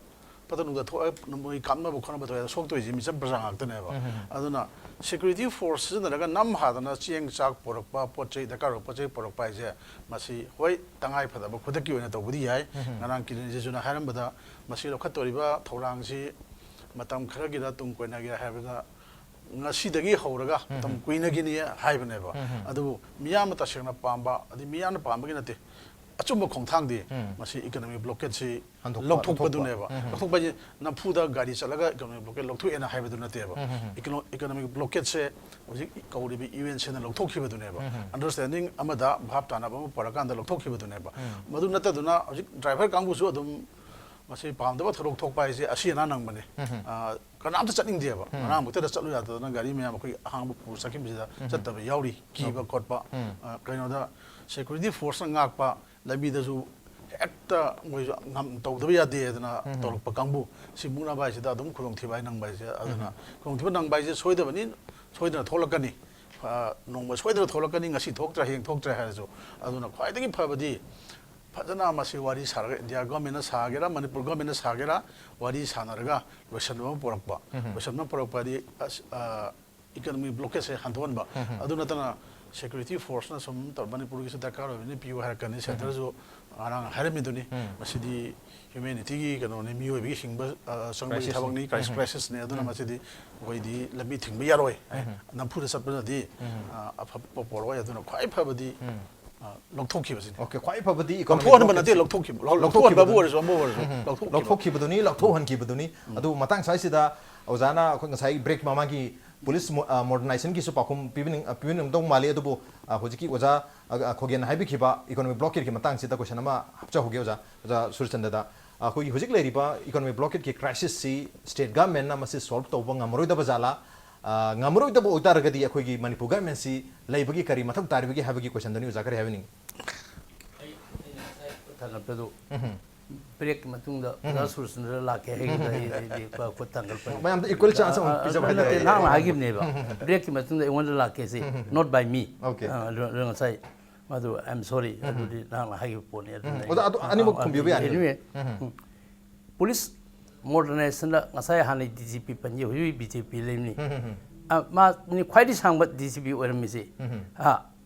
ꯐꯠꯇ ꯅꯨꯡꯗ ꯊꯣꯛꯑꯒ ꯃꯣꯏ ꯀꯥꯞꯅꯕ ꯈꯣꯠꯅꯕ ꯇꯧꯋꯦ, ꯁꯣꯛꯇꯣꯏꯁꯦ ꯃꯤꯆꯝ ꯄ꯭ꯔꯖꯥ ꯉꯥꯛꯇꯅꯦꯕ꯫ ꯑꯗꯨꯅ ꯁꯦꯀ꯭ꯌꯨꯔꯤꯇꯤ ꯐꯣꯔꯁ ꯁꯤꯖꯤꯟꯅꯔꯒ ꯅꯝ ꯍꯥꯗꯅ ꯆꯦꯡ ꯆꯥꯛ ꯄꯣꯔꯛꯄ, ꯄꯣꯠ ꯆꯩ, ꯗꯔꯀꯥꯔ ꯑꯣꯏꯕ ꯄꯣꯠ ꯆꯩ ꯄꯣꯔꯛꯄ ꯍꯥꯏꯁꯦ, ꯃꯁꯤ ꯍꯣꯏ, ꯇꯉꯥꯏ ꯐꯗꯕ ꯈꯨꯗꯛꯀꯤ ꯑꯣꯏꯅ ꯇꯧꯕꯗꯤ ꯌꯥꯏ꯫ ꯉꯔꯥꯡ ꯀꯤꯔꯦꯟ ꯔꯤꯖꯤꯖꯨꯅ ꯍꯥꯏꯔꯝꯕꯗ, ꯃꯁꯤ ꯂꯧꯈꯠꯇꯧꯔꯤꯕ ꯊꯧꯔꯥꯡꯁꯤ ꯃꯇꯝ ꯈꯔꯒꯤꯔ ꯇꯨꯡ ꯀꯣꯏꯅꯒꯦꯔꯥ ꯍꯥꯏꯕꯗ, ꯉꯁꯤꯗꯒꯤ ꯍꯧꯔꯒ ꯃꯇꯝ ꯀꯨꯏꯅꯒꯤꯅꯤ ꯍꯥꯏꯕꯅꯦꯕ꯫ ꯑꯗꯨꯕꯨ ꯃꯤꯌꯥꯝꯅ ꯇꯁꯦꯡꯅ ꯄꯥꯝꯕ, ꯑꯗꯩ ꯃꯤꯌꯥꯝꯅ ꯄꯥꯝꯕꯒꯤ ꯅꯠꯇꯦ, ꯑꯆꯨꯝꯕ ꯈꯣꯡꯊꯥꯡꯗꯤ ꯃꯁꯤ ꯏꯀꯣꯅꯣꯃꯤꯛ ꯕ꯭ꯂꯣꯀꯦꯠꯁꯤ ꯍꯟꯗꯣꯛꯄ, ꯂꯧꯊꯣꯛꯄꯗꯨꯅꯦꯕ꯫ ꯂꯧꯊꯣꯛꯄ꯫ ꯂꯧꯊꯣꯛꯄ ꯍꯥꯏꯁꯦ ꯅꯝꯐꯨꯗ ꯒꯥꯔꯤ ꯆꯠꯂꯒ ꯏꯀꯣꯅꯣꯃꯤꯛ ꯕ꯭ꯂꯣꯀꯦꯠ ꯂꯧꯊꯣꯛꯑꯦꯅ ꯍꯥꯏꯕꯗꯨ ꯅꯠꯇꯦꯕ꯫ ꯏꯀꯣꯅꯣ-, ꯏꯀꯣꯅꯣꯃꯤꯛ ꯕ꯭ꯂꯣꯀꯦꯠꯁꯦ ꯍꯧꯖꯤꯛ ꯀꯧꯔꯤꯕ ꯌꯨ ꯑꯦꯟ ꯁꯤꯅ ꯂꯧꯊꯣꯛꯈꯤꯕꯗꯨꯅꯦꯕ꯫ ꯑꯟꯗꯔꯁ꯭ꯇꯦꯟꯗꯤꯡ ꯑꯃꯗ ꯚꯥꯞ ꯇꯥꯅꯕ ꯑꯃ ꯄꯨꯔꯀꯥꯟꯗ ꯂꯧꯊꯣꯛꯈꯤꯕꯗꯨꯅꯦꯕ꯫ ꯃꯗꯨ ꯅꯠꯇꯗꯨꯅ ꯍꯧꯖꯤꯛ ꯗ꯭ꯔꯥꯏꯚꯔ ꯀꯥꯡꯕꯨꯁꯨ ꯑꯗꯨꯝ ꯃꯁꯤ ꯄꯥꯝꯗꯕ ꯊꯧꯗꯣꯛ ꯊꯣꯛꯄ ꯍꯥꯏꯁꯦ ꯑꯁꯤ ꯑꯅꯥ ꯅꯪꯕꯅꯦ꯫ ꯑ, ꯀꯅꯥꯝꯇ ꯆꯠꯅꯤꯡꯗꯦꯕ꯫ ꯉꯔꯥꯡꯃꯛꯇꯗ ꯆꯠꯂꯨ ꯌꯥꯗꯗꯅ ꯒꯥꯔꯤ ꯃꯌꯥꯝ ꯑꯩꯈꯣꯏ ꯑꯍꯥꯡꯕ ꯄꯨꯔ ꯆꯠꯈꯤꯕꯁꯤꯗ ꯆꯠꯇꯕ ꯌꯥꯎꯔꯤ, ꯀꯤꯕ ꯈꯣꯠꯄ꯫ ꯑ, ꯀꯩꯅꯣꯗ ꯁꯦꯀ꯭ꯌꯨꯔꯤꯇꯤ ꯐꯣꯔꯁꯅ ꯉꯥꯛꯄ, ꯂꯝꯕꯤꯗꯁꯨ ꯍꯦꯛꯇ ꯃꯣꯏꯁꯨ ꯉꯝ-, ꯇꯧꯗꯕ ꯌꯥꯗꯦ ꯑꯗꯨꯅ ꯇꯧꯔꯛꯄ ꯀꯥꯡꯕꯨ, ꯁꯤ ꯃꯨꯛꯅꯕ ꯍꯥꯏꯁꯤꯗ ꯑꯗꯨꯝ ꯈꯨꯗꯣꯡꯊꯤꯕ ꯍꯥꯏ ꯅꯪꯕ ꯍꯥꯏꯁꯦ꯫ ꯑꯗꯨꯅ ꯈꯨꯗꯣꯡꯊꯤꯕ ꯅꯪꯕ ꯍꯥꯏꯁꯦ ꯁꯣꯏꯗꯕꯅꯤ, ꯁꯣꯏꯗꯅ ꯊꯣꯛꯂꯛꯀꯅꯤ꯫ ꯑ, ꯅꯣꯡꯃ ꯁꯣꯏꯗꯅ ꯊꯣꯛꯂꯛꯀꯅꯤ, ꯉꯁꯤ ꯊꯣꯛꯇ꯭ꯔꯦ, ꯍꯌꯦꯡ ꯊꯣꯛꯇ꯭ꯔꯦ ꯍꯥꯏꯔꯁꯨ꯫ ꯑꯗꯨꯅ ꯈ꯭ꯋꯥꯏꯗꯒꯤ ꯐꯕꯗꯤ ꯐꯖꯅ ꯃꯁꯤ ꯋꯥꯔꯤ ꯁꯥꯔꯒ, ꯏꯟꯗꯤꯌꯥ ꯒꯣꯔꯃꯦꯟꯅ ꯁꯥꯒꯦꯔꯥ, ꯃꯅꯤꯄꯨꯔ ꯒꯣꯔꯃꯦꯟꯅ ꯁꯥꯒꯦꯔꯥ, ꯋꯥꯔꯤ ꯁꯥꯟꯅꯔꯒ ꯂꯣꯏꯁꯟꯕ ꯑꯃ ꯄꯨꯔꯛꯄ꯫ ꯂꯣꯏꯁꯟꯕ ꯑꯃ ꯄꯨꯔꯛꯄ ꯍꯥꯏꯗꯤ, ꯑꯁ, ꯑ, ꯏꯀꯣꯅꯣꯃꯤꯛ ꯕ꯭ꯂꯣꯀꯦꯠꯁꯦ ꯍꯟꯊꯣꯛꯍꯟꯕ꯫ ꯑꯗꯨ ꯅꯠꯇꯅ ꯁꯦꯀ꯭ꯌꯨꯔꯤꯇꯤ ꯐꯣꯔꯁꯅ ꯁꯨꯝ ꯇꯧ-, ꯃꯅꯤꯄꯨꯔꯒꯤꯁꯨ ꯗꯔꯀꯥꯔ ꯑꯣꯏꯕꯅꯤ, ꯄꯤꯌꯨ ꯍꯥꯏꯔꯛꯀꯅꯤ, ꯁꯦꯟꯇꯔꯁꯨ ꯉꯔꯥꯡ ꯍꯥꯏꯔꯝꯃꯤꯗꯨꯅꯤ꯫ ꯃꯁꯤꯗꯤ ꯍ꯭ꯌꯨꯃꯦꯅꯤꯇꯤꯒꯤ ꯀꯩꯅꯣꯅꯤ, ꯃꯤꯑꯣꯏꯕꯒꯤ ꯍꯤꯡꯕ, ꯑ, ꯆꯪꯕꯒꯤ ꯀ꯭ꯔꯥꯏꯁꯤꯁꯅꯤ꯫ ꯊꯕꯛꯅꯤ, ꯀ꯭ꯔꯥꯏꯁ-, ꯀ꯭ꯔꯥꯏꯁꯤꯁꯅꯤ꯫ ꯑꯗꯨꯅ ꯃꯁꯤꯗꯤ ꯑꯩꯈꯣꯏꯗꯤ ꯂꯝꯕꯤ ꯊꯤꯡꯕ ꯌꯥꯔꯣꯏ꯫ ꯑ, ꯅꯝꯐꯨꯗ ꯆꯠꯄꯅꯗꯤ, ꯑ, ꯑꯐꯕ ꯄꯣꯔꯛꯑꯣꯏ꯫ ꯑꯗꯨꯅ ꯈ꯭ꯋꯥꯏ ꯐꯕꯗꯤ, ꯑ, ꯂꯧꯊꯣꯛꯈꯤꯕꯁꯤꯅꯤ꯫ ꯑꯣꯀꯦ, ꯈ꯭ꯋꯥꯏ ꯐꯕꯗꯤ ꯏꯀꯣꯅꯣꯃꯤꯛ ꯂꯧꯊꯣꯛꯍꯟꯕ ꯅꯠꯇꯦ, ꯕ꯭ꯂꯣꯀꯦꯠꯁꯤ꯫ ꯂꯧꯊꯣꯛꯈꯤꯕ꯫ ꯂꯧ-, ꯂꯧꯊꯣꯛꯍꯟꯕꯕꯨ ꯂꯧꯊꯣꯛꯈꯤꯕꯗꯨꯅꯤ꯫ ꯑꯣꯏꯔꯁꯨ, ꯑꯃꯕꯨ ꯑꯣꯏꯔꯁꯨ, ꯂꯧꯊꯣꯛꯈꯤꯕ꯫ ꯂꯧꯊꯣꯛꯈꯤꯕꯗꯨꯅꯤ, ꯂꯧꯊꯣꯛꯍꯟꯈꯤꯕꯗꯨꯅꯤ꯫ ꯑꯗꯨ ꯃꯇꯥꯡ ꯁ꯭ꯋꯥꯏꯁꯤꯗ ꯑꯣꯖꯥꯅ ꯑꯩꯈꯣꯏ ꯉꯁꯥꯏ ꯕ꯭ꯔꯦꯛ ꯃꯃꯥꯡꯒꯤ ꯄꯨꯂꯤꯁ ꯃꯣ-, ꯑ, ꯃꯣꯗꯔꯅꯥꯏꯖꯦꯁꯟꯒꯤꯁꯨ ꯄꯥꯎꯈꯨꯝ ꯄꯤꯕꯤꯅꯤꯡ-, ꯑ, ꯄꯤꯕꯤꯅꯤꯡꯉꯝꯗꯧ ꯃꯥꯜꯂꯤ꯫ ꯑꯗꯨꯕꯨ, ꯑ, ꯍꯧꯖꯤꯛꯀꯤ ꯑꯣꯖꯥ, ꯑ, ꯑ, ꯈꯣꯒꯦꯟꯅ ꯍꯥꯏꯕꯤꯈꯤꯕ ꯏꯀꯣꯅꯣꯃꯤꯛ ꯕ꯭ꯂꯣꯀꯦꯠꯀꯤ ꯃꯇꯥꯡꯁꯤꯗ ꯀꯣꯏꯁꯟ ꯑꯃ ꯍꯥꯞꯆꯍꯧꯒꯦ ꯑꯣꯖꯥ, ꯑꯣꯖꯥ ꯁꯨꯔꯆꯟꯗ꯭ꯔꯗ꯫ ꯑꯩꯈꯣꯏꯒꯤ ꯍꯧꯖꯤꯛ ꯂꯩꯔꯤꯕ ꯏꯀꯣꯅꯣꯃꯤꯛ ꯕ꯭ꯂꯣꯀꯦꯠꯀꯤ ꯀ꯭ꯔꯥꯏꯁꯤꯁꯁꯤ ꯁ꯭ꯇꯦꯠ ꯒꯚꯔꯟꯃꯦꯟꯅ ꯃꯁꯤ ꯁꯣꯜꯕ ꯇꯧꯕ ꯉꯝꯃꯔꯣꯏꯗꯕ ꯖꯥꯠꯂꯥ? ꯑ, ꯉꯝꯃꯔꯣꯏꯗꯕ ꯑꯣꯏꯇꯥꯔꯒꯗꯤ ꯑꯩꯈꯣꯏꯒꯤ ꯃꯅꯤꯄꯨꯔ ꯒꯚꯔꯟꯃꯦꯟꯁꯤ ꯂꯩꯕꯒꯤ ꯀꯔꯤ ꯃꯊꯧ ꯇꯥꯔꯤꯕꯒꯦ ꯍꯥꯏꯕꯒꯤ ꯀꯣꯏꯁꯟꯗꯨꯅꯤ ꯑꯣꯖꯥ ꯀꯔꯤ ꯍꯥꯏꯕꯤꯅꯤꯡꯉꯤ? ꯊꯥꯡꯒꯠꯄꯗꯨ ꯕ꯭ꯔꯦꯛꯀꯤ ꯃꯇꯨꯡꯗ ꯑꯣꯖꯥ ꯁꯨꯔꯆꯟꯗ꯭ꯔ ꯂꯥꯛꯀꯦ ꯍꯥꯏꯒꯗ꯭ꯔꯥ ꯑꯩ ꯑꯩꯗꯤ ꯈꯨꯠ ꯊꯥꯡꯒꯠꯄꯅꯤ꯫ ꯃꯌꯥꯝꯗ equal chance ꯑꯃꯨꯛ ꯄꯤꯖꯕ ꯅꯠꯇꯦ, ꯍꯥꯏꯇꯥꯔꯦ꯫ ꯅꯍꯥꯛꯅ ꯍꯥꯏꯈꯤꯕꯅꯦꯕ, ꯕ꯭ꯔꯦꯛꯀꯤ ꯃꯇꯨꯡꯗ ꯑꯩꯉꯣꯟꯗ ꯂꯥꯛꯀꯦꯁꯤ, ꯎꯝ, ꯎꯝ, ꯎꯝ꯫ not by me꯫ Okay. ꯑ, ꯑꯗꯨ, ꯑꯗꯨ ꯉꯁꯥꯏ ꯃꯗꯨ, "I am sorry", ꯑꯗꯨꯗꯤ ꯅꯍꯥꯛꯅ ꯍꯥꯏꯈꯤꯕ ꯄꯣꯠꯅꯤ꯫ ꯑꯗꯨꯅ ꯎꯝ, ꯑꯣꯖꯥ, ꯑꯗꯨ ꯑꯅꯤꯃꯛ ꯑ, ꯈꯨꯝꯕꯤꯕ ꯌꯥꯅꯤ꯫ anyway, ꯎꯝ, ꯎꯝ꯫ ꯎꯝ꯫ ꯄꯨꯂꯤꯁ ꯃꯣꯗꯔꯅꯥꯏꯖꯦꯁꯟꯗ ꯉꯁꯥꯏ ꯍꯥꯟꯅ ꯗꯤ ꯖꯤ ꯄꯤ ꯄꯟꯈꯤ, ꯍꯧꯖꯤꯛ ꯍꯧꯖꯤꯛ ꯕꯤ ꯖꯦ ꯄꯤ ꯂꯩꯕꯅꯤ꯫ ꯎꯝ, ꯎꯝ, ꯎꯝ꯫ ꯑ, ꯃꯥꯅꯤ ꯈ꯭ꯋꯥꯏꯗꯒꯤ ꯁꯥꯡꯕ ꯗꯤ ꯖꯤ ꯄꯤ ꯑꯣꯏꯔꯝꯃꯤꯁꯤ꯫ ꯎꯝ, ꯎꯝ꯫ ꯑ,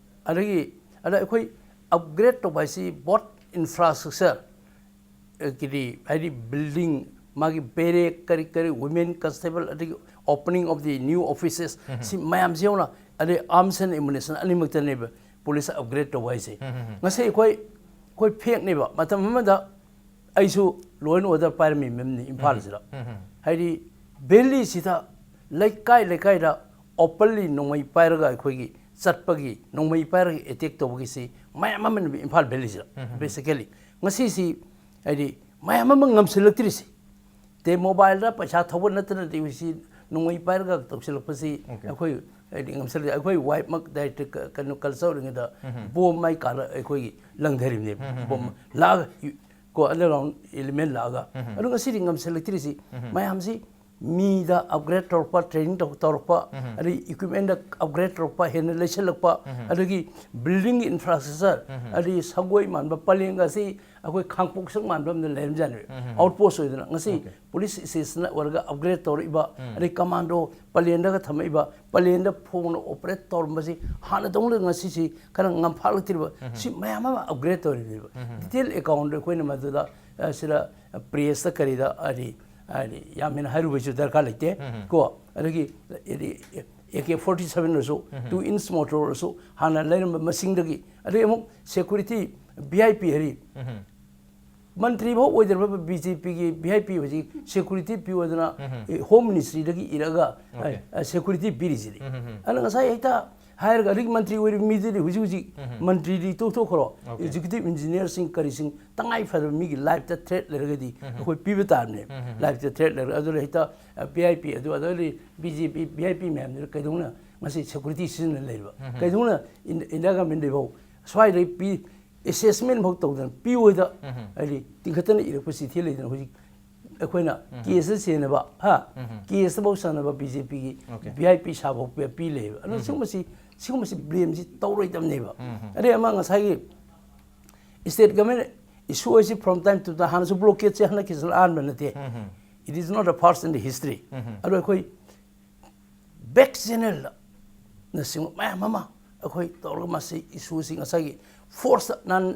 ꯑꯗꯒꯤ, ꯑꯗ ꯑꯩꯈꯣꯏ ꯑꯞꯒ꯭ꯔꯦꯗ ꯇꯧꯕ ꯍꯥꯏꯁꯤ both infrastructure, ꯑ, ꯀꯤꯗꯤ, ꯍꯥꯏꯗꯤ building, ꯃꯥꯒꯤ barrack, ꯀꯔꯤ ꯀꯔꯤ, women constable, ꯑꯗꯒꯤ opening of the new offices, ꯁꯤ ꯃꯌꯥꯝꯁꯤ ꯌꯧꯅ, ꯑꯗꯩ arms and ammunition ꯑꯅꯤꯃꯛꯇꯅꯦꯕ ꯄꯨꯂꯤꯁ ꯑꯞꯒ꯭ꯔꯦꯗ ꯇꯧꯕ ꯍꯥꯏꯁꯦ꯫ ꯉꯁꯤ ꯑꯩꯈꯣꯏ, ꯑꯩꯈꯣꯏ ꯐꯦꯛꯅꯦꯕ꯫ ꯃꯇꯝ ꯑꯃꯗ ꯑꯩꯁꯨ law and order ꯄꯥꯏꯔꯝꯃꯤ ꯃꯤꯅꯤ ꯏꯝꯐꯥꯜꯁꯤꯗ꯫ ꯍꯥꯏꯗꯤ ꯚꯦꯂꯤꯁꯤꯗ ꯂꯩꯀꯥꯏ ꯂꯩꯀꯥꯏꯗ openly ꯅꯣꯡꯃꯩ ꯄꯥꯏꯔꯒ ꯑꯩꯈꯣꯏꯒꯤ ꯆꯠꯄꯒꯤ, ꯅꯣꯡꯃꯩ ꯄꯥꯏꯔꯒ ꯑꯦꯇꯦꯛ ꯇꯧꯕꯒꯤꯁꯤ ꯃꯌꯥꯝ ꯑꯃꯅꯦꯕ ꯏꯝꯐꯥꯜ ꯚꯦꯂꯤꯁꯤꯗ꯫ Basically ꯉꯁꯤꯁꯤ ꯍꯥꯏꯗꯤ ꯃꯌꯥꯝ ꯑꯃ ꯉꯝꯁꯤꯜꯂꯛꯇ꯭ꯔꯤꯁꯤ꯫ ꯇꯦ ꯃꯣꯕꯥꯏꯜꯗ ꯄꯩꯁꯥ ꯊꯧꯕ ꯅꯠꯇꯅꯗꯤ ꯁꯤ ꯅꯣꯡꯃꯩ ꯄꯥꯏꯔꯒ ꯇꯧꯁꯤꯜꯂꯛꯄꯁꯤ ꯑꯩꯈꯣꯏ ꯍꯥꯏꯗꯤ ꯉꯝꯁꯤꯜꯂꯛꯇꯦ꯫ ꯑꯩꯈꯣꯏ ꯋꯥꯏꯞꯃꯛ ꯗꯥꯏꯔꯦꯛꯇ ꯀ-, ꯀꯩꯅꯣ ꯀꯜꯆꯔ ꯑꯣꯏꯔꯤꯉꯩꯗ ꯕꯣꯝ ꯃꯥꯏ ꯀꯥꯔ ꯑꯩꯈꯣꯏꯒꯤ ꯂꯪꯊꯔꯤꯕꯅꯦꯕ꯫ ꯕꯣꯝ ꯂꯥꯛꯑꯒ ꯌꯨ-, ꯀꯣ underground element ꯂꯥꯛꯑꯒ꯫ ꯑꯗꯨ ꯉꯁꯤꯗꯤ ꯉꯝꯁꯤꯜꯂꯛꯇ꯭ꯔꯤꯁꯤ ꯃꯌꯥꯝꯁꯤ ꯃꯤꯗ ꯑꯞꯒ꯭ꯔꯦꯗ ꯇꯧꯔꯛꯄ, ꯇ꯭ꯔꯦꯅꯤꯡ ꯇꯧ-, ꯇꯧꯔꯛꯄ, ꯑꯗꯩ ꯏꯀ꯭ꯋꯤꯞꯃꯦꯟꯗ ꯑꯞꯒ꯭ꯔꯦꯗ ꯇꯧꯔꯛꯄ, ꯍꯦꯟꯅ ꯂꯩꯁꯜꯂꯛꯄ, ꯑꯗꯒꯤ ꯕꯤꯜꯗꯤꯡꯒꯤ ꯏꯟꯐ꯭ꯔꯥꯁ꯭ꯇ꯭ꯔꯛꯆꯔ, ꯑꯗꯒꯤ ꯁꯪꯒꯣꯏ ꯃꯥꯟꯕ ꯄꯂꯦꯟꯒꯁꯤ ꯑꯩꯈꯣꯏ ꯈꯥꯡꯄꯣꯛꯁꯪ ꯃꯥꯟꯕ ꯑꯃꯗ ꯂꯩꯔꯝꯖꯥꯠꯅꯦꯕ꯫ ꯑꯥꯎꯠ ꯄꯣꯁ ꯑꯣꯏꯗꯅ ꯉꯁꯤ ꯄꯨꯂꯤꯁ ꯁ꯭ꯇꯦꯁꯟ ꯑꯣꯏꯔꯒ ꯑꯞꯒ꯭ꯔꯦꯗ ꯇꯧꯔꯛꯏꯕ, ꯑꯗꯩ ꯀꯃꯥꯟꯗꯣ ꯄꯂꯦꯟꯗꯒ ꯊꯝꯃꯛꯏꯕ, ꯄꯂꯦꯟꯗ ꯐꯣꯡꯅ ꯑꯣꯄꯔꯦꯠ ꯇꯧꯔꯝꯕꯁꯤ ꯍꯥꯟꯅꯗꯧꯅ ꯉꯁꯤꯁꯤ ꯈꯔ ꯉꯝꯐꯥꯠꯂꯛꯇ꯭ꯔꯤꯕ, ꯁꯤ ꯃꯌꯥꯝ ꯑꯃ ꯑꯞꯒ꯭ꯔꯦꯗ ꯇꯧꯔꯤꯕꯅꯦꯕ꯫ ꯗꯤꯇꯦꯜ ꯑꯦꯀꯥꯎꯟꯗ ꯑꯩꯈꯣꯏꯅ ꯃꯗꯨꯗ, ꯑ, ꯁꯤꯗ ꯄ꯭ꯔꯦꯁꯇ ꯀꯔꯤꯗ ꯍꯥꯏꯗꯤ, ꯍꯥꯏꯗꯤ ꯌꯥꯝ ꯍꯦꯟꯅ ꯍꯥꯏꯔꯨꯕꯩꯁꯨ ꯗꯔꯀꯥꯔ ꯂꯩꯇꯦ꯫ ꯀꯣ, ꯑꯗꯒꯤ ꯍꯥꯏꯗꯤ ꯑꯦ ꯀꯦ ꯐꯣꯔꯇꯤ ꯁꯚꯦꯟ ꯑꯣꯏꯔꯁꯨ, ꯇꯨ ꯏꯟꯁ ꯃꯣꯇꯣꯔ ꯑꯣꯏꯔꯁꯨ, ꯍꯥꯟꯅ ꯂꯩꯔꯝꯕ ꯃꯁꯤꯡꯗꯒꯤ, ꯑꯗꯩ ꯑꯃꯨꯛ ꯁꯦꯀ꯭ꯌꯨꯔꯤꯇꯤ ꯚꯤ ꯑꯥꯏ ꯄꯤ ꯍꯥꯏꯔꯤ, ꯃꯟꯇ꯭ꯔꯤ ꯐꯥꯎ ꯑꯣꯏꯗ꯭ꯔꯕ ꯕꯤ ꯖꯦ ꯄꯤꯒꯤ ꯚꯤ ꯑꯥꯏ ꯄꯤ ꯍꯧꯖꯤꯛ ꯁꯦꯀ꯭ꯌꯨꯔꯤꯇꯤ ꯄꯤꯌꯨ ꯍꯥꯏꯗꯅ, ꯎꯝ, ꯎꯝ꯫ ꯑꯦ, ꯍꯣꯝ ꯃꯤꯅꯤꯁꯇ꯭ꯔꯤꯗꯒꯤ ꯏꯔꯒ, Okay. ꯑꯦ, ꯁꯦꯀ꯭ꯌꯨꯔꯤꯇꯤ ꯄꯤꯔꯤꯁꯤꯗꯤ꯫ ꯎꯝ, ꯎꯝ, ꯎꯝ꯫ ꯑꯗꯨꯅ ꯉꯁꯥꯏ ꯍꯦꯛꯇ ꯍꯥꯏꯔꯒ ꯑꯗꯨꯒꯤ ꯃꯟꯇ꯭ꯔꯤ ꯑꯣꯏꯔꯤꯕ ꯃꯤꯗꯨꯗꯤ ꯍꯧꯖꯤꯛ ꯍꯧꯖꯤꯛ ꯎꯝ, ꯎꯝ꯫ ꯃꯟꯇ꯭ꯔꯤꯗꯤ ꯇꯣꯛꯊꯣꯛꯈ꯭ꯔꯣ꯫ Okay. ꯑꯦꯛꯖꯤꯀ꯭ꯌꯨꯇꯤꯚ ꯏꯟꯖꯤꯅꯤꯌꯔꯁꯤꯡ ꯀꯔꯤꯁꯤꯡ ꯇꯉꯥꯏ ꯐꯗꯕ ꯃꯤꯒꯤ ꯂꯥꯏꯐꯇ ꯊ꯭ꯔꯦꯠ ꯂꯩꯔꯒꯗꯤ ꯎꯝ, ꯎꯝ꯫ ꯑꯩꯈꯣꯏ ꯄꯤꯕ ꯇꯥꯕꯅꯦ꯫ ꯎꯝ, ꯎꯝ, ꯎꯝ꯫ ꯂꯥꯏꯐꯇ ꯊ꯭ꯔꯦꯠ ꯂꯩꯔꯒ ꯑꯗꯨꯅ ꯍꯦꯛꯇ, ꯑ, ꯚꯤ ꯑꯥꯏ ꯄꯤ ꯑꯗꯨ ꯑꯗꯒꯤ B J P V I P ꯃꯌꯥꯝꯗꯨꯅ ꯀꯩꯗꯧꯅ ꯉꯁꯤ ꯁꯦꯀ꯭ꯌꯨꯔꯤꯇꯤ ꯁꯤꯖꯤꯟꯅ ꯂꯩꯔꯤꯕ? ꯎꯝ, ꯎꯝ꯫ ꯀꯩꯗꯧꯅ ꯏꯟ-, ꯏꯟꯗꯤꯌꯥ ꯒꯚꯔꯟꯃꯦꯟꯠ ꯐꯥꯎ ꯁ꯭ꯋꯥꯏꯗ ꯄꯤ ꯑꯦꯁꯦꯁꯃꯦꯟ ꯐꯥꯎ ꯇꯧꯗꯅ ꯄꯤꯌꯣꯏꯗ, ꯎꯝ, ꯎꯝ꯫ ꯍꯥꯏꯗꯤ ꯇꯤꯡꯈꯠꯇꯅ ꯏꯔꯛꯄ ꯆꯤꯊꯤ ꯂꯩꯗꯅ ꯍꯧꯖꯤꯛ ꯑꯩꯈꯣꯏꯅ ꯎꯝ, ꯎꯝ꯫ ꯀꯦꯁꯇ ꯆꯦꯟꯅꯕ, ꯍꯥ? ꯎꯝ, ꯎꯝ꯫ ꯀꯦꯁꯇꯐꯥꯎ ꯆꯥꯟꯅꯕ ꯕꯤ ꯖꯦ ꯄꯤꯒꯤ Okay. ꯚꯤ ꯑꯥꯏ ꯄꯤ ꯁꯥꯐꯥꯎ ꯄꯤ, ꯄꯤ ꯂꯩꯌꯦꯕ꯫ ꯑꯗꯨꯅ ꯎꯝ, ꯎꯝ꯫ ꯁꯤꯒꯨꯝꯕꯁꯤ, ꯁꯤꯒꯨꯝꯕꯁꯤ ꯕ꯭ꯂꯦꯝꯁꯤ ꯇꯧꯔꯣꯏꯗꯕꯅꯦꯕ꯫ ꯎꯝ, ꯎꯝ꯫ ꯑꯗꯩ ꯑꯃ ꯉꯁꯥꯏꯒꯤ ꯁ꯭ꯇꯦꯠ ꯒꯚꯔꯟꯃꯦꯟꯠ ꯏꯁꯨ ꯑꯁꯤ from time to time ꯍꯥꯟꯅꯁꯨ ꯕ꯭ꯂꯣꯀꯦꯠꯁꯦ ꯍꯟꯗꯛꯀꯤꯁꯤꯅ ꯑꯍꯥꯟꯕ ꯅꯠꯇꯦ꯫ ꯎꯝ, ꯎꯝ꯫ It is not a first in the history. ꯎꯝ, ꯎꯝ꯫ ꯑꯗꯣ ꯑꯩꯈꯣꯏ ꯕꯦꯛ ꯆꯦꯅꯦꯜꯗ ꯅꯆꯤꯡꯕ ꯃꯌꯥꯝ ꯑꯃ ꯑꯩꯈꯣꯏ ꯇꯧꯔꯒ ꯃꯁꯤ ꯏꯁꯨꯁꯤ ꯉꯁꯥꯏꯒꯤ ꯐꯣꯔꯁꯇ ꯅꯍꯥꯟ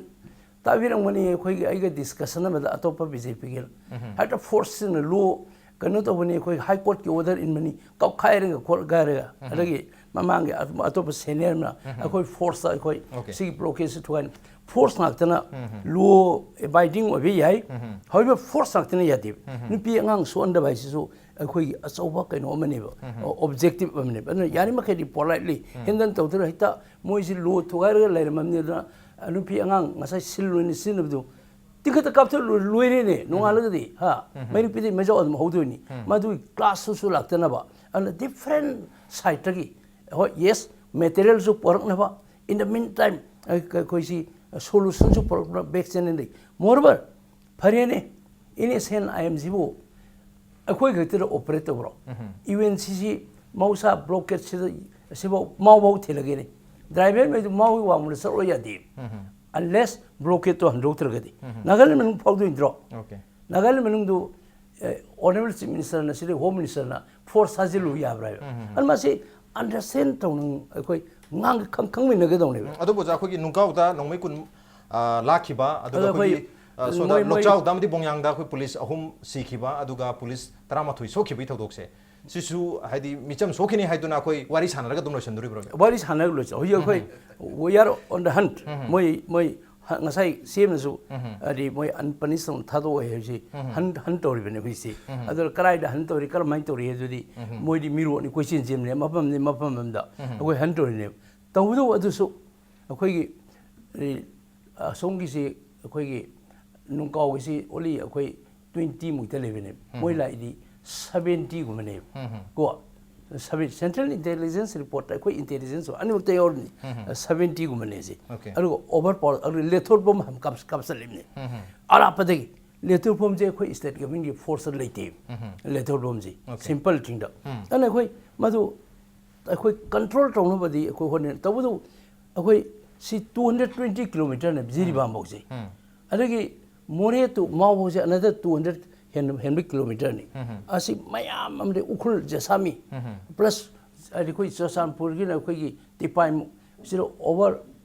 ꯇꯥꯕꯤꯔꯝꯒꯅꯤ, ꯑꯩꯈꯣꯏꯒꯤ ꯑꯩꯒ ꯗꯤꯁꯀꯁꯟ ꯑꯃꯗ ꯑꯇꯣꯞꯄ ꯕꯤ ꯖꯦ ꯄꯤꯒꯤ ꯎꯝ꯫ ꯍꯦꯛꯇ ꯐꯣꯔꯁꯁꯤꯅ ꯂꯣ ꯀꯩꯅꯣ ꯇꯧꯕꯅꯤ, ꯑꯩꯈꯣꯏ ꯍꯥꯏ ꯀꯣꯔꯠꯀꯤ ꯑꯣꯔꯗꯔ ꯏꯟꯕꯅꯤ, ꯀꯧꯈꯥꯏꯔꯒ ꯈꯣꯠꯈꯥꯏꯔꯒ, ꯎꯝ꯫ ꯑꯗꯒꯤ ꯃꯃꯥꯡꯒꯤ ꯑꯇꯣꯞꯄ ꯁꯦꯅꯤꯌꯔꯅ ꯎꯝ꯫ ꯑꯩꯈꯣꯏ ꯐꯣꯔꯁꯇ ꯑꯩꯈꯣꯏ Okay. ꯁꯤꯒꯤ ꯕ꯭ꯂꯣꯀꯦꯠꯁꯤ ꯊꯨꯒꯥꯏꯅꯤ꯫ ꯐꯣꯔꯁ ꯉꯥꯛꯇꯅ ꯎꯝ꯫ ꯂꯣ ꯑꯦꯕꯥꯏꯗꯤꯡ ꯑꯣꯏꯕ ꯌꯥꯏ꯫ ꯎꯝ꯫ ꯍꯥꯎꯋꯦꯕꯔ, ꯐꯣꯔꯁ ꯉꯥꯛꯇꯅ ꯌꯥꯗꯦꯕ꯫ ꯎꯝ꯫ ꯅꯨꯄꯤ ꯑꯉꯥꯡ ꯁꯣꯛꯍꯟꯗꯕ ꯍꯥꯏꯁꯤꯁꯨ ꯑꯩꯈꯣꯏꯒꯤ ꯑꯆꯧꯕ ꯀꯩꯅꯣ ꯑꯃꯅꯦꯕ, ꯎꯝ꯫ ꯑꯣꯕꯖꯦꯛꯇꯤꯚ ꯑꯃꯅꯦꯕ꯫ ꯑꯗꯨꯅ ꯌꯥꯔꯤꯃꯈꯩꯗꯤ ꯄꯣꯂꯥꯏꯠꯂꯤ ꯎꯝ꯫ ꯍꯦꯟꯗꯜ ꯇꯧꯗꯅ ꯍꯦꯛꯇ ꯃꯣꯏꯁꯤ ꯂꯣ ꯊꯨꯒꯥꯏꯔꯒ ꯂꯩꯔꯝꯃꯕꯅꯤ꯫ ꯑꯗꯨꯅ ꯅꯨꯄꯤ ꯑꯉꯥꯡ ꯉꯁꯥꯏ ꯁꯤꯜ ꯑꯣꯏꯅ ꯁꯤꯖꯤꯟꯅꯕꯗꯨ ꯇꯤꯡꯈꯠꯇ ꯀꯥꯞꯊꯠꯂ ꯂꯣꯏꯔꯦꯅꯦ꯫ ꯎꯝ꯫ ꯅꯣꯡꯉꯥꯜꯂꯒꯗꯤ, ꯍꯥ? ꯎꯝ꯫ ꯃꯩꯔꯨꯛꯄꯤꯗꯩ ꯃꯩꯖꯥꯎ ꯑꯗꯨꯝ ꯍꯧꯗꯣꯏꯅꯤ꯫ ꯎꯝ꯫ ꯃꯗꯨꯒꯤ ꯀ꯭ꯂꯥꯁꯇꯨꯁꯨ ꯂꯥꯛꯇꯅꯕ꯫ ꯑꯗꯨꯅ ꯗꯤꯐ꯭ꯔꯦꯟ ꯁꯥꯏꯠꯇꯒꯤ, ꯍꯣꯏ, ꯌꯦꯁ, ꯃꯦꯇꯔꯤꯌꯦꯜꯁꯨ ꯄꯨꯔꯛꯅꯕ, in the meantime, ꯑꯩ-, ꯑꯩꯈꯣꯏꯁꯤ ꯁꯣꯂꯨꯁꯟꯁꯨ ꯄꯨꯔꯛꯅꯕ ꯕꯦꯛ ꯆꯦꯅꯦꯜꯗꯒꯤ꯫ Moreover, ꯐꯔꯦꯅꯦ, ꯑꯦꯟ ꯑꯦꯁ ꯑꯦꯟ ꯑꯥꯏ ꯑꯦꯝꯁꯤꯕꯨ ꯑꯩꯈꯣꯏ ꯈꯛꯇꯗ ꯑꯣꯄꯔꯦꯠ ꯇꯧꯕ꯭ꯔꯣ? ꯎꯝ꯫ ꯌꯨ ꯑꯦꯟ ꯁꯤ ꯁꯤ ꯃꯍꯧꯁꯥ ꯕ꯭ꯂꯣꯀꯦꯠꯁꯤꯗ, ꯁꯤꯐꯥꯎ ꯃꯥꯎꯐꯥꯎ ꯊꯤꯜꯂꯒꯦꯅꯦ꯫ ꯗ꯭ꯔꯥꯏꯚꯔꯉꯩꯗꯨ ꯃꯥꯎꯒꯤ ꯋꯥꯡꯃꯗ ꯆꯠꯂꯣ ꯌꯥꯗꯦ꯫ ꯎꯝ꯫ Unless ꯕ꯭ꯂꯣꯀꯦꯠꯇꯣ ꯍꯟꯗꯣꯛꯇ꯭ꯔꯒꯗꯤ꯫ ꯎꯝ꯫ ꯅꯥꯒꯥꯂꯦꯟ ꯃꯅꯨꯡ ꯐꯥꯎꯗꯣꯏ ꯅꯠꯇ꯭ꯔꯣ? Okay. ꯅꯥꯒꯥꯂꯦꯟ ꯃꯅꯨꯡꯗꯨ, ꯑꯦ, ꯑꯣꯅꯔꯦꯕꯜ ꯆꯤꯐ ꯃꯤꯅꯤꯁꯇꯔꯅ ꯁꯤꯗ ꯍꯣꯝ ꯃꯤꯅꯤꯁꯇꯔꯅ ꯐꯣꯔꯁ ꯊꯥꯖꯤꯜꯂꯨ ꯌꯥꯕ꯭ꯔꯥ ꯍꯥꯏꯕ꯫ ꯎꯝ, ꯎꯝ, ꯎꯝ꯫ ꯑꯗꯨ ꯃꯁꯤ ꯑꯟꯗꯔꯁꯇꯦꯟ ꯇꯧꯅ ꯑꯩꯈꯣꯏ ꯉꯥꯡ-, ꯈꯪ-, ꯈꯪꯃꯤꯟꯅꯒꯗꯧꯅꯦꯕ꯫ ꯎꯝ, ꯑꯗꯨꯕꯨ ꯑꯣꯖꯥ, ꯑꯩꯈꯣꯏꯒꯤ ꯅꯨꯡꯀꯥꯎꯗ ꯅꯣꯡꯃꯩ ꯀꯨꯟ, ꯑ, ꯂꯥꯛꯈꯤꯕ, ꯑꯗꯨꯒ ꯑꯗꯣ ꯑꯩꯈꯣꯏꯒꯤ, ꯑꯩꯈꯣꯏ ꯑ, ꯁꯣꯝꯗ ꯃꯣꯏ, ꯃꯣꯏ ꯂꯣꯛꯆꯥꯎꯗ ꯑꯃꯗꯤ ꯕꯣꯡꯌꯥꯡꯗ ꯑꯩꯈꯣꯏ ꯄꯨꯂꯤꯁ ꯑꯍꯨꯝ ꯁꯤꯈꯤꯕ, ꯑꯗꯨꯒ ꯄꯨꯂꯤꯁ ꯇꯔꯥꯃꯥꯊꯣꯏ ꯁꯣꯛꯈꯤꯕꯒꯤ ꯊꯧꯗꯣꯛꯁꯦ, ꯁꯤꯁꯨ ꯍꯥꯏꯗꯤ ꯃꯤꯆꯝ ꯁꯣꯛꯈꯤꯅꯤ ꯍꯥꯏꯗꯨꯅ ꯑꯩꯈꯣꯏ ꯋꯥꯔꯤ ꯁꯥꯟꯅꯔꯒ ꯑꯗꯨꯝ ꯂꯣꯏꯁꯤꯟꯗꯣꯔꯤꯕ꯭ꯔꯣ? ꯋꯥꯔꯤ ꯁꯥꯟꯅꯔꯒ ꯂꯣꯏꯁꯤꯟ-, ꯍꯧꯖꯤꯛ ꯑꯩꯈꯣꯏ, ꯎꯝ꯫ We are on the hunt꯫ ꯎꯝ꯫ ꯃꯣꯏ, ꯃꯣꯏ ꯉꯁꯥꯏ ꯁꯤ ꯑꯦꯝꯅꯁꯨ ꯍꯥꯏꯗꯤ ꯃꯣꯏ ꯑꯟꯄꯅꯤꯁ ꯇꯧꯅ ꯊꯥꯗꯣꯛꯑꯣꯏ ꯍꯥꯏꯕꯁꯤ ꯍꯟ ꯍꯟ ꯇꯧꯔꯤꯕꯅꯦ ꯍꯧꯖꯤꯛꯁꯤ꯫ ꯑꯗꯨꯅ ꯀꯗꯥꯏꯗ ꯍꯟ ꯇꯧꯔꯤ, ꯀꯔꯝꯍꯥꯏꯅ ꯇꯧꯔꯤ ꯍꯥꯏꯗꯨꯗꯤ ꯃꯣꯏꯗꯤ ꯃꯤꯔꯣꯠꯅꯤ, ꯀꯣꯏꯆꯦꯟ ꯆꯦꯟꯕꯅꯦ ꯃꯐꯝꯗꯤ ꯃꯐꯝ ꯑꯃꯗ꯫ ꯑꯩꯈꯣꯏ ꯍꯟ ꯇꯧꯔꯤꯅꯦꯕ꯫ ꯇꯧꯕꯇꯕꯨ ꯑꯗꯨꯁꯨ ꯑꯩꯈꯣꯏꯒꯤ ꯑꯁꯣꯝꯒꯤꯁꯤ ꯑꯩꯈꯣꯏꯒꯤ ꯅꯨꯡꯀꯥꯎꯒꯤꯁꯤ ꯑꯣꯟꯂꯤ ꯑꯩꯈꯣꯏ ꯇ꯭ꯋꯦꯟꯇꯤ ꯃꯨꯛꯇ ꯂꯩꯕꯅꯦꯕ꯫ ꯃꯣꯏ ꯂꯥꯛꯏꯗꯤ ꯁꯕꯦꯟꯇꯤꯒꯨꯝꯕꯅꯦꯕ꯫ ꯀꯣ ꯁꯕꯦꯟ ꯁꯦꯟꯇ꯭ꯔꯦꯜ ꯏꯟꯇꯦꯂꯤꯖꯦꯟꯁ ꯔꯤꯄꯣꯔꯠꯇ ꯑꯩꯈꯣꯏ ꯏꯟꯇꯦꯂꯤꯖꯦꯟꯁ ꯑꯅꯤꯃꯛꯇ ꯌꯥꯎꯔꯅꯤ꯫ ꯁꯕꯦꯟꯇꯤꯒꯨꯝꯕꯅꯦ ꯁꯤ꯫ ꯑꯗꯨꯒ ꯑꯣꯚꯔ ꯄꯥꯋꯔ, ꯑꯗꯨꯒ ꯂꯦꯊꯣꯔ ꯕꯣꯝ ꯀꯥꯞꯁꯜꯂꯤꯕꯅꯤ꯫ ꯑꯔꯥꯞꯄꯗꯒꯤ ꯂꯦꯊꯣꯔ ꯕꯣꯝꯁꯦ ꯑꯩꯈꯣꯏ ꯁ꯭ꯇꯦꯠ ꯒꯚꯔꯟꯃꯦꯟꯒꯤ ꯐꯣꯔꯁꯇ ꯂꯩꯇꯦꯕ꯫ ꯂꯦꯊꯣꯔ ꯕꯣꯝꯁꯤ ꯁꯤꯝꯄꯜ ꯊꯤꯡꯗ꯫ ꯑꯗꯨꯅ ꯑꯩꯈꯣꯏ ꯃꯗꯨ ꯑꯩꯈꯣꯏ ꯀꯟꯇ꯭ꯔꯣꯜ ꯇꯧꯅꯕꯗꯤ ꯑꯩꯈꯣꯏ ꯍꯣꯠꯅꯩ꯫ ꯇꯧꯕꯇꯕꯨ ꯑꯩꯈꯣꯏ ꯁꯤ ꯇꯨ ꯍꯟꯗ꯭ꯔꯦꯠ ꯇ꯭ꯋꯦꯟꯇꯤ ꯀꯤꯂꯣꯃꯤꯇꯔꯅꯦꯕ ꯖꯤꯔꯤꯕꯥꯝꯐꯥꯎꯁꯦ꯫ ꯑꯗꯒꯤ ꯃꯣꯔꯦ ꯇꯨ ꯃꯥꯎꯐꯥꯎꯁꯦ ꯑꯅꯗꯔ ꯇꯨ ꯍꯟꯗ꯭ꯔꯦꯠ ꯍꯦꯟꯕ ꯀꯤꯂꯣꯃꯤꯇꯔꯅꯤ꯫ ꯑꯁꯤ ꯃꯌꯥꯝ ꯑꯃꯗꯤ ꯎꯈ꯭ꯔꯨꯜ ꯖꯦꯁꯥꯃꯤ ꯄ꯭ꯂꯁ ꯑꯩꯈꯣꯏ ꯆꯨꯔꯆꯥꯟꯄꯨꯔꯒꯤꯅ ꯑꯩꯈꯣꯏꯒꯤ ꯇꯤꯄꯥꯏꯃꯨꯛ ꯁꯤꯗ ꯑꯣꯚꯔ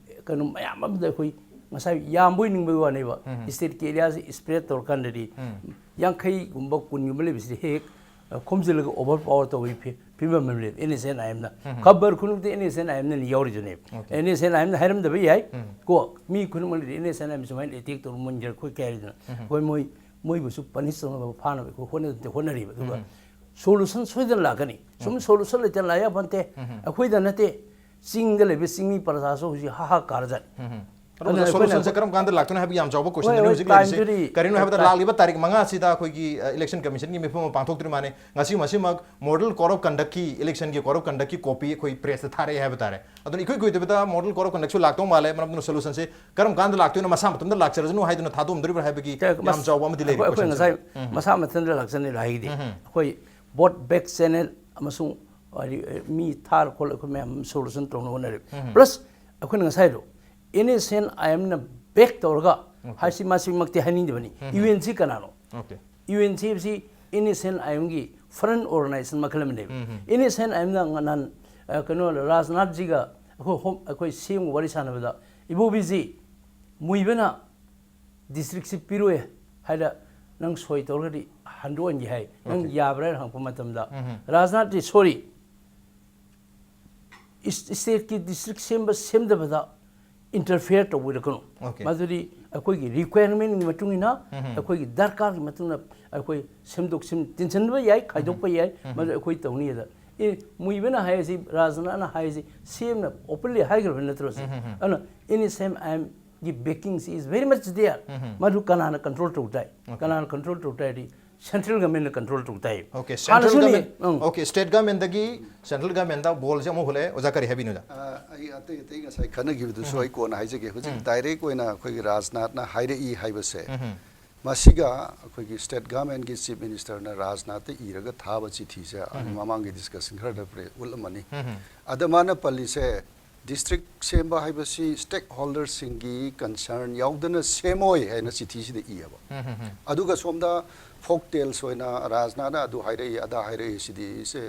ꯀꯩꯅꯣ ꯃꯌꯥꯝ ꯑꯃꯗ ꯑꯩꯈꯣꯏ ꯉꯁꯥꯏ ꯌꯥꯝꯕꯣꯏ ꯅꯤꯡꯕꯒꯤ ꯋꯥꯅꯦꯕ꯫ ꯁ꯭ꯇꯦꯠꯀꯤ ꯑꯦꯔꯤꯌꯥꯁꯤ ꯁ꯭ꯄ꯭ꯔꯦꯗ ꯇꯧꯔꯀꯥꯟꯗꯗꯤ ꯌꯥꯡꯈꯩꯒꯨꯝꯕ, ꯀꯨꯟꯒꯨꯝꯕ ꯂꯩꯕꯁꯤꯗꯤ ꯍꯦꯛ ꯍꯦꯛ ꯈꯣꯝꯖꯤꯜꯂꯒ ꯑꯣꯚꯔ ꯄꯥꯋꯔ ꯇꯧꯕꯒꯤ ꯐꯤ- ꯐꯤꯕꯝ ꯑꯃ ꯂꯩꯕ ꯑꯦꯟ ꯑꯦꯁ ꯑꯦꯟ ꯑꯥꯏ ꯑꯦꯝꯅ ꯈꯕꯔ ꯈꯨꯗꯤꯡꯃꯛꯇ ꯑꯦꯟ ꯑꯦꯁ ꯑꯦꯟ ꯑꯥꯏ ꯑꯦꯝꯅ ꯌꯥꯎꯔꯤꯗꯨꯅꯦꯕ꯫ ꯑꯦꯟ ꯑꯦꯁ ꯑꯦꯟ ꯑꯥꯏ ꯑꯦꯝꯅ ꯍꯥꯏꯔꯝꯗꯕ ꯌꯥꯏ꯫ ꯀꯣ ꯃꯤ ꯈꯨꯗꯤꯡꯃꯛꯅꯗꯤ N S N I M ꯁꯨꯃꯥꯏꯅ ꯑꯦꯇꯦꯛ ꯇꯧꯔ ꯃꯨꯟꯖꯔ ꯑꯩꯈꯣꯏ ꯀꯩ ꯍꯥꯏꯗꯅ ꯑꯩꯈꯣꯏ ꯃꯣꯏ ꯃꯣꯏꯕꯨꯁꯨ ꯄꯅꯤꯁ ꯇꯧꯅꯕ ꯐꯥꯅꯕ ꯑꯩꯈꯣꯏ ꯍꯣꯠꯅ- ꯍꯣꯠꯅꯔꯤꯕ꯫ ꯑꯗꯨꯒ ꯁꯣꯂꯨꯁꯟ ꯁꯣꯏꯗꯅ ꯂꯥꯛꯀꯅꯤ꯫ ꯁꯨꯝ ꯁꯣꯂꯨꯁꯟ ꯂꯩꯇꯅ ꯂꯥꯛ ꯌꯥꯄꯣꯟꯇꯦ꯫ ꯑꯩꯈꯣꯏꯗ ꯅꯠꯇꯦ, ꯆꯤꯡꯗ ꯂꯩꯕ ꯆꯤꯡꯃꯤ ꯄ꯭ꯔꯖꯥꯁꯨ ꯍꯧꯖꯤꯛ ꯍꯥꯍꯥ ꯀꯥꯔꯖꯥꯠꯅꯤ꯫ ꯑꯗꯨꯅ ꯑꯗꯨꯅ ꯑꯩꯈꯣꯏꯅ ꯁꯣꯂꯨꯁꯟꯁꯦ ꯀꯔꯝ ꯀꯥꯟꯗ ꯂꯥꯛꯇꯣꯏꯅꯣ ꯍꯥꯏꯕꯒꯤ ꯌꯥꯝ ꯆꯥꯎꯕ ꯍꯣꯏ, ꯀꯣꯏꯁꯟꯗꯨꯅꯤ ꯍꯣꯏ, ꯍꯧꯖꯤꯛ ꯂꯩꯔꯤꯁꯦ꯫ ꯇꯥꯏꯝꯗꯨꯗꯤ ꯀꯔꯤꯅꯣ ꯍꯥꯏꯕꯗ ꯇꯥꯏ- ꯂꯥꯛꯂꯤꯕ ꯇꯥꯔꯤꯛ ꯃꯉꯥꯁꯤꯗ ꯑꯩꯈꯣꯏꯒꯤ, ꯑ, ꯏꯂꯦꯛꯁꯟ ꯀꯃꯤꯁꯟꯒꯤ ꯃꯤꯐꯝ ꯑꯃ ꯄꯥꯡꯊꯣꯛꯇ꯭ꯔꯤ ꯃꯥꯅꯦ꯫ ꯉꯁꯤ ꯃꯁꯤꯃꯛ ꯃꯣꯗꯦꯜ ꯀꯣꯗ ꯑꯣꯐ ꯀꯟꯗꯛꯀꯤ, ꯏꯂꯦꯛꯁꯟꯒꯤ ꯀꯣꯗ ꯑꯣꯐ ꯀꯟꯗꯛꯀꯤ ꯀꯣꯄꯤ ꯑꯩꯈꯣꯏ ꯄ꯭ꯔꯦꯁꯇ ꯊꯥꯔꯛꯑꯦ ꯍꯥꯏꯕ ꯇꯥꯔꯦ꯫ ꯑꯗꯨꯅ ꯏꯀꯨꯏ ꯀꯨꯏꯗꯕꯤꯗ ꯃꯣꯗꯦꯜ ꯀꯣꯗ ꯑꯣꯐ ꯀꯟꯗꯛꯁꯨ ꯂꯥꯛꯇꯧ ꯃꯥꯜꯂꯦ꯫ ꯃꯔꯝ ꯑꯗꯨꯅ ꯁꯣꯂꯨꯁꯟꯁꯦ ꯀꯔꯝ ꯀꯥꯟꯗ ꯂꯥꯛꯇꯣꯏꯅꯣ, ꯃꯁꯥ ꯃꯇꯣꯝꯗ ꯂꯥꯛꯆꯔꯁꯅꯨ ꯍꯥꯏꯗꯨꯅ ꯊꯥꯗꯣꯛꯑꯝꯗꯣꯔꯤꯕ꯭ꯔꯥ ꯍꯥꯏꯕꯒꯤ ꯌꯥꯝ ꯃꯁ-, ꯆꯥꯎꯕ ꯑꯃꯗꯤ ꯂꯩꯔꯤ ꯑꯩꯈꯣꯏ, ꯑꯩꯈꯣꯏ ꯀꯣꯏꯁꯟꯁꯦ꯫ ꯉꯁꯥꯏ ꯃꯁꯥ ꯃꯊꯟꯇ ꯂꯥꯛꯆꯅꯤ ꯍꯥꯏꯗꯤ ꯑꯩꯈꯣꯏ ꯕꯣꯠ ꯕꯦꯛ ꯆꯦꯅꯦꯜ ꯑꯃꯁꯨꯡ ꯍꯥꯏꯗꯤ, ꯑꯦ, ꯃꯤ ꯊꯥꯔ ꯈꯣꯠꯂ ꯑꯩꯈꯣꯏ ꯃꯌꯥꯝ ꯁꯣꯂꯨꯁꯟ ꯇꯧꯅꯕ ꯍꯣꯠꯅꯔꯦ꯫ ꯄ꯭ꯂꯁ ꯑꯩꯈꯣꯏꯅ ꯉꯁꯥꯏꯗꯣ ꯑꯦꯟ ꯑꯦꯁ ꯑꯦꯟ ꯑꯥꯏ ꯑꯦꯝꯅ ꯕꯦꯛ ꯇꯧꯔꯒ ꯍꯥꯏꯁꯤ ꯃꯁꯤꯃꯛꯇꯤ ꯍꯥꯏꯅꯤꯡꯗꯕꯅꯤ꯫ ꯌꯨ ꯑꯦꯟ ꯁꯤ ꯀꯅꯥꯅꯣ? ꯑꯣꯀꯦ꯫ ꯌꯨ ꯑꯦꯟ ꯁꯤ ꯍꯥꯏꯕꯁꯤ ꯑꯦꯟ ꯑꯦꯁ ꯑꯦꯟ ꯑꯥꯏ ꯑꯦꯝꯒꯤ ꯐꯣꯔꯦꯟ ꯑꯣꯔꯒꯅꯥꯏꯖꯦꯁꯟ ꯃꯈꯜ ꯑꯃꯅꯦꯕ꯫ ꯑꯦꯟ ꯑꯦꯁ ꯑꯦꯟ ꯑꯥꯏ ꯑꯦꯝꯅ ꯅꯍꯥꯟ, ꯑ, ꯀꯩꯅꯣ ꯔꯥꯖꯅꯥꯊꯖꯤꯒ ꯑꯩꯈꯣꯏ ꯍꯣꯝ, ꯑꯩꯈꯣꯏ ꯁꯤ ꯑꯦꯝꯒ ꯋꯥꯔꯤ ꯁꯥꯟꯅꯕꯗ, "ꯏꯕꯣꯕꯤꯁꯤ ꯃꯨꯏꯕꯅ ꯗꯤꯁꯇ꯭ꯔꯤꯛꯁꯤ ꯄꯤꯔꯣꯏ ꯍꯥꯏꯗ ꯅꯪ ꯁꯣꯏ ꯇꯧꯔꯒꯗꯤ ꯍꯟꯗꯣꯛꯍꯟꯒꯦ" ꯍꯥꯏ꯫ "ꯅꯪ ꯑꯣꯀꯦ꯫ ꯌꯥꯕ꯭ꯔꯥ?" ꯍꯥꯏꯅ ꯍꯪꯉꯛꯄ ꯃꯇꯝꯗ ꯔꯥꯖꯅꯥꯊꯖꯤ, "ꯁꯣꯔꯤ, ꯏꯁ-, ꯁ꯭ꯇꯦꯠꯀꯤ ꯗꯤꯁꯇ꯭ꯔꯤꯛ ꯁꯦꯝꯕ ꯁꯦꯝꯗꯕꯗ interfere ꯇꯧꯕꯤꯔꯛꯀꯅꯨ꯫ Okay. ꯃꯗꯨꯗꯤ ꯑꯩꯈꯣꯏꯒꯤ requirement ꯀꯤ ꯃꯇꯨꯡ ꯏꯟꯅ, ꯑꯩꯈꯣꯏꯒꯤ ꯗꯔꯀꯥꯔꯒꯤ ꯃꯇꯨꯡ ꯏꯟꯅ ꯑꯩꯈꯣꯏ ꯁꯦꯝꯗꯣꯛ ꯁꯦꯝ ꯇꯤꯟꯁꯤꯟꯕ ꯌꯥꯏ, ꯈꯥꯏꯗꯣꯛꯄ ꯌꯥꯏ, ꯃꯗꯨ ꯑꯩꯈꯣꯏ ꯇꯧꯅꯤ꯫ ꯑꯗ ꯑꯦ, ꯃꯨꯏꯕꯅ ꯍꯥꯏꯔꯤꯁꯤ, ꯔꯥꯖꯅꯥꯊꯅ ꯍꯥꯏꯔꯤꯁꯤ, ꯁꯤ ꯑꯦꯝꯅ openly ꯍꯥꯏꯈ꯭ꯔꯕ ꯅꯠꯇ꯭ꯔꯣ ꯁꯤ? ꯑꯗꯨꯅ any same I am ꯒꯤ backing ꯁꯤ is very much there꯫ ꯃꯗꯨ ꯀꯅꯥꯅ control ꯇꯧ ꯇꯥꯏ? ꯀꯅꯥꯅ control ꯇꯧ ꯇꯥꯏꯗꯤ central government ꯅ control ꯇꯧ ꯇꯥꯏ꯫ Okay, central ꯍꯥꯟꯅꯁꯨꯅꯤ꯫ government, ꯎꯝ꯫ Okay, state government ꯗꯒꯤ central government ꯗ ball ꯁꯦ ꯑꯃꯨꯛ ꯍꯨꯜꯂꯛꯑꯦ꯫ ꯑꯣꯖꯥ, ꯀꯔꯤ ꯍꯥꯏꯕꯤꯅꯣ, ꯑꯣꯖꯥ? ꯑ, ꯑꯩ ꯑꯇꯩ ꯑꯇꯩ ꯉꯁꯥꯏ ꯈꯟꯅꯈꯤꯕꯗꯨꯁꯨ ꯑꯩ ꯀꯣꯟꯅ ꯍꯥꯏꯖꯒꯦ꯫ ꯍꯧꯖꯤꯛ direct ꯑꯣꯏꯅ ꯑꯩꯈꯣꯏꯒꯤ ꯔꯥꯖꯅꯥꯊꯅ ꯍꯥꯏꯔꯛꯏ ꯍꯥꯏꯕꯁꯦ, ꯃꯁꯤꯒ ꯑꯩꯈꯣꯏꯒꯤ state government ꯀꯤ chief minister ꯅ ꯔꯥꯖꯅꯥꯊꯇ ꯏꯔꯒ ꯊꯥꯕ ꯆꯤꯊꯤꯁꯦ ꯑꯩ ꯃꯃꯥꯡꯒꯤ discussion ꯈꯔꯗ ꯎꯠꯂꯝꯃꯅꯤ꯫ ꯑꯗ ꯃꯥꯅ ꯄꯜꯂꯤꯁꯦ, district ꯁꯦꯝꯕ ꯍꯥꯏꯕꯁꯤ stakeholder ꯁꯤꯡꯒꯤ concern ꯌꯥꯎꯗꯅ ꯁꯦꯝꯃꯣꯏ ꯍꯥꯏꯅ ꯆꯤꯊꯤꯁꯤꯗ ꯏꯌꯦꯕ꯫ ꯑꯗꯨꯒ ꯁꯣꯝꯗ folk tales ꯑꯣꯏꯅ ꯔꯥꯖꯅꯥꯊꯅ ꯑꯗꯨ ꯍꯥꯏꯔꯛꯏ, ꯑꯗꯥ ꯍꯥꯏꯔꯛꯏ, ꯁꯤꯗꯤ ꯁꯦ,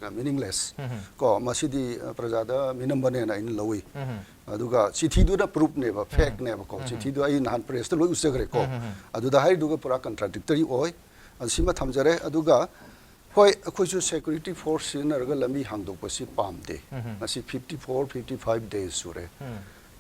ꯑ, meaningless꯫ ꯀꯣ, ꯃꯁꯤꯗꯤ, ꯑ, ꯄ꯭ꯔꯖꯥꯗ ꯃꯤꯅꯝꯕꯅꯦꯅ ꯑꯩꯅ ꯂꯧꯏ꯫ ꯑꯗꯨꯒ ꯆꯤꯊꯤꯗꯨꯅ proof ꯅꯦꯕ, fact ꯅꯦꯕꯀꯣ꯫ ꯆꯤꯊꯤꯗꯨ ꯑꯩ ꯅꯍꯥꯟ press ꯇ ꯂꯣꯏ ꯎꯠꯆꯈ꯭ꯔꯦꯀꯣ꯫ ꯑꯗꯨꯗ ꯍꯥꯏꯔꯤꯗꯨꯒ ꯄꯨꯔꯥ contradictory ꯑꯣꯏ꯫ ꯑꯗꯨ ꯁꯤꯃ ꯊꯝꯖꯔꯦ꯫ ꯑꯗꯨꯒ ꯍꯣꯏ, ꯑꯩꯈꯣꯏꯁꯨ security force ꯁꯤꯖꯤꯟꯅꯔꯒ ꯂꯝꯕꯤ ꯍꯥꯡꯗꯣꯛꯄꯁꯤ ꯄꯥꯝꯗꯦ꯫ ꯉꯁꯤ fifty four, fifty five days ꯁꯨꯔꯦ꯫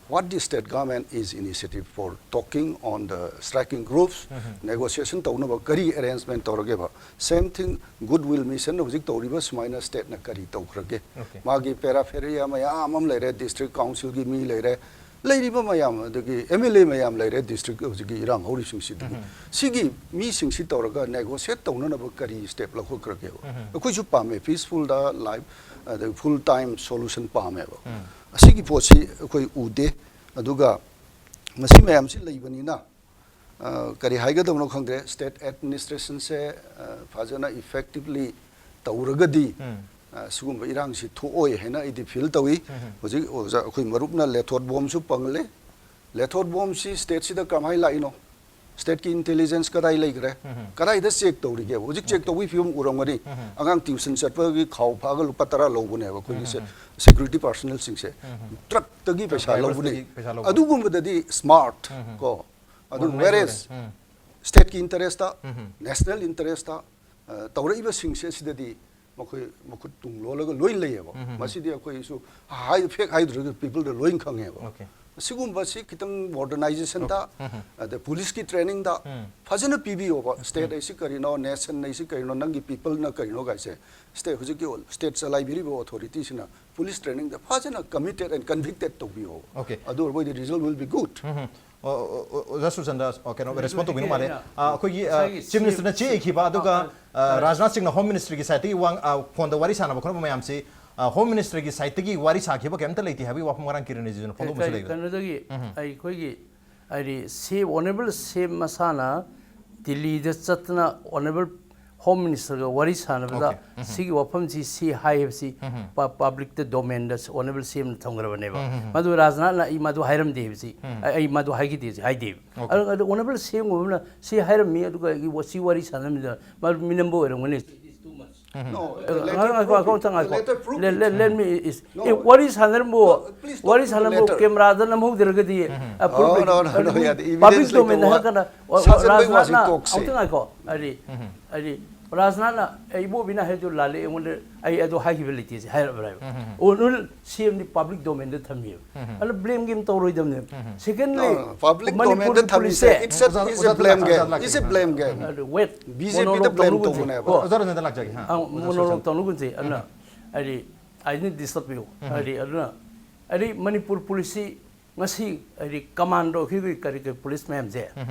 What the state government is initiative for talking on the striking groups, negotiation ꯇꯧꯅꯕ ꯀꯔꯤ arrangement ꯇꯧꯔꯒꯦꯕ? Same thing, Goodwill Mission ꯅ ꯍꯧꯖꯤꯛ ꯇꯧꯔꯤꯕ ꯁꯨꯃꯥꯏꯅ state ꯅ ꯀꯔꯤ ꯇꯧꯈ꯭ꯔꯒꯦ? Okay. ꯃꯥꯒꯤ paraphernalia ꯃꯌꯥꯝ ꯑꯃ ꯂꯩꯔꯦ, district council ꯒꯤ ꯃꯤ ꯂꯩꯔꯦ, ꯂꯩꯔꯤꯕ ꯃꯌꯥꯝ, ꯑꯗꯒꯤ M L A ꯃꯌꯥꯝ ꯂꯩꯔꯦ district ꯍꯧꯖꯤꯛꯀꯤ ꯏꯔꯥꯡ ꯍꯧꯔꯤꯁꯤꯡꯁꯤꯗꯒꯤ꯫ ꯁꯤꯒꯤ ꯃꯤꯁꯤꯡꯁꯤ ꯇꯧꯔꯒ negotiate ꯇꯧꯅꯅꯕ ꯀꯔꯤ step ꯂꯧꯈꯠꯈ꯭ꯔꯒꯦꯕ? ꯑꯩꯈꯣꯏꯁꯨ ꯄꯥꯝꯃꯦ, peaceful ꯗ life, ꯑꯗꯒꯤ full time solution ꯄꯥꯝꯃꯦꯕ꯫ ꯑꯁꯤꯒꯤ ꯄꯣꯠꯁꯤ ꯑꯩꯈꯣꯏ ꯎꯗꯦ꯫ ꯑꯗꯨꯒ ꯃꯁꯤ ꯃꯌꯥꯝꯁꯤ ꯂꯩꯕꯅꯤꯅ, ꯑ, ꯀꯔꯤ ꯍꯥꯏꯒꯗꯕꯅꯣ ꯈꯪꯗ꯭ꯔꯦ꯫ State administration ꯁꯦ, ꯑ, ꯐꯖꯅ effectively ꯇꯧꯔꯒꯗꯤ, ꯑ, ꯁꯤꯒꯨꯝꯕ ꯏꯔꯥꯡꯁꯤ ꯊꯣꯛꯑꯣꯏ ꯍꯥꯏꯅ ꯑꯩꯗꯤ feel ꯇꯧꯏ꯫ ꯍꯧꯖꯤꯛ ꯑꯣꯖꯥ, ꯑꯩꯈꯣꯏ ꯃꯔꯨꯞꯅ lethal bomb ꯁꯨ ꯄꯜꯂꯦ꯫ Lethal bomb ꯁꯤ state ꯁꯤꯗ ꯀꯃꯥꯏꯅ ꯂꯥꯛꯏꯅꯣ? State ꯀꯤ intelligence ꯀꯗꯥꯏ ꯂꯩꯈ꯭ꯔꯦ? ꯀꯗꯥꯏꯗ check ꯇꯧꯔꯤꯒꯦꯕ? ꯍꯧꯖꯤꯛ check ꯇꯧꯕꯒꯤ ꯐꯤꯕꯝ ꯎꯔꯝꯒꯅꯤ꯫ ꯑꯉꯥꯡ tuition ꯆꯠꯄꯒꯤ ꯈꯥꯎ ꯐꯥꯒ ꯂꯨꯄꯥ ꯇꯔꯥ ꯂꯧꯕꯅꯦꯕ ꯑꯩꯈꯣꯏꯒꯤ se-, security personnel ꯁꯤꯡꯁꯦ꯫ Truck ꯇꯒꯤ ꯄꯩꯁꯥ Drivers ꯂꯧꯕꯅꯦ꯫ ꯇꯒꯤ ꯄꯩꯁꯥ ꯂꯧꯕ꯫ ꯑꯗꯨꯒꯨꯝꯕꯗꯗꯤ smart, ꯀꯣ꯫ ꯑꯗꯨ Organized whereas ꯑꯣꯏꯔꯦ꯫ state ꯀꯤ interest ꯇ, national interest ꯇ, ꯑ, ꯇꯧꯔꯛꯏꯕꯁꯤꯡꯁꯦ ꯁꯤꯗꯗꯤ ꯃꯈꯣꯏ ꯃꯈꯨꯠ ꯇꯨꯡ ꯂꯣꯜꯂꯒ ꯂꯣꯏ ꯂꯩꯌꯦꯕ꯫ ꯃꯁꯤꯗꯤ ꯑꯩꯈꯣꯏꯁꯨ ꯍꯥꯏ-, fact ꯍꯥꯏꯗ꯭ꯔꯒ people ꯗ ꯂꯣꯏ ꯈꯪꯉꯦꯕ꯫ Okay. ꯑꯁꯤꯒꯨꯝꯕꯁꯤ ꯈꯤꯇꯪ ꯃꯣꯗꯔꯅꯥꯏꯖꯦꯁꯟꯗ, ꯑꯗ ꯄꯨꯂꯤꯁꯀꯤ ꯇ꯭ꯔꯦꯅꯤꯡꯗ ꯐꯖꯅ ꯄꯤꯕꯤꯌꯣꯕ꯫ ꯁ꯭ꯇꯦꯠ ꯍꯥꯏꯁꯤ ꯀꯔꯤꯅꯣ, ꯅꯦꯁꯟ ꯍꯥꯏꯁꯤ ꯀꯔꯤꯅꯣ, ꯅꯪꯒꯤ ꯄꯤꯄꯜꯅ ꯀꯔꯤꯅꯣ ꯀꯥꯏꯁꯦ, ꯁ꯭ꯇꯦꯠ, ꯍꯧꯖꯤꯛꯀꯤ ꯁ꯭ꯇꯦꯠ ꯆꯂꯥꯏꯕꯤꯔꯤꯕ ꯑꯣꯊꯣꯔꯤꯇꯤꯁꯤꯅ ꯄꯨꯂꯤꯁ ꯇ꯭ꯔꯦꯅꯤꯡꯗ ꯐꯖꯅ ꯀꯃꯤꯇꯦꯠ ꯑꯦꯟ ꯀꯟꯚꯤꯛꯇꯦꯠ ꯇꯧꯕꯤꯌꯣ꯫ Okay. ꯑꯗꯨ ꯑꯣꯏꯔꯕꯣꯏꯗꯤ ꯔꯤꯖꯜ ꯋꯤꯜ ꯕꯤ ꯒꯨꯗ꯫ ꯑꯣ, ꯑꯣ, ꯑꯣ, ꯑꯣꯖꯥ ꯁꯨꯔꯆꯟꯗ꯭ꯔ, ꯑꯣ, ꯀꯩꯅꯣ, ꯔꯦꯁꯄꯣꯟ ꯇꯧꯕꯤꯅꯨ ꯃꯥꯜꯂꯦ꯫ ꯑꯩꯅ ꯑ, ꯑꯩꯈꯣꯏꯒꯤ, ꯑ, ꯉꯁꯥꯏꯒꯤ ꯆꯤꯐ ꯃꯤꯅꯤꯁꯇꯔꯅ ꯆꯦ ꯁꯤ-, ꯏꯈꯤꯕ, ꯑꯗꯨꯒ, ꯑ, ꯑ, ꯔꯥꯖꯅꯥꯊ ꯁꯤꯡꯅ ꯍꯣꯝ ꯃꯤꯅꯤꯁꯇ꯭ꯔꯤꯒꯤ ꯁꯥꯏꯠꯇꯒꯤ ꯋꯥ, ꯑ, ꯐꯣꯟꯗ ꯋꯥꯔꯤ ꯁꯥꯟꯅꯕ ꯈꯣꯠꯅꯕ ꯃꯌꯥꯝꯁꯤ, ꯑ, ꯍꯣꯝ ꯃꯤꯅꯤꯁꯇ꯭ꯔꯤꯒꯤ ꯁꯥꯏꯠꯇꯒꯤ ꯋꯥꯔꯤ ꯁꯥꯈꯤꯕ ꯀꯩꯝꯇ ꯂꯩꯇꯦ ꯍꯥꯏꯕꯒꯤ ꯋꯥꯐꯝ ꯉꯔꯥꯡ ꯀꯤꯔꯟ ꯔꯤꯖꯤꯖꯨꯅ ꯐꯣꯡꯗꯣꯛꯄꯁꯨ ꯀꯩ-, ꯂꯩꯕ꯫ ꯀꯩꯅꯣꯗꯒꯤ ꯑꯩꯈꯣꯏꯒꯤ, ꯍꯥꯏꯗꯤ ꯁꯤ ꯑꯣꯅꯔꯦꯕꯜ ꯁꯤ ꯑꯦꯝ ꯃꯁꯥꯅ ꯗꯤꯜꯂꯤꯗ ꯆꯠꯇꯅ ꯑꯣꯅꯔꯦꯕꯜ ꯍꯣꯝ ꯃꯤꯅꯤꯁꯇꯔꯒ ꯋꯥꯔꯤ ꯁꯥꯟꯅꯕꯗ, Okay. ꯁꯤꯒꯤ ꯋꯥꯐꯝꯁꯤ ꯁꯤ ꯍꯥꯏ ꯍꯥꯏꯕꯁꯤ ꯄ-, ꯄꯕ꯭ꯂꯤꯛꯇ ꯗꯣꯃꯦꯟꯗ ꯑꯣꯅꯔꯦꯕꯜ ꯁꯤ ꯑꯦꯝꯅ ꯊꯝꯈ꯭ꯔꯕꯅꯦꯕ꯫ ꯃꯗꯨ ꯔꯥꯖꯅꯥꯊꯅ ꯑꯩ ꯃꯗꯨ ꯍꯥꯏꯔꯝꯗꯦ ꯍꯥꯏꯕꯁꯤ, ꯑꯩ, ꯑꯩ ꯃꯗꯨ ꯍꯥꯏꯈꯤꯗꯦ ꯍꯥꯏꯕꯁꯤ ꯍꯥꯏꯗꯦꯕ꯫ Okay. ꯑꯗꯨ, ꯑꯗꯨ ꯑꯣꯅꯔꯦꯕꯜ ꯁꯤ ꯑꯦꯝ ꯑꯣꯏꯕꯅ ꯁꯤ ꯍꯥꯏꯔꯝꯃꯤ, ꯑꯗꯨꯒ ꯑꯩꯒꯤ ꯋꯥ-, ꯁꯤ ꯋꯥꯔꯤ ꯁꯥꯟꯅꯃꯤꯗ ꯃꯗꯨ ꯃꯤꯅꯝꯕ ꯑꯣꯏꯔꯝꯒꯅꯤ꯫ No, ꯑ, the ꯉꯥꯏꯈꯣ, letter ꯉꯥꯏꯈꯣ, proved ꯉꯥꯏꯈꯣ, it. ꯉꯥꯏꯈꯣ꯫ The letter proved Let, it. let, let me is-, No. ꯑꯦ, ꯋꯥꯔꯤ ꯁꯥꯟꯅꯔꯝꯕꯣ? No, please don't ꯋꯥꯔꯤ do the ꯁꯥꯟꯅꯔꯝꯕꯣ? letter. ꯀꯦꯃꯦꯔꯥꯗ ꯅꯝꯍꯧꯗ꯭ꯔꯒꯗꯤ, ꯑ, No, no, no, no, ꯑꯗꯨ ꯌꯥꯗꯦ. ꯄꯕ꯭ꯂꯤꯛ Evidence ꯗꯣꯃꯦꯟꯗ ꯂꯩꯇꯕ ꯍꯥꯏꯔꯀꯥꯟꯗ, ꯋꯥ-, ꯋꯥ-, ꯁꯥꯖꯟꯕꯩ ꯋꯥꯁꯤ ꯔꯥꯖꯅꯥꯊꯅ ꯇꯣꯛꯁꯦ꯫ ꯑꯃꯨꯛꯇ ꯉꯥꯏꯈꯣ꯫ ꯍꯥꯏꯗꯤ, ꯍꯥꯏꯗꯤ, ꯔꯥꯖꯅꯥꯊꯅ ꯑꯩ ꯏꯕꯣꯕꯤꯅ ꯍꯥꯏꯗꯨ ꯂꯥꯜꯂꯦ, ꯑꯩꯉꯣꯟꯗ ꯑꯩ ꯑꯗꯨ ꯍꯥꯏꯈꯤꯕ ꯂꯩꯇꯦ ꯁꯤ ꯍꯥꯏꯔꯕ꯭ꯔꯥ ꯍꯥꯏꯕ꯫ ꯑꯣꯅꯔꯦꯕꯜ ꯁꯤ ꯑꯦꯝꯗꯤ ꯄꯕ꯭ꯂꯤꯛ ꯗꯣꯃꯦꯟꯗ ꯊꯝꯃꯤꯕ꯫ ꯑꯗꯨꯅ ꯕ꯭ꯂꯦꯝ ꯒꯦꯝ ꯇꯧꯔꯣꯏꯗꯕꯅꯦꯕ꯫ Secondly, No, no, public Manipur domain ꯗ ꯊꯝꯃꯤꯁꯦ, ꯄꯨꯂꯤꯁꯁꯦ it's a, it's a blame game. It's a blame game. ꯑꯗꯨ wait, ꯕꯤ ꯖꯦ ꯄꯤꯗ monologue blame ꯇꯧꯅꯒꯨꯝꯁꯦ꯫ ꯇꯧꯕꯅꯦꯕ꯫ ꯀꯣ꯫ ꯑꯣꯖꯥ ꯔꯟꯖꯟꯗ ꯂꯥꯛꯆꯒꯦ꯫ ꯍꯥ, ꯑ, ꯑꯣꯖꯥ monologue ꯁꯨꯔꯆꯟꯗ꯭ꯔ꯫ ꯇꯧꯅꯒꯨꯝꯁꯦ꯫ ꯑꯗꯨꯅ, ꯍꯥꯏꯗꯤ, ꯑꯩꯅ ꯗꯤꯁꯇꯔꯕ ꯄꯤꯌꯨ꯫ ꯍꯥꯏꯗꯤ, ꯑꯗꯨꯅ, ꯍꯥꯏꯗꯤ, ꯃꯅꯤꯄꯨꯔ ꯄꯨꯂꯤꯁꯁꯤ ꯉꯁꯤ, ꯍꯥꯏꯗꯤ, ꯀꯃꯥꯟꯗꯣ, ꯑꯩꯈꯣꯏꯒꯤ ꯀꯔꯤ ꯀꯔꯤ ꯄꯨꯂꯤꯁ ꯃꯌꯥꯝꯁꯦ,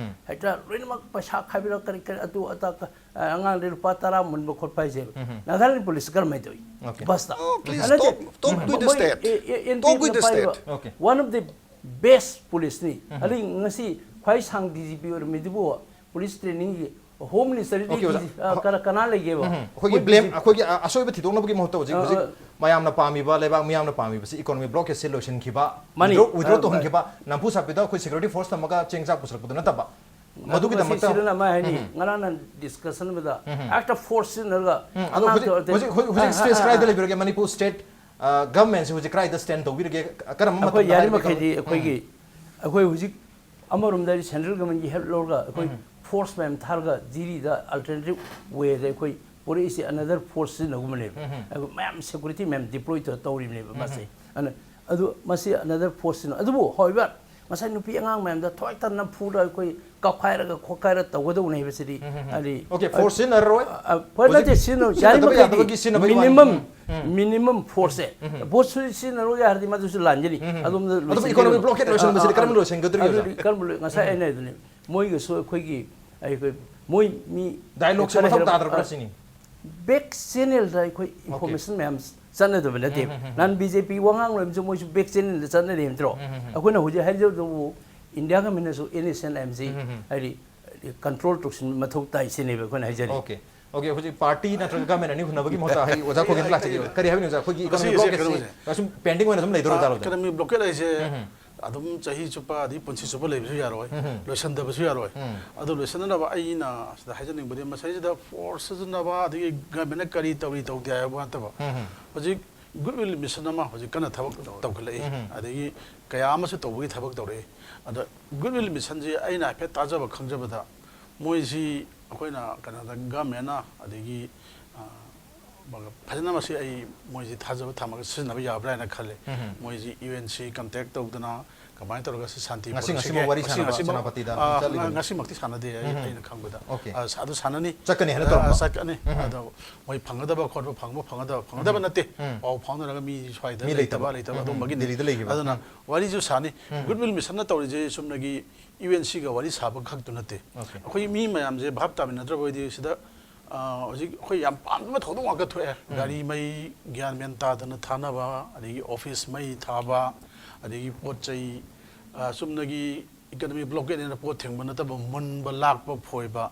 ꯍꯦꯛꯇ ꯂꯣꯏꯅꯃꯛ ꯄꯩꯁꯥ ꯈꯥꯏꯕꯤꯔ ꯀꯔꯤ ꯀꯔꯤ ꯑꯗꯨ ꯑꯗꯥ ꯀ-, ꯑ, ꯑꯉꯥꯡꯗ ꯂꯨꯄꯥ ꯇꯔꯥ ꯃꯨꯟꯕ ꯈꯣꯠꯄ ꯍꯥꯏꯁꯦ, ꯅꯥꯒꯥꯂꯦꯟ ꯄꯨꯂꯤꯁ ꯀꯔꯝꯍꯥꯏꯅ ꯇꯧꯏ? Okay. ꯕꯁꯇ꯫ Oh, please ꯅꯠꯇꯦ, talk, talk to the ꯃꯣꯏ state. ꯑꯦ-, ꯑꯦ-, Talk with the N P ꯑꯦꯐꯅ ꯄꯥꯏꯔꯤꯕ state. Okay. one of the best ꯄꯨꯂꯤꯁꯅꯤ꯫ ꯑꯗꯩ ꯉꯁꯤ ꯈ꯭ꯋꯥꯏ ꯁꯥꯡ ꯗꯤ ꯖꯤ ꯄꯤ ꯑꯣꯏꯔꯝꯃꯤꯗꯨꯕꯨ ꯄꯨꯂꯤꯁ ꯇ꯭ꯔꯦꯅꯤꯡꯒꯤ ꯍꯣꯝ ꯃꯤꯅꯤꯁꯇꯔꯗꯤ Okay, ꯑꯣꯖꯥ꯫ ꯗꯤ ꯖꯤ, ꯑ, ꯀꯅꯥ, ꯀꯅꯥ ꯂꯩꯒꯦꯕ? ꯑꯩꯈꯣꯏꯒꯤ ꯃꯣꯏ ꯕ꯭ꯂꯦꯝ, ꯗꯤ ꯖꯤ ꯑꯩꯈꯣꯏꯒꯤ ꯑ-, ꯑꯁꯣꯏꯕ ꯊꯤꯗꯣꯛꯅꯕꯒꯤ ꯃꯍꯨꯠꯇ ꯍꯧꯖꯤꯛ, ꯑ, ꯍꯧꯖꯤꯛ ꯑ꯫ ꯃꯌꯥꯝꯅ ꯄꯥꯝꯃꯤꯕ, ꯂꯩꯕꯥꯛ ꯃꯤꯌꯥꯝꯅ ꯄꯥꯝꯃꯤꯕꯁꯤ ꯏꯀꯣꯅꯣꯃꯤ ꯕ꯭ꯂꯣꯀꯦꯠꯁꯦ ꯂꯣꯏꯁꯤꯟꯈꯤꯕ, ꯃꯥꯅꯤ꯫ ꯋꯤꯗ꯭ꯔꯣ ꯑ, ꯇꯧꯍꯟꯈꯤꯕ, ꯅꯝꯐꯨ ꯁꯥꯐꯤꯗ ꯑꯩꯈꯣꯏ ꯁꯦꯀ꯭ꯌꯨꯔꯤꯇꯤ ꯐꯣꯔꯁ ꯊꯝꯃꯒ ꯆꯦꯡ ꯆꯥꯛ ꯄꯨꯁꯤꯜꯂꯛꯄꯗꯨ ꯅꯠꯇꯕ, ꯑꯗꯨꯒ ꯃꯗꯨꯒꯤꯗꯃꯛꯇ ꯁꯤ ꯁꯤꯗꯅ ꯑꯃ ꯍꯥꯏꯅꯤ, ꯉꯔꯥꯡ ꯅꯍꯥꯟ ꯗꯤꯁꯀꯁꯟ ꯑꯃꯗ ꯍꯦꯛꯇ ꯐꯣꯔꯁ ꯁꯤꯖꯤꯟꯅꯔꯒ ꯎꯝ, ꯑꯗꯣ ꯍꯧꯖꯤꯛ, ꯑꯉꯥꯡ ꯍꯧꯖꯤꯛ, ꯍꯧꯖꯤꯛ, ꯍꯧꯖꯤꯛ ꯑ, ꯁ꯭ꯇꯦꯖ ꯑ, ꯀꯗꯥꯏꯗ ꯑ, ꯂꯩꯕꯤꯔꯒꯦ? ꯃꯅꯤꯄꯨꯔ ꯁ꯭ꯇꯦꯠ, ꯑ, ꯒꯚꯔꯟꯃꯦꯟꯠꯁꯤ ꯍꯧꯖꯤꯛ ꯀꯗꯥꯏꯗ ꯁ꯭ꯇꯦꯟ ꯇꯧꯕꯤꯔꯒꯦ? ꯀꯔꯝꯕ ꯑꯩꯈꯣꯏ ꯃꯇꯝꯗ ꯌꯥꯔꯤ ꯍꯥꯏꯔꯒꯦ? ꯃꯈꯩꯗꯤ ꯑꯩꯈꯣꯏꯒꯤ, ꯑꯩꯈꯣꯏ ꯍꯧꯖꯤꯛ ꯑꯃꯔꯣꯝꯗ ꯍꯥꯏꯗꯤ ꯁꯦꯟꯇ꯭ꯔꯦꯜ ꯒꯚꯔꯟꯃꯦꯟꯠꯀꯤ ꯍꯦꯜꯞ ꯂꯧꯔꯒ ꯑꯩꯈꯣꯏ ꯐꯣꯔꯁ ꯃꯌꯥꯝ ꯊꯥꯔꯒ ꯖꯤꯔꯤꯗ ꯑꯜꯇꯔꯅꯦꯇꯤꯚ ꯋꯦꯗ ꯑꯩꯈꯣꯏ ꯄꯨꯔꯛꯏꯁꯦ ꯑꯅꯗꯔ ꯐꯣꯔꯁ ꯁꯤꯖꯤꯟꯅꯒꯨꯝꯕꯅꯦꯕ꯫ ꯑꯩꯈꯣꯏ ꯃꯌꯥꯝ ꯁꯦꯀ꯭ꯌꯨꯔꯤꯇꯤ ꯃꯌꯥꯝ ꯗꯤꯄ꯭ꯂꯣꯏ ꯇꯧꯔ ꯇꯧꯔꯤꯕꯅꯦꯕ ꯃꯥꯁꯦ꯫ ꯑꯗꯨꯅ ꯑꯗꯨ ꯃꯁꯤ another force ꯁꯤꯅ, ꯑꯗꯨꯕꯨ however, ꯉꯁꯥꯏ ꯅꯨꯄꯤ ꯑꯉꯥꯡ ꯃꯌꯥꯝꯗ ꯊꯣꯏꯇꯟꯅ ꯐꯨꯔ ꯑꯩꯈꯣꯏ ꯀꯞꯈꯥꯏꯔꯒ ꯈꯣꯠꯈꯥꯏꯔ ꯇꯧꯒꯗꯧꯅꯦ ꯍꯥꯏꯕꯁꯤꯗꯤ ꯍꯥꯏꯗꯤ Okay, force ꯁꯤꯖꯤꯟꯅꯔꯔꯣꯏ. ꯑ, ꯐꯣꯔ ꯅꯠꯇꯦ, ꯁꯤꯖꯤꯟꯅꯔꯣꯏ. ꯌꯥꯔꯤ ꯁꯤꯖꯤꯟꯅꯗꯕ ꯃꯈꯩꯗꯤ ꯌꯥꯗꯕꯒꯤ ꯁꯤꯖꯤꯟꯅꯕꯒꯤ ꯋꯥꯅꯤ. ꯃꯤꯅꯤꯃꯝ ꯃꯤꯅꯤꯃꯝ ꯐꯣꯔꯁꯁꯦ ꯐꯣꯔꯁ ꯁꯤꯖꯤꯟꯅꯔꯣꯏ ꯍꯥꯏꯔꯗꯤ ꯃꯗꯨꯁꯨ ꯂꯥꯟꯖꯔꯤ. ꯑꯗꯣꯝꯗ ꯑꯗꯨꯕꯨ ꯂꯣꯏꯁꯤꯟꯒꯗꯕ. economic blockade ꯂꯣꯏꯁꯤꯟꯕꯁꯤꯗꯤ ꯑ, ꯑ, ꯀꯔꯝꯅ ꯂꯣꯏꯁꯤꯟꯒꯗꯧꯔꯤꯕ? ꯑꯗꯨꯗꯤ ꯀꯔꯝꯕ ꯂꯣꯏ-, ꯉꯁꯥꯏ ꯑꯩꯅ ꯍꯥꯏꯗꯨꯅꯤ, ꯃꯣꯏꯒꯁꯨ ꯑꯩꯈꯣꯏꯒꯤ ꯑꯩꯈꯣꯏ ꯃꯣꯏ ꯃꯤ Dialogue ꯁꯦ ꯈꯔ ꯃꯊꯧ ꯍꯦꯟꯅ- ꯇꯥꯗ꯭ꯔꯕ꯭ꯔꯥ ꯑ, ꯁꯤꯅꯤ? ꯕꯦꯛ ꯆꯦꯅꯦꯜꯗ ꯑꯩꯈꯣꯏ ꯏꯟꯐꯣꯔꯃꯦꯁꯟ ꯃꯌꯥꯝ ꯆꯠꯅꯗꯕ ꯅꯠꯇꯦ. ꯅꯍꯥꯟ ꯕꯤ ꯖꯦ ꯄꯤ ꯋꯥꯉꯥꯡ ꯂꯣꯏꯔꯝꯁꯨ ꯃꯣꯏꯁꯨ ꯕꯦꯛ ꯆꯦꯅꯦꯜꯗ ꯆꯠꯅꯔꯤ ꯅꯠꯇ꯭ꯔꯣ? ꯑꯩꯈꯣꯏꯅ ꯍꯧꯖꯤꯛ ꯍꯥꯏꯖꯕꯗꯕꯨ ꯏꯟꯗꯤꯌꯥ ꯒꯃꯦꯟꯅꯁꯨ N S N I M ꯁꯤ ꯍꯥꯏꯗꯤ ꯀꯟꯇ꯭ꯔꯣꯜ ꯇꯧꯁꯤꯟꯕ ꯃꯊꯧ ꯇꯥꯏ ꯁꯤꯅꯦꯕ ꯑꯩꯈꯣꯏꯅ ꯍꯥꯏꯖꯔꯤ. Okay, okay, ꯍꯧꯖꯤꯛ party ꯅꯠꯇ꯭ꯔꯒ government ꯑꯅꯤ ꯍꯨꯟꯅꯕꯒꯤ ꯃꯍꯨꯠꯇ ꯑꯩ ꯑꯣꯖꯥ ꯈꯣꯏꯒꯤꯗ ꯂꯥꯛꯆꯒꯦ. ꯀꯔꯤ ꯍꯥꯏꯕꯤꯅꯤꯡꯉꯤ ꯑꯣꯖꯥ? ꯑꯩꯈꯣꯏꯒꯤ economic ꯃꯁꯤꯒꯤꯁꯦ blockade ꯁꯤ ꯀꯩꯅꯣꯁꯦ. ꯑꯁꯨꯝ pending ꯑꯣꯏꯅ ꯑꯗꯨꯝ ꯂꯩꯗꯧꯔ ꯖꯥꯠꯂꯣ? Economic blockade ꯍꯥꯏꯁꯦ ꯑꯗꯨꯝ ꯆꯍꯤ ꯆꯨꯞꯄ ꯑꯗꯩ ꯄꯨꯟꯁꯤ ꯆꯨꯞꯄ ꯂꯩꯕꯁꯨ ꯌꯥꯔꯣꯏ, ꯂꯣꯏꯁꯤꯟꯗꯕꯁꯨ ꯌꯥꯔꯣꯏ. ꯑꯗꯨ ꯂꯣꯏꯁꯤꯟꯅꯅꯕ ꯑꯩꯅ ꯁꯤꯗ ꯍꯥꯏꯖꯅꯤꯡꯕꯗꯤ ꯃꯁꯤꯗꯩꯁꯤꯗ force ꯁꯤꯖꯤꯟꯅꯕ ꯑꯗꯒꯤ government ꯅ ꯀꯔꯤ ꯇꯧꯔꯤ ꯇꯧꯗꯦ ꯍꯥꯏꯕ ꯅꯠꯇꯕ, ꯍꯧꯖꯤꯛ goodwill mission ꯑꯃ ꯍꯧꯖꯤꯛ ꯀꯟꯅ ꯊꯕꯛ ꯇꯧꯈꯠꯂꯛꯏ, ꯑꯗꯒꯤ ꯀꯌꯥ ꯑꯃꯁꯨ ꯇꯧꯕꯒꯤ ꯊꯕꯛ ꯇꯧꯔꯛꯏ. ꯑꯗ goodwill mission ꯁꯤ ꯑꯩꯅ ꯍꯥꯏꯐꯦꯠ ꯇꯥꯖꯕ ꯈꯪꯖꯕꯗ ꯃꯣꯏꯁꯤ ꯑꯩꯈꯣꯏꯅ ꯀꯩꯅꯣꯗ government ꯅ ꯑꯗꯒꯤ ꯑ, ꯐꯖꯅ ꯃꯁꯤ ꯑꯩ ꯃꯣꯏꯁꯤ ꯊꯥꯖꯕ ꯊꯝꯃꯒ ꯁꯤꯖꯤꯟꯅꯕ ꯌꯥꯕ꯭ꯔꯥ ꯍꯥꯏꯅ ꯈꯜꯂꯦ. ꯃꯣꯏꯁꯤ ꯌꯨ ꯑꯦꯟ ꯁꯤ contact ꯇꯧꯗꯅ ꯀꯃꯥꯏꯅ ꯇꯧꯔꯒ ꯁꯤ ꯁꯥꯟꯇꯤ ꯉꯁꯤ- ꯄꯨꯔꯛꯁꯤꯒꯦ? ꯉꯁꯤꯃꯛ ꯋꯥꯔꯤ ꯉꯁꯤ- ꯁꯥꯟꯅꯕ ꯉꯁꯤꯃꯛ, ꯁꯦꯅꯥꯄꯇꯤꯗ ꯑ, ꯆꯠꯂꯤꯕꯅꯤ. ꯉꯁꯤꯃꯛꯇꯤ ꯁꯥꯟꯅꯗꯦ ꯑꯩ- ꯑꯩꯅ ꯈꯪꯕꯗ. Okay. ꯑ, ꯁꯥ- ꯑꯗꯨ ꯁꯥꯟꯅꯅꯤ. ꯆꯠꯀꯅꯤ ꯍꯥꯏꯅ ꯑ, ꯇꯧꯔꯝꯕ? ꯆꯠꯀꯅꯤ. ꯑꯗꯣ ꯃꯣꯏ ꯐꯪꯒꯗꯕ ꯈꯣꯠꯄ ꯐꯪꯕ ꯐꯪꯒꯗꯕ ꯐꯪꯒꯗꯕ ꯅꯠꯇꯦ. ꯄꯥꯎ ꯐꯥꯎꯅꯔꯒ ꯃꯤ ꯁ꯭ꯋꯥꯏꯗ ꯃꯤ ꯂꯩꯇꯕ ꯂꯩꯇꯕ. ꯂꯩꯇꯕ ꯑꯗꯨꯝꯕꯒꯤꯅꯤ. ꯗꯦꯜꯂꯤꯗ ꯂꯩꯈꯤꯕ. ꯑꯗꯨꯅ ꯋꯥꯔꯤꯁꯨ ꯁꯥꯅꯤ. Goodwill mission ꯅ ꯇꯧꯔꯤꯁꯦ ꯆꯨꯝꯅꯒꯤ ꯌꯨ ꯑꯦꯟ ꯁꯤꯒ ꯋꯥꯔꯤ ꯁꯥꯕ ꯈꯛꯇꯨ ꯅꯠꯇꯦ. Okay. ꯑꯩꯈꯣꯏ ꯃꯤ ꯃꯌꯥꯝꯁꯦ ꯚꯥꯞ ꯇꯥꯃꯤꯟꯅꯗ꯭ꯔꯕ ꯑꯣꯏꯗꯤ ꯁꯤꯗ ꯑ, ꯍꯧꯖꯤꯛ ꯑꯩꯈꯣꯏ ꯌꯥꯝ ꯄꯥꯝꯗꯕ ꯊꯧꯗꯣꯛ ꯉꯥꯛꯇ ꯊꯣꯛꯑꯦ. ꯒꯥꯔꯤ ꯃꯩ ꯒ꯭ꯌꯥꯟ ꯃꯦꯟ ꯇꯥꯗꯅ ꯊꯥꯅꯕ, ꯑꯗꯒꯤ office ꯃꯩ ꯊꯥꯕ, ꯑꯗꯒꯤ ꯄꯣꯠ ꯆꯩ, ꯑ, ꯆꯨꯝꯅꯒꯤ economic blockade ꯅ ꯄꯣꯠ ꯊꯤꯡꯕ ꯅꯠꯇꯕ ꯃꯨꯟꯕ, ꯂꯥꯛꯄ, ꯐꯣꯏꯕ,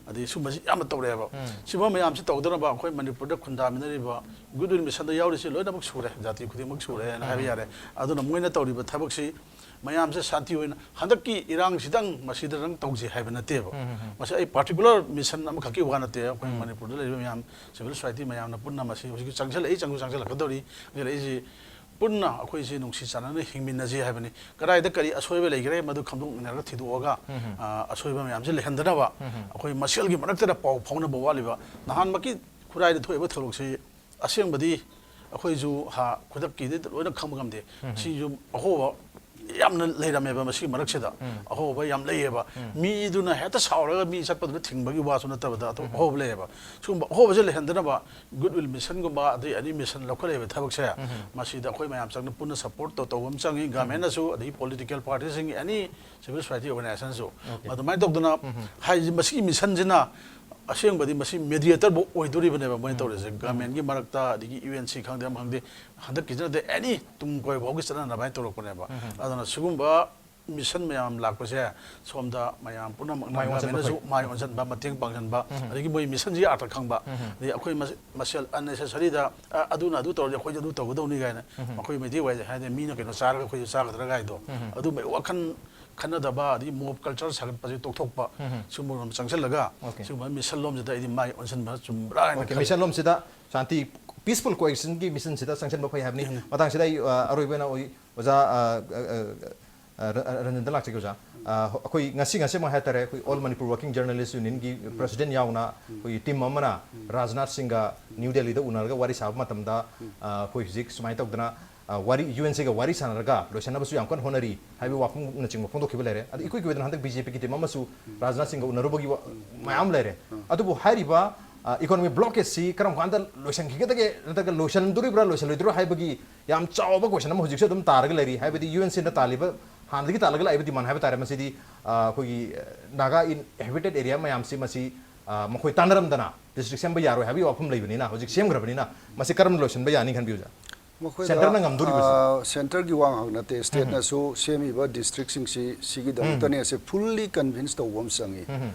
ꯑꯗꯒꯤ ꯁꯨꯝꯕꯁꯤ ꯌꯥꯝꯅ ꯇꯧꯔꯛꯑꯦꯕ. ꯁꯤꯒꯨꯝꯕ ꯃꯌꯥꯝꯁꯤ ꯇꯧꯗꯅꯕ ꯑꯩꯈꯣꯏ ꯃꯅꯤꯄꯨꯔꯗ ꯈꯨꯟꯗꯥꯃꯤꯟꯅꯔꯤꯕ Goodwill mission ꯗ ꯌꯥꯎꯔꯤꯁꯤ ꯂꯣꯏꯅꯃꯛ ꯁꯨꯔꯦ, ꯖꯥꯇꯤ ꯈꯨꯗꯤꯡꯃꯛ ꯁꯨꯔꯦ ꯍꯥꯏꯅ ꯍꯥꯏꯕ ꯌꯥꯔꯦ. ꯑꯗꯨꯅ ꯃꯣꯏꯅ ꯇꯧꯔꯤꯕ ꯊꯕꯛꯁꯤ ꯃꯌꯥꯝꯁꯦ ꯁꯥꯟꯇꯤ ꯑꯣꯏꯅ ꯍꯟꯗꯛꯀꯤ ꯏꯔꯥꯡꯁꯤꯗꯪ ꯃꯁꯤꯗꯪ ꯇꯧꯁꯤ ꯍꯥꯏꯕ ꯅꯠꯇꯦꯕ. ꯃꯁꯤ ꯑꯩ particular mission ꯑꯃꯈꯛꯀꯤ ꯋꯥ ꯅꯠꯇꯦ. ꯑꯩꯈꯣꯏ ꯃꯅꯤꯄꯨꯔꯗ ꯂꯩꯔꯤꯕ ꯃꯌꯥꯝ civil society ꯃꯌꯥꯝꯅ ꯄꯨꯟꯅ ꯃꯁꯤ ꯍꯧꯖꯤꯛ ꯆꯪꯁꯤꯜꯂꯛꯏ, ꯆꯪꯁꯨ ꯆꯪꯁꯤꯜꯂꯛꯀꯗꯧꯔꯤ. ꯆꯪꯁꯤꯜꯂꯛꯏꯁꯤ ꯄꯨꯟꯅ ꯑꯩꯈꯣꯏꯁꯤ ꯅꯨꯡꯁꯤ ꯆꯥꯟꯅꯅ ꯍꯤꯡꯃꯤꯟꯅꯁꯤ ꯍꯥꯏꯕꯅꯤ. ꯀꯗꯥꯏꯗ ꯀꯔꯤ ꯑꯁꯣꯏꯕ ꯂꯩꯈ꯭ꯔꯦ ꯃꯗꯨ ꯈꯪꯗꯣꯛꯃꯤꯟꯅꯔꯒ ꯊꯤꯗꯣꯛꯑꯒ, ꯑ, ꯑꯁꯣꯏꯕ ꯃꯌꯥꯝꯁꯤ ꯂꯩꯍꯟꯗꯅꯕ ꯑꯩꯈꯣꯏ ꯃꯁꯦꯜꯒꯤ ꯃꯔꯛꯇꯗ ꯄꯥꯎ ꯐꯥꯎꯅꯕ ꯋꯥꯠꯂꯤꯕ. ꯅꯍꯥꯟꯃꯛꯀꯤ ꯈꯨꯔꯥꯏꯗ ꯊꯣꯛꯏꯕ ꯊꯧꯗꯣꯛꯁꯤ ꯑꯁꯦꯡꯕꯗꯤ ꯑꯩꯈꯣꯏꯁꯨ ꯍꯥ ꯈꯨꯗꯛꯀꯤꯗꯤ ꯂꯣꯏꯅ ꯈꯪꯕ ꯉꯝꯗꯦ꯫ ꯁꯤꯁꯨ ꯑꯍꯣꯕ ꯌꯥꯝꯅ ꯂꯩꯔꯝꯃꯦꯕ ꯃꯁꯤꯒꯤ ꯃꯔꯛꯁꯤꯗ꯫ ꯑꯍꯣꯕ ꯌꯥꯝ ꯂꯩꯌꯦꯕ꯫ ꯃꯤꯗꯨꯅ ꯍꯦꯛꯇ ꯁꯥꯎꯔꯒ ꯃꯤ ꯆꯠꯄꯗꯨꯗ ꯊꯤꯡꯕꯒꯤ ꯋꯥꯁꯨ ꯅꯠꯇꯕꯗ ꯑꯗꯨꯝ ꯑꯍꯣꯕ ꯂꯩꯌꯦꯕ꯫ ꯁꯤꯒꯨꯝꯕ ꯑꯍꯣꯕꯁꯦ ꯂꯩꯍꯟꯗꯅꯕ Goodwill Mission ꯒꯨꯝꯕ ꯑꯗꯩ ꯑꯦꯅꯤ mission ꯂꯧꯈꯠꯂꯛꯏꯕ ꯊꯕꯛꯁꯦ, ꯃꯁꯤꯗ ꯑꯩꯈꯣꯏ ꯃꯌꯥꯝ ꯆꯪꯅ ꯄꯨꯟꯅ support ꯇꯧ-, ꯇꯧꯕ ꯑꯃ ꯆꯪꯉꯤ꯫ Government ꯅꯁꯨ ꯑꯗꯒꯤ political party ꯁꯤꯡ, ꯑꯦꯅꯤ civil society organization ꯁꯨ꯫ ꯑꯗꯨꯃꯥꯏꯅ ꯇꯧꯗꯅ ꯍꯥꯏꯗꯤ ꯃꯁꯤꯒꯤ mission ꯁꯤꯅ ꯑꯁꯦꯡꯕꯗꯤ ꯃꯁꯤ mediator ꯕꯨ ꯑꯣꯏꯗꯣꯔꯤꯕꯅꯦꯕ ꯃꯣꯏꯅ ꯇꯧꯔꯤꯁꯦ꯫ Government ꯀꯤ ꯃꯔꯛꯇ ꯑꯗꯒꯤ U N C ꯈꯪꯗꯦ ꯑꯃ ꯈꯪꯗꯦ, ꯍꯟꯗꯛꯀꯤꯁꯤ ꯅꯠꯇꯦ, ꯑꯦꯅꯤ ꯇꯨꯡ ꯀꯣꯏꯕ ꯐꯥꯎꯒꯤ ꯆꯠꯅꯅꯕ ꯍꯥꯏꯅ ꯇꯧꯔꯛꯄꯅꯦꯕ꯫ ꯑꯗꯨꯅ ꯁꯤꯒꯨꯝꯕ mission ꯃꯌꯥꯝ ꯂꯥꯛꯄꯁꯦ ꯁꯣꯝꯗ ꯃꯌꯥꯝ ꯄꯨꯝꯅꯃꯛꯅ ꯃꯥꯏ ꯑꯣꯟꯁꯤꯟꯕ government ꯅꯁꯨ ꯐꯩ꯫ ꯃꯥꯏ ꯑꯣꯟꯁꯤꯟꯕ, ꯃꯇꯦꯡ ꯄꯥꯡꯁꯤꯟꯕ, ꯑꯗꯒꯤ ꯃꯣꯏ mission ꯁꯤꯒꯤ ꯑꯥꯔꯊ ꯈꯪꯕ, ꯑꯗꯒꯤ ꯑꯩꯈꯣꯏ ꯃꯁ-, ꯃꯁꯦꯜ unnecessary ꯗ, "ꯑ, ꯑꯗꯨꯅ ꯑꯗꯨ ꯇꯧꯔꯗꯤ ꯑꯩꯈꯣꯏꯁꯨ ꯑꯗꯨ ꯇꯧꯒꯗꯧꯅꯤ" ꯀꯥꯏꯅ, ꯃꯈꯣꯏ ꯃꯩꯇꯩ ꯋꯥꯏꯗ ꯍꯥꯏꯗꯤ ꯃꯤꯅ ꯀꯩꯅꯣ ꯆꯥꯔꯒ ꯑꯩꯈꯣꯏꯁꯨ ꯆꯥꯒꯗ꯭ꯔꯥ ꯀꯥꯏꯗꯣ, ꯑꯗꯨꯝꯕ ꯋꯥꯈꯜ ꯈꯟꯅꯗꯕ, ꯑꯗꯒꯤ mob culture ꯁꯥꯒꯠꯄꯁꯦ ꯇꯣꯛꯊꯣꯛꯄ, ꯁꯤꯒꯨꯝꯕ ꯂꯣꯝ ꯆꯪꯁꯤꯜꯂꯒ, Okay. ꯁꯤꯒꯨꯝꯕ mission ꯂꯣꯝꯁꯤꯗ ꯑꯩꯗꯤ ꯃꯥꯏ ꯑꯣꯟꯁꯤꯟꯕ ꯆꯨꯝꯕ꯭ꯔꯥ ꯍꯥꯏꯅ Okay, ꯈꯜꯂꯤ꯫ Mission ꯂꯣꯝꯁꯤꯗ ꯁꯥꯟꯇꯤ, peaceful coexistence ꯀꯤ mission ꯁꯤꯗ ꯆꯪꯁꯤꯟꯕ ꯐꯩ ꯍꯥꯏꯕꯅꯤ꯫ ꯃꯇꯥꯡꯁꯤꯗ ꯑꯩ, ꯑ, ꯑꯔꯣꯏꯕ ꯑꯣꯏꯅ ꯑꯣꯏ-, ꯑꯣꯖꯥ, ꯑ, ꯑ, ꯑ, ꯑ, ꯔ-, ꯑ, ꯔꯟꯖꯟꯗ ꯂꯥꯛꯆꯒꯦ, ꯑꯣꯖꯥ꯫ ꯑ, ꯍ-, ꯑꯩꯈꯣꯏ ꯉꯁꯤ, ꯉꯁꯤꯃꯛ ꯍꯥꯏꯇꯥꯔꯦ, ꯑꯩꯈꯣꯏ All Manipur Working Journalist Union ꯒꯤ President ꯌꯥꯎꯅ ꯑꯩꯈꯣꯏꯒꯤ team ꯑꯃꯅ ꯔꯥꯖꯅꯥꯊ ꯁꯤꯡꯒ ꯅ꯭ꯌꯨ ꯗꯦꯜꯂꯤꯗ ꯎꯅꯔꯒ ꯋꯥꯔꯤ ꯁꯥꯕ ꯃꯇꯝꯗ, ꯑ, ꯑꯩꯈꯣꯏ ꯍꯧꯖꯤꯛ ꯁꯨꯃꯥꯏꯅ ꯇꯧꯗꯅ, ꯑ, ꯋꯥꯔꯤ, U N C ꯒ ꯋꯥꯔꯤ ꯁꯥꯟꯅꯔꯒ ꯂꯣꯏꯁꯤꯟꯅꯕꯁꯨ ꯌꯥꯝ ꯀꯟꯅ ꯍꯣꯠꯅꯔꯤ ꯍꯥꯏꯕꯒꯤ ꯋꯥꯐꯝꯅꯆꯤꯡꯕ ꯐꯣꯡꯗꯣꯛꯈꯤꯕ ꯂꯩꯔꯦ꯫ ꯑꯗ ꯏꯀꯨꯏ ꯀꯨꯏꯗꯅ ꯍꯟꯗꯛ B J P ꯒꯤ team ꯑꯃꯁꯨ ꯔꯥꯖꯅꯥꯊ ꯁꯤꯡꯒ ꯎꯅꯔꯨꯕꯒꯤ ꯋꯥ-, ꯃꯌꯥꯝ ꯂꯩꯔꯦ꯫ ꯑꯗꯨꯕꯨ ꯍꯥꯏꯔꯤꯕ, ꯑ, economic blockade ꯁꯤ ꯀꯔꯝ ꯀꯥꯟꯗ ꯂꯣꯏꯁꯤꯟꯈꯤꯒꯗꯒꯦ, ꯅꯠꯇ꯭ꯔꯒ ꯂꯣꯏꯁꯤꯟꯗꯣꯔꯤꯕ꯭ꯔꯥ, ꯂꯣꯏꯁꯤꯜꯂꯣꯏꯗꯣꯏꯔꯣ ꯍꯥꯏꯕꯒꯤ ꯌꯥꯝ ꯆꯥꯎꯕ question ꯑꯃ ꯍꯧꯖꯤꯛꯁꯨ ꯑꯗꯨꯝ ꯇꯥꯔꯒ ꯂꯩꯔꯤ꯫ ꯍꯥꯏꯕꯗꯤ U N C ꯅ ꯇꯥꯜꯂꯤꯕ, ꯍꯥꯟꯅꯗꯒꯤ ꯇꯥꯜꯂꯒ ꯂꯥꯛꯏꯕ demand ꯍꯥꯏꯕ ꯇꯥꯔꯦ, ꯃꯁꯤꯗꯤ, ꯑ, ꯑꯩꯈꯣꯏꯒꯤ, ꯑ, Naga inhabited area ꯃꯌꯥꯝꯁꯤ ꯃꯁꯤ, ꯑ, ꯃꯈꯣꯏ ꯇꯥꯟꯅꯔꯝꯗꯅ district ꯁꯦꯝꯕ ꯌꯥꯔꯣꯏ ꯍꯥꯏꯕꯒꯤ ꯋꯥꯐꯝ ꯂꯩꯕꯅꯤꯅ, ꯍꯧꯖꯤꯛ ꯁꯦꯝꯈ꯭ꯔꯕꯅꯤꯅ ꯃꯁꯤ ꯀꯔꯝꯅ ꯂꯣꯏꯁꯤꯟꯕ ꯌꯥꯅꯤ ꯈꯟꯕꯤ, ꯑꯣꯖꯥ? ꯃꯈꯣꯏꯗ, Centre ꯅ ꯉꯝꯗꯣꯔꯤꯕꯁꯤ? ꯑ, centre ꯒꯤ ꯋꯥ ꯉꯥꯛ ꯅꯠꯇꯦ, state ꯅꯁꯨ ꯁꯦꯝꯃꯤꯕ district ꯁꯤꯡꯁꯤ ꯁꯤꯒꯤꯗꯃꯛꯇꯅꯦ ꯁꯦ fully convince ꯇꯧꯕ ꯑꯃ ꯆꯪꯉꯤ꯫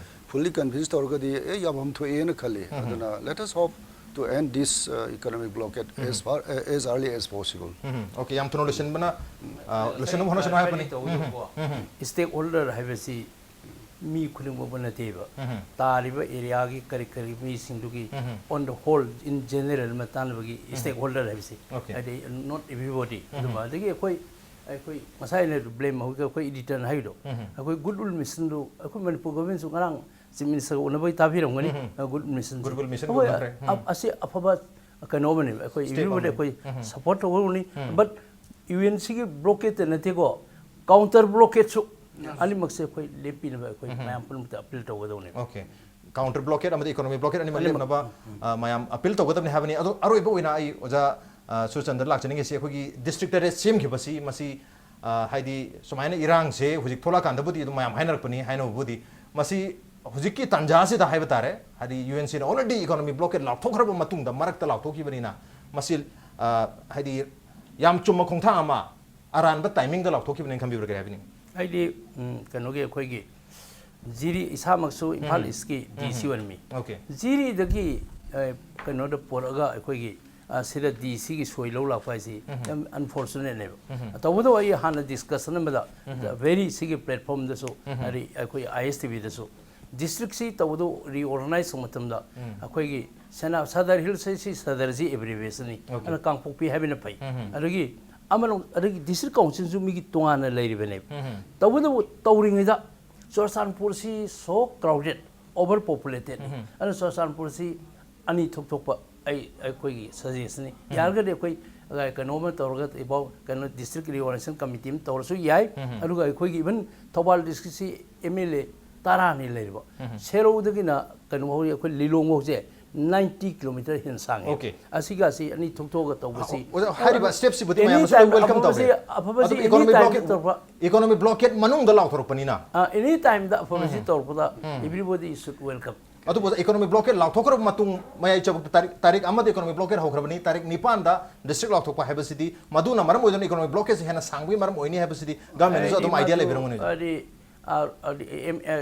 Fully convince ꯇꯧꯔꯒꯗꯤ, ꯑꯦ, ꯌꯥꯐꯝ ꯊꯣꯛꯑꯦꯅ ꯈꯜꯂꯤ꯫ ꯑꯗꯨꯅ let us hope to end this, uh, economic blockade as far, as early as possible. Um, okay, ꯌꯥꯝ ꯊꯨꯅ ꯂꯣꯏꯁꯤꯟꯕꯅ, ꯑ, ꯂꯣꯏꯁꯤꯟꯅꯕ ꯍꯣꯠꯅꯁꯅꯨ ꯍꯥꯏꯕꯅꯤ꯫ ꯇꯧꯒꯗꯧꯕꯀꯣ꯫ Stakeholder ꯍꯥꯏꯕꯁꯤ ꯃꯤ ꯈꯨꯗꯤꯡꯃꯛꯄꯨ ꯅꯠꯇꯦꯕ꯫ ꯇꯥꯔꯤꯕ area ꯒꯤ ꯀꯔꯤ ꯀꯔꯤ ꯃꯤꯁꯤꯡꯗꯨꯒꯤ on the whole, in general ꯃꯇꯥꯡꯗꯨꯒꯤ stakeholder ꯍꯥꯏꯕꯁꯤ꯫ Okay. ꯍꯥꯏꯗꯤ not everybody꯫ ꯑꯗꯨꯒ ꯑꯗꯒꯤ ꯑꯩꯈꯣꯏ, ꯑꯩꯈꯣꯏ ꯉꯁꯥꯏ ꯑꯩꯅ blame ꯍꯧꯖꯤꯛ ꯑꯩꯈꯣꯏ editor ꯅ ꯍꯥꯏꯕꯗꯣ, ꯑꯩꯈꯣꯏ Goodwill Mission ꯗꯨ ꯑꯩꯈꯣꯏ ꯃꯅꯤꯄꯨꯔ government ꯁꯨ ꯉꯔꯥꯡ Chief Minister ꯒ ꯎꯅꯕꯒꯤ ꯇꯥꯕꯤꯔꯝꯒꯅꯤ꯫ Goodwill Mission ꯗꯨ꯫ Goodwill Mission ꯒ ꯍꯣꯏ, ꯎꯅꯈ꯭ꯔꯦ꯫ ꯑ-, ꯑꯁꯤ ꯑꯐꯕ ꯀꯩꯅꯣ ꯑꯃꯅꯦꯕ, ꯑꯩꯈꯣꯏ ꯏꯕꯤꯕꯨꯗꯤ ꯑꯩꯈꯣꯏ ꯁꯄꯣꯔꯠ ꯇꯧꯒꯗꯧꯕꯅꯤ꯫ ꯕꯠ ꯌꯨ ꯑꯦꯟ ꯁꯤꯒꯤ ꯕ꯭ꯂꯣꯀꯦꯠꯇ ꯅꯠꯇꯦꯀꯣ, ꯀꯥꯎꯟꯇꯔ ꯕ꯭ꯂꯣꯀꯦꯠꯁꯨ ꯑꯅꯤꯃꯛꯁꯦ ꯑꯩꯈꯣꯏ ꯂꯦꯞꯄꯤꯅꯕ ꯑꯩꯈꯣꯏ ꯃꯌꯥꯝ ꯄꯨꯝꯅꯃꯛꯇ ꯑꯄꯤꯜ ꯇꯧꯒꯗꯧꯅꯦꯕ꯫ ꯑꯣꯀꯦ, ꯀꯥꯎꯟꯇꯔ ꯕ꯭ꯂꯣꯀꯦꯠ ꯑꯃꯗꯤ ꯏꯀꯣꯅꯣꯃꯤ ꯕ꯭ꯂꯣꯀꯦꯠ ꯑꯅꯤꯃꯛ ꯂꯦꯞꯅꯕ ꯑ, ꯃꯌꯥꯝ ꯑꯄꯤꯜ ꯇꯧꯒꯗꯕꯅꯤ ꯍꯥꯏꯕꯅꯤ꯫ ꯑꯗꯣ ꯑꯔꯣꯏꯕ ꯑꯣꯏꯅ ꯑꯩ ꯑꯣꯖꯥ ꯑ, ꯁꯨꯔꯆꯟꯗ꯭ꯔ ꯂꯥꯛꯆꯅꯤꯡꯉꯤꯁꯤ, ꯑꯩꯈꯣꯏꯒꯤ ꯗꯤꯁꯇ꯭ꯔꯤꯛ ꯇꯔꯦꯠ ꯁꯦꯝꯈꯤꯕꯁꯤ, ꯃꯁꯤ ꯑ, ꯍꯥꯏꯗꯤ ꯁꯨꯃꯥꯏꯅ ꯏꯔꯥꯡꯁꯦ ꯍꯧꯖꯤꯛ ꯊꯣꯛꯂꯛꯑꯀꯥꯟꯗꯕꯨꯗꯤ ꯑꯗꯨꯝ ꯃꯌꯥꯝ ꯍꯥꯏꯅꯔꯛꯄꯅꯤ, ꯍꯥꯏꯅꯕꯕꯨꯗꯤ꯫ ꯃꯁꯤ ꯍꯧꯖꯤꯛꯀꯤ ꯇꯥꯟꯖꯥꯁꯤꯗ ꯍꯥꯏꯕ ꯇꯥꯔꯦ, ꯍꯥꯏꯗꯤ ꯌꯨ ꯑꯦꯟ ꯁꯤꯅ ꯑꯣꯜꯔꯦꯗꯤ ꯏꯀꯣꯅꯣꯃꯤ ꯕ꯭ꯂꯣꯀꯦꯠ ꯂꯥꯎꯊꯣꯛꯈ꯭ꯔꯕ ꯃꯇꯨꯡꯗ, ꯃꯔꯛꯇ ꯂꯥꯎꯊꯣꯛꯈꯤꯕꯅꯤꯅ, ꯃꯁꯤ ꯑ, ꯍꯥꯏꯗꯤ ꯌꯥꯝ ꯆꯨꯝꯕ ꯈꯣꯡꯊꯥꯡ ꯑꯃ, ꯑꯔꯥꯟꯕ ꯇꯥꯏꯃꯤꯡꯗ ꯂꯥꯎꯊꯣꯛꯈꯤꯕꯅꯦꯅ ꯈꯟꯕꯤꯕ꯭ꯔꯥ, ꯀꯔꯤ ꯍꯥꯏꯕꯤꯅꯤꯡꯉꯤ? ꯑꯩꯗꯤ ꯎꯝ, ꯀꯩꯅꯣꯒꯤ ꯑꯩꯈꯣꯏꯒꯤ ꯖꯤꯔꯤ, ꯏꯁꯥꯃꯛꯁꯨ ꯏꯝꯐꯥꯜ ꯏꯁꯀꯤ ꯗꯤ ꯁꯤ ꯑꯣꯏꯔꯝꯃꯤ꯫ ꯑꯣꯀꯦ꯫ ꯖꯤꯔꯤꯗꯒꯤ ꯑ, ꯀꯩꯅꯣꯗ ꯄꯨꯔꯛꯑꯒ ꯑꯩꯈꯣꯏꯒꯤ ꯑ, ꯁꯤꯗ ꯗꯤ ꯁꯤꯒꯤ ꯁꯣꯏ ꯂꯧ ꯂꯥꯛꯄ ꯍꯥꯏꯁꯤ ꯌꯥꯝ ꯑꯟꯐꯣꯔꯆꯨꯅꯦꯠꯅꯦꯕ꯫ ꯇꯧꯕꯇꯕꯨ ꯑꯩ ꯍꯥꯟꯅ ꯗꯤꯁꯀꯁꯟ ꯑꯃꯗ ꯚꯦꯔꯤ ꯁꯤꯒꯤ ꯄ꯭ꯂꯦꯠꯐꯣꯝꯗꯁꯨ, ꯑꯗꯩ ꯑꯩꯈꯣꯏ ꯑꯥꯏ ꯑꯦꯁ ꯇꯤ ꯚꯤꯗꯁꯨ ꯗꯤꯁꯇ꯭ꯔꯤꯛꯁꯤ ꯇꯧꯕꯗ ꯔꯤꯑꯣꯔꯒꯅꯥꯏꯖ ꯇꯧꯕ ꯃꯇꯝꯗ ꯑꯩꯈꯣꯏꯒꯤ ꯁꯦꯅꯥ ꯁꯗꯔ ꯍꯤꯜꯁ ꯍꯥꯏꯁꯤ ꯁꯗꯔꯁꯤ ꯑꯦꯕ꯭ꯔꯤꯕꯦꯁꯟꯅꯤ꯫ ꯑꯣꯀꯦ꯫ ꯑꯗꯨꯅ ꯀꯥꯡꯄꯣꯛꯄꯤ ꯍꯥꯏꯕꯅ ꯐꯩ꯫ ꯑꯗꯒꯤ ꯑꯃꯅ ꯑꯗꯒꯤ ꯗꯤꯁꯇ꯭ꯔꯤꯛ ꯀꯥꯎꯟꯁꯤꯜꯁꯨ ꯃꯤꯒꯤ ꯇꯣꯉꯥꯟꯅ ꯂꯩꯔꯤꯕꯅꯦꯕ꯫ ꯇꯧꯕꯇꯕꯨ ꯇꯧꯔꯤꯉꯩꯗ ꯆꯨꯔꯆꯥꯟꯄꯨꯔꯁꯤ ꯁꯣ ꯀ꯭ꯔꯥꯎꯗꯦꯠ, ꯑꯣꯚꯔ ꯄꯣꯄꯨꯂꯦꯇꯦꯠꯅꯤ꯫ ꯑꯗꯨꯅ ꯆꯨꯔꯆꯥꯟꯄꯨꯔꯁꯤ ꯑꯅꯤ ꯊꯣꯛ ꯊꯣꯛꯄ ꯑꯩ ꯑꯩꯈꯣꯏꯒꯤ ꯁꯖꯦꯁꯟꯅꯤ꯫ ꯌꯥꯔꯒꯗꯤ ꯑꯩꯈꯣꯏ ꯑ, ꯀꯩꯅꯣ ꯑꯃ ꯇꯧꯔꯒ ꯏꯕꯥꯎ ꯀꯩꯅꯣ ꯗꯤꯁꯇ꯭ꯔꯤꯛ ꯔꯤꯑꯣꯔꯒꯅꯥꯏꯖꯦꯁꯟ ꯀꯃꯤꯇꯤ ꯑꯃ ꯇꯧꯔꯁꯨ ꯌꯥꯏ꯫ ꯑꯗꯨꯒ ꯑꯩꯈꯣꯏꯒꯤ ꯏꯚꯟ ꯊꯧꯕꯥꯜ ꯗꯤꯁꯇ꯭ꯔꯤꯛꯁꯤ ꯑꯦꯝ ꯑꯦꯜ ꯑꯦ ꯇꯔꯥꯅꯤ ꯂꯩꯔꯤꯕ꯫ ꯁꯦꯔꯧꯗꯒꯤꯅ ꯀꯩꯅꯣ ꯐꯥꯎ ꯑꯩꯈꯣꯏ ꯂꯤꯂꯣꯡ ꯐꯥꯎꯁꯦ ꯅꯥꯏꯟꯇꯤ ꯀꯤꯂꯣꯃꯤꯇꯔ ꯍꯦꯟꯅ ꯁꯥꯡꯉꯦ꯫ ꯑꯣꯀꯦ꯫ ꯑꯁꯤꯒꯥꯁꯤ ꯑꯅꯤ ꯊꯣꯛꯊꯣꯛꯑꯒ ꯇꯧꯕꯁꯤ ꯑꯣꯖꯥ, ꯍꯥꯏꯔꯤꯕ ꯁ꯭ꯇꯦꯞꯁꯤꯕꯨꯗꯤ ꯑꯦꯅꯤ ꯃꯌꯥꯝꯅꯁꯨ ꯇꯥꯏꯝ ꯂꯣꯏ ꯋꯦꯜꯀꯝ ꯑꯐꯕꯁꯤ ꯇꯧꯕꯤꯔꯦ꯫ ꯑꯐꯕꯁꯤ ꯑꯗꯨꯕꯨ ꯑꯦꯅꯤ ꯏꯀꯣꯅꯣꯃꯤꯛ ꯇꯥꯏꯝꯗ ꯕ꯭ꯂꯣꯛ- ꯇꯧꯔꯛꯄ ꯏꯀꯣꯅꯣꯃꯤꯛ ꯕ꯭ꯂꯣꯀꯦꯠ ꯃꯅꯨꯡꯗ ꯂꯥꯎꯊꯣꯔꯛꯄꯅꯤꯅ꯫ ꯑꯦꯅꯤ ꯇꯥꯏꯝꯗ ꯑꯐꯕꯁꯤ ꯇꯧꯔꯛꯄꯗ everybody should welcome꯫ ꯑꯗꯨꯕꯨ ꯏꯀꯣꯅꯣꯃꯤꯛ ꯕ꯭ꯂꯣꯀꯦꯠ ꯂꯥꯎꯊꯣꯛꯈ꯭ꯔꯕ ꯃꯇꯨꯡ, ꯃꯌꯥꯏ ꯆꯕꯨꯛꯇ ꯇꯥꯔꯤꯛ ꯇꯥꯔꯤꯛ ꯑꯃꯗ ꯏꯀꯣꯅꯣꯃꯤꯛ ꯕ꯭ꯂꯣꯀꯦꯠ ꯍꯧꯈ꯭ꯔꯕꯅꯤ, ꯇꯥꯔꯤꯛ ꯅꯤꯄꯥꯟꯗ ꯗꯤꯁꯇ꯭ꯔꯤꯛ ꯂꯥꯎꯊꯣꯛꯄ ꯍꯥꯏꯕꯁꯤꯗꯤ ꯃꯗꯨꯅ ꯃꯔꯝ ꯑꯣꯏꯗꯨꯅ ꯏꯀꯣꯅꯣꯃꯤꯛ ꯕ꯭ꯂꯣꯀꯦꯠꯁꯤ ꯍꯦꯟꯅ ꯁꯥꯡꯕꯒꯤ ꯃꯔꯝ ꯑꯣꯏꯅꯤ ꯍꯥꯏꯕꯁꯤꯗꯤ ꯒꯃꯦꯟꯅꯁꯨ ꯑꯗꯨꯝ ꯍꯥꯏꯗꯤ ꯑꯥꯏꯗꯤꯌꯥ ꯃꯗꯨ ꯂꯩꯕꯤꯔꯝꯒꯅꯤ꯫ ꯍꯥꯏꯗꯤ, ꯑ, ꯍꯥꯏꯗꯤ, ꯑꯦꯝ, ꯑꯦ,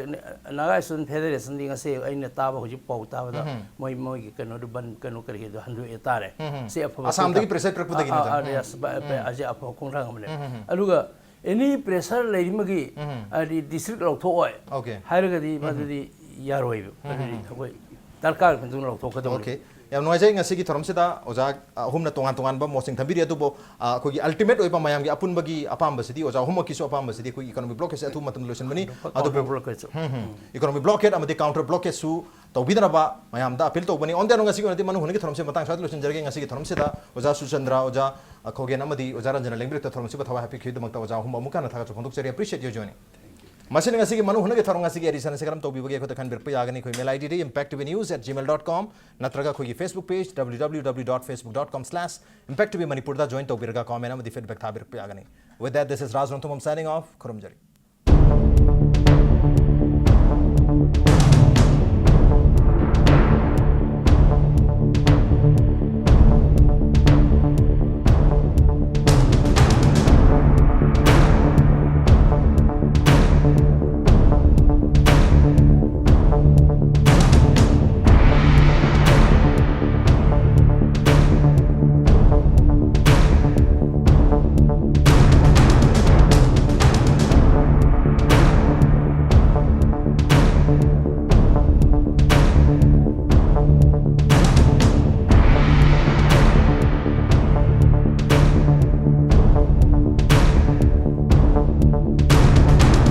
ꯅꯥꯒꯥ ꯏꯁꯇꯨꯗꯦꯟ ꯐꯦꯗꯔꯦꯁꯟꯗꯤ ꯉꯁꯤ ꯑꯩꯅ ꯇꯥꯕ ꯍꯧꯖꯤꯛ ꯄꯥꯎ ꯇꯥꯕꯗ ꯃꯣꯏ ꯃꯣꯏꯒꯤ ꯀꯩꯅꯣꯗꯨ ꯕꯟ ꯀꯩꯅꯣ ꯀꯔꯤꯒꯤꯗꯣ ꯍꯟꯗꯣꯛꯑꯦ ꯇꯥꯔꯦ꯫ ꯁꯤ ꯑꯐꯕ ꯑꯁꯥꯝꯗꯒꯤ ꯈꯣꯡꯊꯥꯡ-, ꯄ꯭ꯔꯦꯁꯔ ꯄꯤꯔꯛꯄꯗꯒꯤ ꯑ, ꯑ, ꯅꯠꯇ꯭ꯔꯥ? ꯑ, yes, ꯕ-, ꯕ-, ꯑꯁꯤ ꯑꯐꯕ ꯈꯣꯡꯊꯥꯡ ꯑꯃꯅꯦ꯫ ꯑꯗꯨꯒ ꯑꯦꯅꯤ ꯄ꯭ꯔꯦꯁꯔ ꯂꯩꯔꯤꯃꯒꯤ ꯎꯝ꯫ ꯍꯥꯏꯗꯤ ꯗꯤꯁꯇ꯭ꯔꯤꯛ ꯂꯧꯊꯣꯛꯑꯣꯏ ꯑꯣꯀꯦ꯫ ꯍꯥꯏꯔꯒꯗꯤ ꯃꯗꯨꯗꯤ ꯌꯥꯔꯣꯏꯕ꯫ ꯑꯗꯨꯗꯤ ꯑꯩꯈꯣꯏ ꯗꯔꯀꯥꯔꯒꯤ ꯃꯇꯨꯡ ꯏꯟꯅ ꯂꯧꯊꯣꯛꯀꯗꯧꯕꯅꯤ꯫ ꯑꯣꯀꯦ꯫ ꯌꯥꯝ ꯅꯨꯡꯉꯥꯏꯖꯩ, ꯉꯁꯤꯒꯤ ꯊꯧꯔꯝꯁꯤꯗ ꯑꯣꯖꯥ ꯑꯍꯨꯝꯅ ꯇꯣꯉꯥꯟ ꯇꯣꯉꯥꯟꯕ ꯃꯣꯠꯁꯤꯡ ꯊꯝꯕꯤꯔꯤ꯫ ꯑꯗꯨꯕꯨ, ꯑ, ꯑꯩꯈꯣꯏꯒꯤ ꯑꯜꯇꯤꯃꯦꯠ ꯑꯣꯏꯕ ꯃꯌꯥꯝꯒꯤ ꯑꯄꯨꯟꯕꯒꯤ ꯑꯄꯥꯝꯕꯁꯤꯗꯤ, ꯑꯣꯖꯥ ꯑꯍꯨꯝꯃꯛꯀꯤꯁꯨ ꯑꯄꯥꯝꯕꯁꯤꯗꯤ ꯑꯩꯈꯣꯏꯒꯤ ꯏꯀꯣꯅꯣꯃꯤꯛ ꯕ꯭ꯂꯣꯀꯦꯠꯁꯦ ꯑꯊꯨꯕ ꯃꯇꯝꯗ ꯂꯣꯏꯁꯤꯟꯕꯅꯤ꯫ ꯀꯥꯎꯟꯇꯔ ꯑꯗꯨꯕꯨ ꯕ꯭ꯂꯣꯀꯦꯠꯁꯨ꯫ ꯏꯀꯣꯅꯣꯃꯤꯛ ꯕ꯭ꯂꯣꯀꯦꯠ ꯑꯃꯗꯤ ꯀꯥꯎꯟꯇꯔ ꯕ꯭ꯂꯣꯀꯦꯠꯁꯨ ꯇꯧꯕꯤꯗꯅꯕ ꯃꯌꯥꯝꯗ ꯑꯄꯤꯜ ꯇꯧꯕꯅꯤ꯫ On that note, ꯉꯁꯤꯒꯤ ꯑꯣꯏꯅꯗꯤ ꯃꯅꯨ ꯍꯨꯅꯒꯤ ꯊꯧꯔꯝꯁꯤ ꯃꯇꯥꯡ ꯁ꯭ꯋꯥꯏꯗ ꯂꯣꯏꯁꯤꯟꯖꯔꯒꯦ꯫ ꯉꯁꯤꯒꯤ ꯊꯧꯔꯝꯁꯤꯗ ꯑꯣꯖꯥ ꯁꯨꯆꯟꯗ꯭ꯔ, ꯑꯣꯖꯥ ꯈꯣꯒꯦꯟ ꯑꯃꯗꯤ ꯑꯣꯖꯥ ꯔꯟꯖꯅ ꯂꯦꯡꯕꯤꯔꯛꯇ ꯊꯧꯔꯝꯁꯤꯕꯨ ꯊꯋꯥꯏ ꯍꯥꯞꯄꯤꯈꯤꯕꯒꯤꯗꯃꯛꯇ ꯑꯣꯖꯥ ꯑꯍꯨꯝ ꯑꯃꯨꯛ ꯍꯟꯅ ꯊꯥꯒꯠꯆꯕ ꯐꯣꯡꯗꯣꯛꯆꯔꯤ꯫ Appreciate your joining. ꯃꯁꯤꯅ ꯉꯁꯤꯒꯤ ꯃꯅꯨ ꯍꯨꯅꯒꯤ ꯊꯧꯔꯝ ꯉꯁꯤꯒꯤ edition ꯑꯁꯤ ꯀꯔꯝ ꯇꯧꯕꯤꯕꯒꯦ ꯑꯩꯈꯣꯏꯗ ꯈꯟꯕꯤꯔꯛꯄ ꯌꯥꯒꯅꯤ꯫ ꯑꯩꯈꯣꯏ email ID D impact T V news at gmail dot com ꯅꯠꯇ꯭ꯔꯒ ꯑꯩꯈꯣꯏꯒꯤ Facebook page W W W dot facebook dot com slash impact T V Manipur ꯗ join ꯇꯧꯕꯤꯔꯒ comment ꯑꯃꯗꯤ feedback ꯊꯥꯕꯤꯔꯛꯄ ꯌꯥꯒꯅꯤ꯫ With that, this is Raj Rongthumam signing off. ꯈꯨꯔꯨꯝꯖꯔꯤ꯫